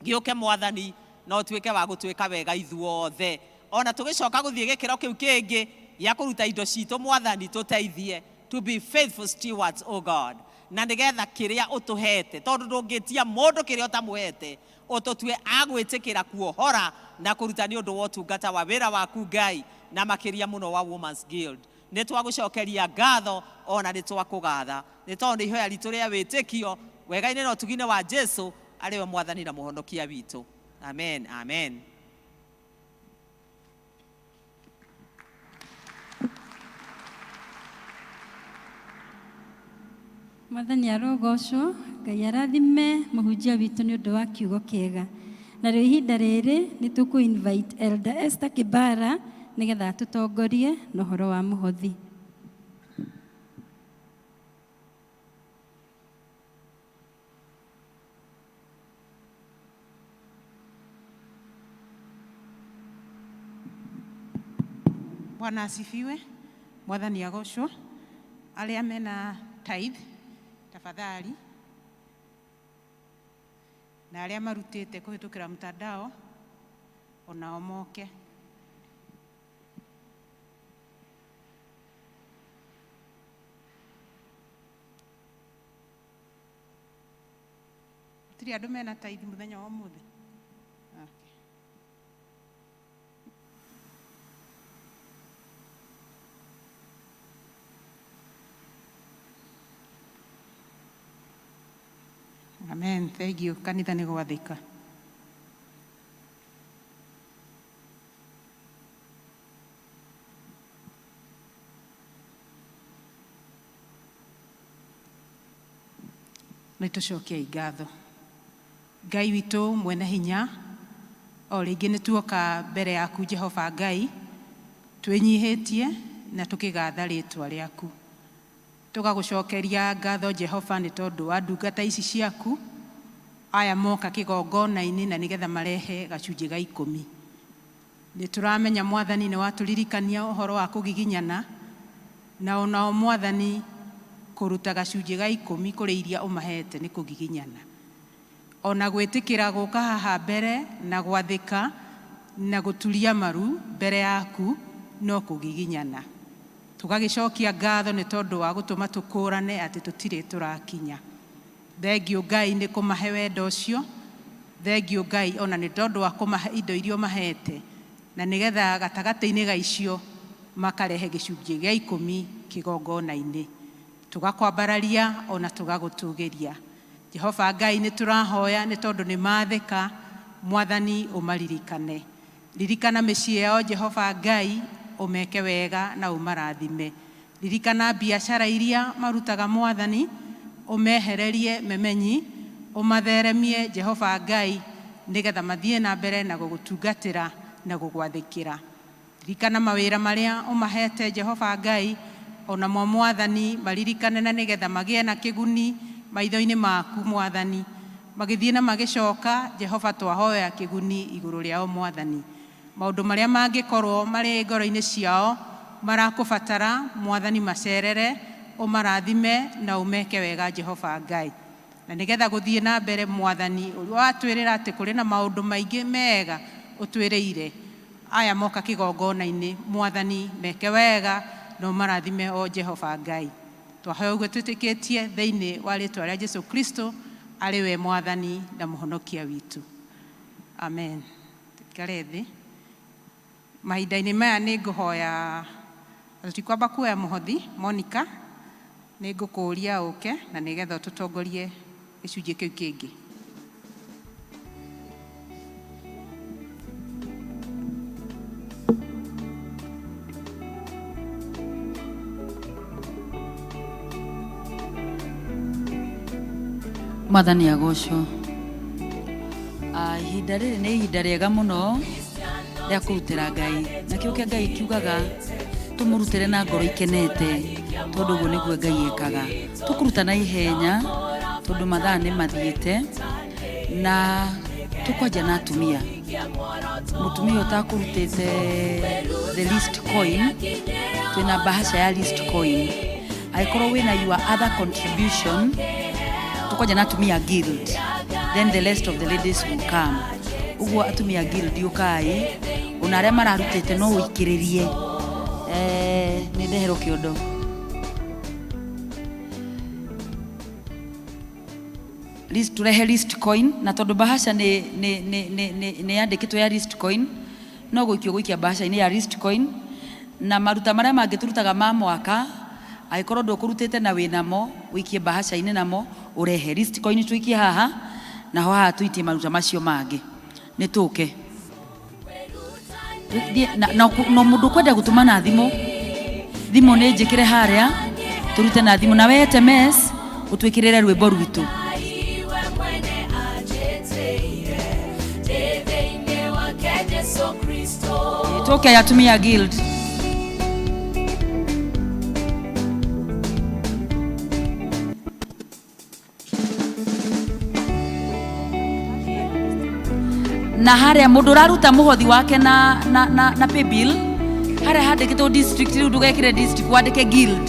Gĩũke Mwathani na ũtuĩke wa gũtwĩka wega ithuothe. Ona tũgĩcoka gũthiĩ gĩkĩro kĩu kĩngĩ gĩa kũruta indo citũ, Mwathani tũteithie to be faithful stewards, O God. Na nĩgetha kĩrĩa ũtũhete, tondũ ndũngĩtia mũndũ kĩrĩa ũtamũhete, ũtũtue a gwĩtĩkĩra kuohora na kũruta nĩ ũndũ wa ũtungata wa wĩra waku Ngai, na makĩria mũno wa Women's Guild. Nĩ twagũcokeria ngatho ona nĩ twakũgatha, nĩ tondũ nĩ ihoya ritũ rĩa wĩtĩkio wega-inĩ na ũtugi-inĩ wa Jesu arĩ we Mwathani na Mũhonokia witũ. Amen, amen. Mwathani arogocwo, Ngai arathime mũhunjia witũ nĩ ũndũ wa kiugo kĩega. Narĩo ihinda rĩrĩ nĩ tũkũ invite Elder Esther Kibara nĩgetha atũtongorie na ũhoro wa mũhothi. Bwana asifiwe. Mwathani agocwo. Arĩa mena tithe tafadhali, na arĩa marutĩte kũhĩtũkĩra mtandao onao moke. Gũtirĩ andũ mena tithe mũthenya wa ũmũthĩ? Okay. Amen. Thank you. Kanitha nĩ gwathĩka. Nĩ tũcokiei ngatho. Ngai witũ mwene hinya, o rĩngĩ nĩ tuoka mbere yaku Jehova Ngai, twĩnyihĩtie na tũkĩgatha rĩtwa rĩaku. Tũgagũcokeria ngatho Jehova nĩ tondũ wa ndungata ici ciaku, aya moka kĩgongona-inĩ na nĩgetha marehe gacunjĩ ga ikũmi. Nĩ tũramenya Mwathani nĩ watũririkania ũhoro wa kũgiginyana, na onao Mwathani kũruta gacunjĩ ga ikũmi kũrĩ iria ũmahete nĩ kũgiginyana. Ona gwĩtĩkĩra gũka haha mbere na gwathĩka na gũturia maru mbere yaku no kũgiginyana. Tũgagĩcokia ngatho nĩ tondũ wa gũtũma tũkũrane atĩ tũtirĩ tũrakinya. Thengiũ Ngai nĩ kũmahe wendo ũcio. Thengiũ Ngai ona nĩ tondũ wa kũmahe indo iria ũmahete, na nĩgetha gatagatĩ-inĩ ga icio makarehe gĩcunjĩ gĩa ikũmi kĩgongona-inĩ. Tũgakwambararia ona tũgagũtũgĩria. Jehova Ngai nĩ tũrahoya nĩ tondũ nĩ mathĩka, Mwathani ũmaririkane. Ririkana mĩciĩ yao Jehova Ngai, ũmeke wega na ũmarathime. Ririkana biacara iria marutaga Mwathani, ũmehererie memenyi, ũmatheremie Jehova Ngai, nĩgetha mathiĩ na mbere na gũgũtungatĩra na gũgwathĩkĩra. Ririkana mawĩra marĩa ũmahete Jehova Ngai, onamo Mwathani maririkane na nĩgetha magĩe na kĩguni maitho-inĩ maku Mwathani. Magĩthiĩ na magĩcoka, Jehova twahoya kĩguni igũrũ rĩao Mwathani. Maũndũ marĩa mangĩkorwo marĩ ngoro-inĩ ciao marakũbatara, Mwathani macerere, ũmarathime na ũmeke wega Jehova Ngai. Na nĩgetha gũthiĩ na mbere Mwathani, ũrĩa watwĩrĩra atĩ kũrĩ na maũndũ maingĩ mega ũtwĩrĩire, aya moka kĩgongona-inĩ, Mwathani meke wega na ũmarathime o Jehova Ngai. Twahoya ũguo twĩtĩkĩtie thĩinĩ wa rĩtwa rĩa Jesu Kristo, arĩ we Mwathani na Mũhonokia witũ. Amen. Tũikare thĩ. Mahinda-inĩ maya nĩ ngũhoya Na tũtikwamba kuoya mũhothi, Monica, nĩ ngũkũũria ũke na nĩgetha ũtũtongorie gĩcunjĩ kĩu kĩngĩ. Mwathani agocwo. Ah, ihinda rĩrĩ nĩ ihinda rĩega mũno rĩa kũrutĩra Ngai. Nakĩo kĩa Ngai kiugaga tũmũrutĩre na ngoro ikenete tondũ ũguo nĩguo Ngai ekaga. Tũkũruta na ihenya tondũ mathaa nĩ mathiĩte na tũkwanjia na atumia. Mũtumia ũtakũrutĩte the least coin, twĩna bahasha ya least coin. Angĩkorwo wĩna your other contribution, tũkwanja na atumia guild, then the rest of the ladies will come. Ũguo atumia guild ũkai, ona arĩa mararutĩte no ũikĩrĩrie. Eh, nĩ ndeherwo kĩondo. List, turehe list coin na tondũ bahasha nĩ nĩ nĩ nĩ nĩ nĩ yandĩkĩtwo ya list coin no gũikio gũikia bahasha-inĩ ya list coin na maruta marĩa mangĩ tũrutaga ma mwaka angĩkorwo ndũkũrutĩte na wĩ namo ũikie bahasha-inĩ namo ũrehe list coin tũikie haha naho haha tũitie maruta macio mangĩ nĩ tũke Tũthiĩ- na, na, na mũndũ ũkwenda gũtũma na thimũ thimũ nĩ njĩkĩre harĩa tũrute na thimũ na we SMS ũtwĩkĩrĩre rwĩmbo rwitũ tũke ya atumia guild na harĩa mũndũ ũraruta mũhothi wake na, na, na, na paybill harĩa handĩkĩtwo district rĩu ndũgekĩre district wandĩke guild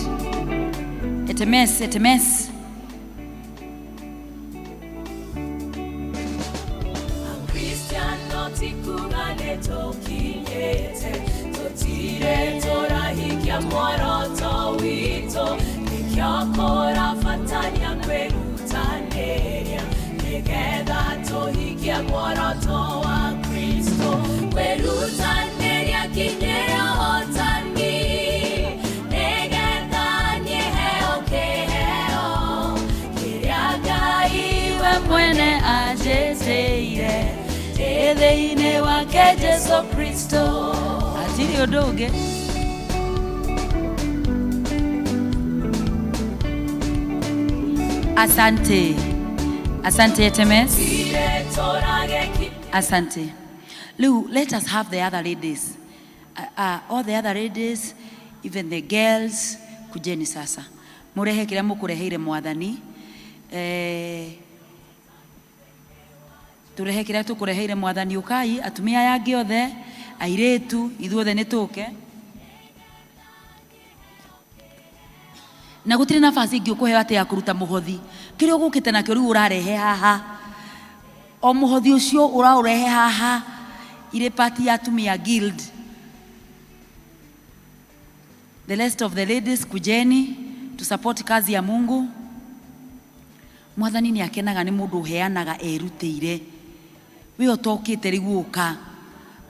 SMS SMS Kristiano tikuga nĩ tũkinyĩte tũtirĩ tũrahikia muoroto witũ nĩkĩo kũrabatania kwĩrutanĩria nĩgetha tũhikie muoroto wa Kristo kwĩrutanĩria kinyĩre ũhotani nĩgetha nyĩheo kĩheo kĩrĩa Ngai we mwene anjĩtĩire ndĩ thĩinĩ wake Jesu Kristo hatirĩ ũndũ ũngĩ asante asante SMS asante Lou, let us have the other ladies all the other ladies even the girls kujeni sasa murehe kĩrĩa mũkũreheire mwathani eh, tũrehe kĩrĩa tũkũreheire mwathani ũkai atumia aya angĩ othe airĩtu ithuothe nĩ tũke na gũtirĩ nafasi ĩngĩ ũkũheo atĩ ya kũruta mũhothi kĩrĩa ũgũkĩte nakĩo rĩu ũrarehe haha o mũhothi ũcio ũraũrehe haha irĩ part ya atumia guild the rest of the ladies kujeni to support kazi ya Mungu mwathani nĩ akenaga nĩ mũndũ ũheanaga erutĩire we ũtokĩte rĩu ũka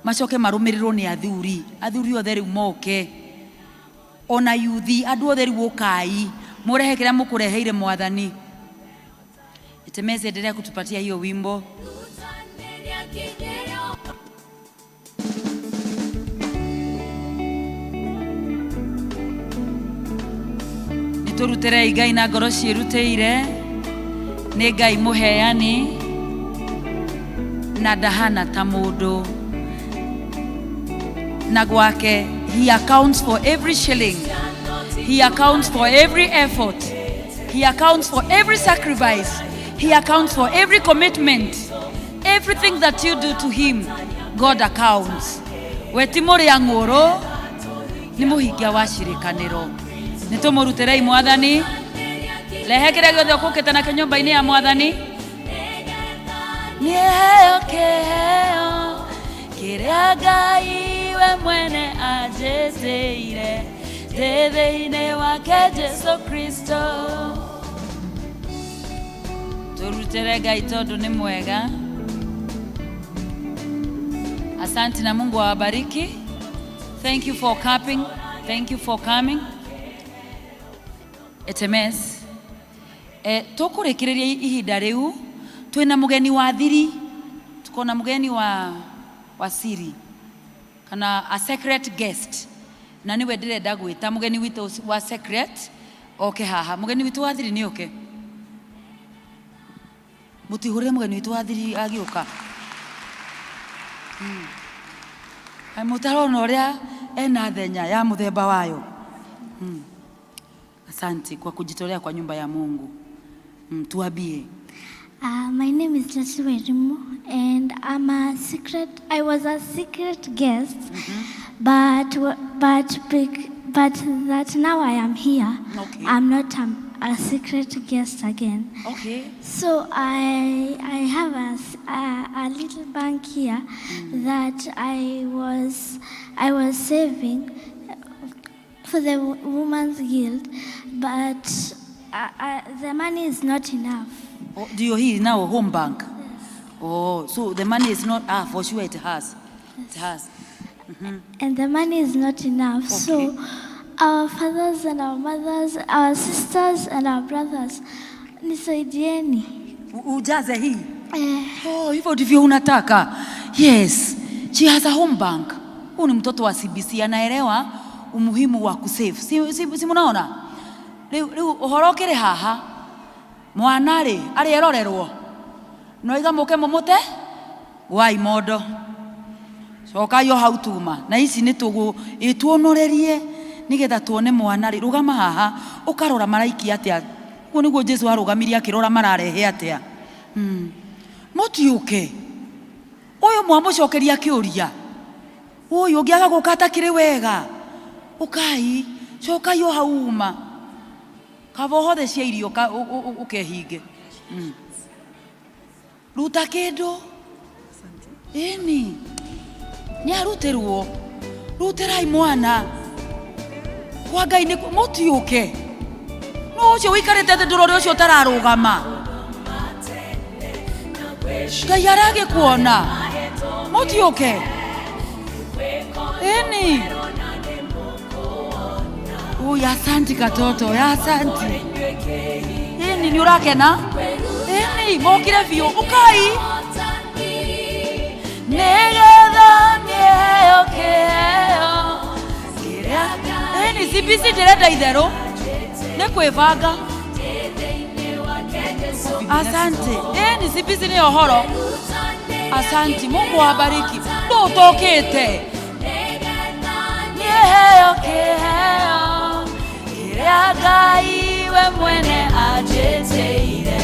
macoke marũmĩrĩrwo nĩ athuri athuri othe rĩu moke ona yuthi andũ othe rĩu ũkai mũrehe kĩrĩa mũkũreheire mwathani Itemezi endelea kutupatia hiyo wimbo nĩtũrutĩrei Ngai na ngoro ciĩrutĩire nĩ Ngai mũheani na ndahana ta mũndũ na gwake he accounts for every shilling he accounts for every effort he accounts for every sacrifice he accounts for every commitment everything that you do to him god accounts we ti mũrĩa ng'ũrũ nĩ mũhingia wa cirĩkanĩro nĩ tũmũrutĩrei mwathani rehe kĩrĩa gĩothe ũkũkĩte nakĩo nyũmba-inĩ ya mwathani nĩheo kĩheo kĩrĩa Ngai we mwene anjĩtĩire ndĩ thĩinĩ wake Jesu Kristo tũrutĩre Ngai tondũ nĩ mwega asante na Mungu awabariki thank you for clapping Thank you for coming. It's a mess. Eh, tũkũrĩkĩrĩria ihinda rĩu twĩna mũgeni wa thiri, tuko na mũgeni wa siri kana a secret guest, na nĩwe ndĩrenda gwĩta mũgeni witũ wa secret oke haha. Mũgeni witũ wa thiri nĩ oke, mũtihũrĩre mũgeni witũ wa thiri agĩũka. Mũtarona ũrĩa ena thenya ya mũthemba wayo. Asante kwa kujitolea kwa nyumba ya Mungu. Tuambie. My name is Leslie Wairimu, and I'm a secret. I was a secret guest, but that now I am here. I'm not a secret guest again. So I have a little bank here that I was saving for the Women's Guild, but the money is not enough. Oh, do you hear now home bank? Oh, so the money is not, for sure it has. It has. And the money is not enough. So our fathers and our mothers, our sisters and our brothers, nisaidieni. Ujaze hii. Oh, hivyo ndivyo unataka. Yes. She has a home bank. Huyu ni mtoto wa CBC, anaelewa umuhimu wa kusave. Si munaona? Rĩu ũhoro ũkĩrĩ haha. Mwana rĩ, arĩ erorerwo. No iga mũke mũmũte gwai mondo. Cokai o hau tuma. Na ici nĩ tũgũ ĩtuonorerie nĩgetha tuone mwana rĩ, rũgama haha ũkarora maraikia atĩa. Ũguo nĩguo Jesu arũgamirie akĩrora mararehe atĩa. Mũtiũke. Ũyũ mwamũcokeria kĩũria. Ũyũ ũngĩaga gũka atakĩrĩ wega. Ũkai, cokai o hau uma. Kaba ũhothe cia irio ũkehinge. Ruta kĩndũ. Ĩni. Nĩ arutĩrwo. Rutĩrai mwana. Kwa Ngai nĩ mũtiũke. No ũcio ũikarĩte thĩ ndũrore ũcio ũtararũgama. Ngai aragĩkuona. Mũtiũke. Ĩni. Ui, asanti katoto, ya asanti. Ĩni nĩ ũrakena? Ĩni, mokire biũ. Ũkai. Nĩgetha nĩheo kĩheo kĩrĩa. Ĩni, CBC ndĩrenda itherũ. Nĩ kwĩbanga. Asante. Ĩni, CBC nĩ ũhoro. Asanti, Mungu awabariki. Ndũ ũtokĩte. Nĩheo kĩheo kĩrĩa Ngai we mwene anjĩtĩire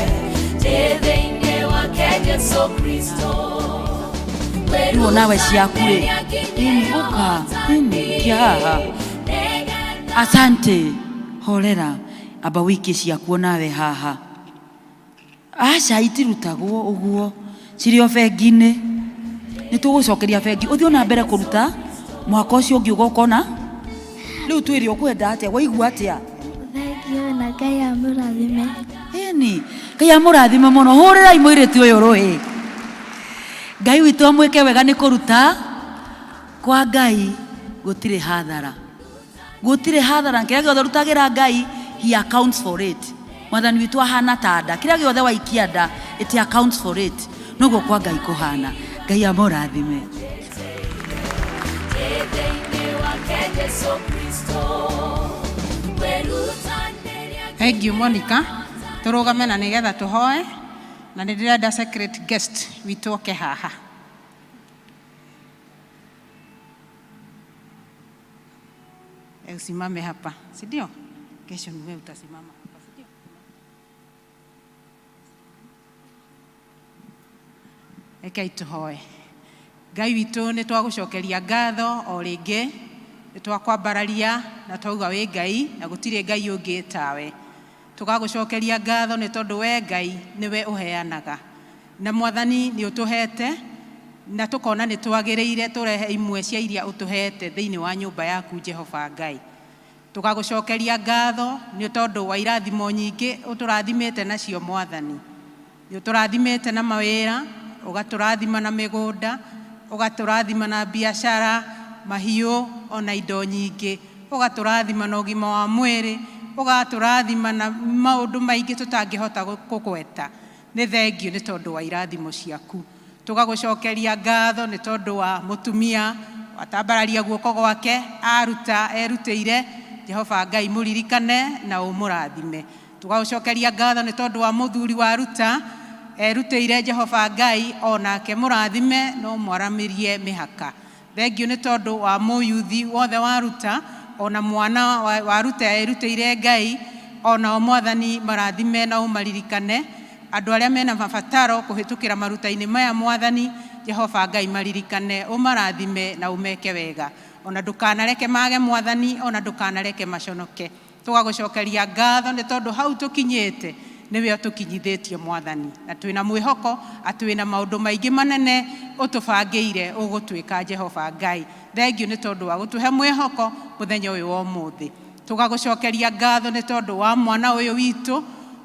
ndĩ thĩinĩ wake Jesu Kristo. Rĩu onawe ciaku rĩ, ĩni ũka, ĩni kia haha. Asante, horera, amba wĩikie ciaku onawe haha. Aca itirutagwo ũguo, cirĩ o bengi-inĩ. Nĩ tũgũcokeria bengi, ũthiĩ ona mbere kũruta, mwaka ũcio ũngĩ ũgoka ona. Rĩu twĩre ũkwenda atĩa, waigua atĩa? Thank you na Ngai amũrathime. Ĩni, Ngai amũrathime mũno, hũrĩrai mũirĩtu ũyũ rũhĩ. Ngai witũ amwĩke wega nĩ kũruta kwa Ngai gũtirĩ hathara. Gũtirĩ hathara, kĩrĩa gĩothe ũrutagĩra Ngai, he accounts for it. Mwathani witũ ahana ta nda, kĩrĩa gĩothe waikia nda, it accounts for it. Noguo kwa Ngai kũhana. Ngai amũrathime. Ndĩ thĩinĩ wake Jesu Kristo. Kwĩrutanĩria Thank you Monica. Tũrũgame na nĩgetha tũhoe na nĩ ndĩrenda secret guest witũ oke haha. Usimame hapa, si ndio? Kesho ni wewe utasimama hapa, si ndio? Rekei tũhoe. Ngai witũ nĩ twagũcokeria ngatho o rĩngĩ, nĩ twakwambararia na twauga wĩ Ngai na gũtirĩ Ngai ũngĩ tawe. Tũgagũcokeria ngatho nĩ tondũ we Ngai nĩwe ũheanaga. Na Mwathani nĩ ũtũhete na tũkona nĩ twagĩrĩire tũrehe imwe cia iria ũtũhete thĩinĩ wa nyũmba yaku Jehova Ngai. Tũgagũcokeria ngatho nĩ tondũ wa irathimo nyingĩ ũtũrathimĩte nacio Mwathani. Nĩ ũtũrathimĩte na mawĩra, ũgatũrathima na mĩgũnda, ũgatũrathima na biacara, mahiũ ona indo nyingĩ. Ũgatũrathima na ũgima wa mwĩrĩ, ũgatũrathima na maũndũ maingĩ tũtangĩhota kũgweta. Nĩ thengiũ nĩ tondũ wa irathimo ciaku. Tũgagũcokeria ngatho nĩ tondũ wa mũtumia watambararia guoko gwake aruta erutĩire. Jehova Ngai, mũririkane na ũmũrathime. Tũgagũcokeria ngatho nĩ tondũ wa mũthuri waruta erutĩire. Jehova Ngai, onake mũrathime na ũmwaramĩrie mĩhaka. Thengiũ nĩ tondũ wa mũyuthi wothe waruta, ona mwana waruta erutĩire Ngai, onao Mwathani marathime na ũmaririkane. Andũ arĩa mena mabataro kũhĩtũkĩra maruta-inĩ maya, Mwathani Jehova Ngai, maririkane, ũmarathime na ũmeke wega. Ona ndũkanareke mage, Mwathani, ona ndũkanareke maconoke. Tũgagũcokeria ngatho nĩ tondũ hau tũkinyĩte nĩwe ũtũkinyithĩtie, Mwathani, na twĩna mwĩhoko atĩ wĩna maũndũ maingĩ manene ũtũbangĩire ũgũtwĩka. Jehova Ngai, thengiũ nĩ tondũ wa gũtũhe mwĩhoko mũthenya ũyũ wa ũmũthĩ. Tũgagũcokeria ngatho nĩ tondũ wa mwana ũyũ witũ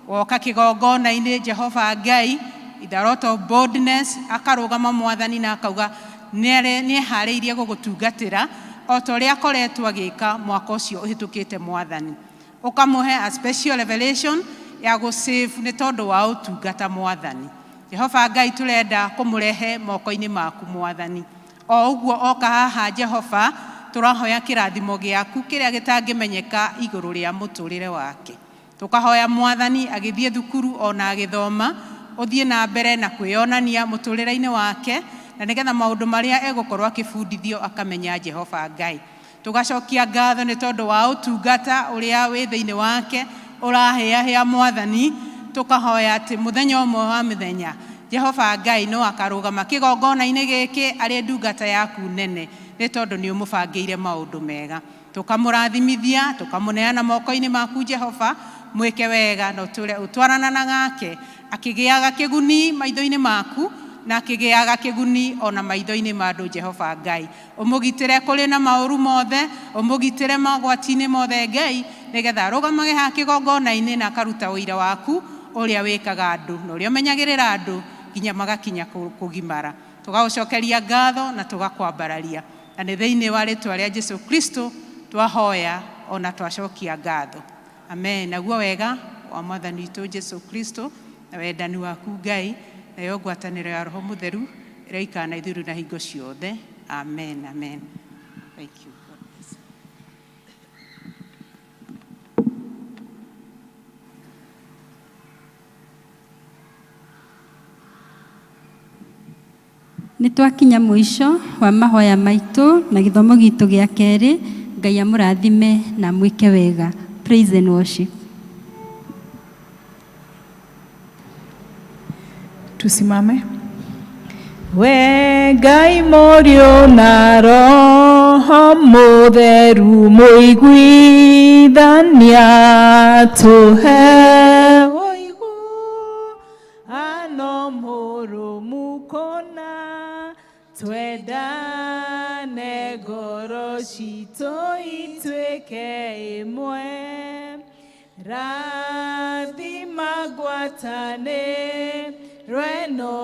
woka kĩgongona-inĩ. Jehova Ngai, with a lot of boldness akarũgama, Mwathani, na akauga nĩeharĩirie gũgũtungatĩra o ta ũrĩa akoretwo agĩka mwaka ũcio ũhĩtũkĩte. Mwathani, ũkamũhe a special revelation ya gũsave nĩ tondũ wa ũtungata. Mwathani Jehova Ngai, tũrenda kũmũrehe moko-inĩ maku, Mwathani. O ũguo oka haha, Jehova, tũrahoya kĩrathimo gĩaku kĩrĩa gĩtangĩmenyeka igũrũ rĩa mũtũrĩre wake. Tũkahoya, Mwathani, agĩthiĩ thukuru ona agĩthoma, ũthiĩ na mbere na kwĩyonania mũtũrĩre-inĩ wake, na nĩgetha maũndũ marĩa egũkorwo akĩbundithio akamenya. Jehova Ngai, tũgacokia ngatho nĩ tondũ wa ũtungata ũrĩa wĩ thĩinĩ wake ũrahĩahĩa. Mwathani, tũkahoya atĩ mũthenya ũmwe wa mĩthenya, Jehova Ngai, no akarũgama kĩgongona-inĩ gĩkĩ arĩ ndungata yaku nene, nĩ tondũ nĩ ũmũbangĩire maũndũ mega. Tũkamũrathimithia, tũkamũneana moko-inĩ maku. Jehova, mwĩke wega na ũtũre ũtwarana nake akĩgĩaga kĩguni maitho-inĩ maku na akĩgĩaga kĩguni ona maitho-inĩ ma andũ. Jehova Ngai, ũmũgitĩre kũrĩ na maũru mothe, ũmũgitĩre mogwati-inĩ mothe, Ngai, nĩgetha arũgamage haha kĩgongona-inĩ na akaruta ũira waku ũrĩa wĩkaga andũ na ũrĩa ũmenyagĩrĩra andũ nginya magakinya kũgimara. Tũgagũcokeria ngatho na tũgakwambararia, na nĩ thĩinĩ wa rĩtwa rĩa Jesu Kristo twahoya ona twacokia ngatho, amen. Naguo wega wa Mwathani witũ Jesu Kristo na wendani waku Ngai nayo ngwatanĩro ya Roho Mũtheru ĩroikara na ithuĩ rĩu na hingo ciothe. Amen, amen. Thank you. God bless. Nĩ twakinya mũico wa mahoya maitũ na gĩthomo gitũ gĩa kerĩ. Ngai amũrathime na mwĩke wega. Praise and worship. Tusimame. We Ngai Mũriũ na Roho Mũtheru, mũiguithania, tũhe ũiguano mũrũmu kũna, twendane, ngoro citũ ituĩke ĩmwe. Rathima ngwatanĩro ĩno.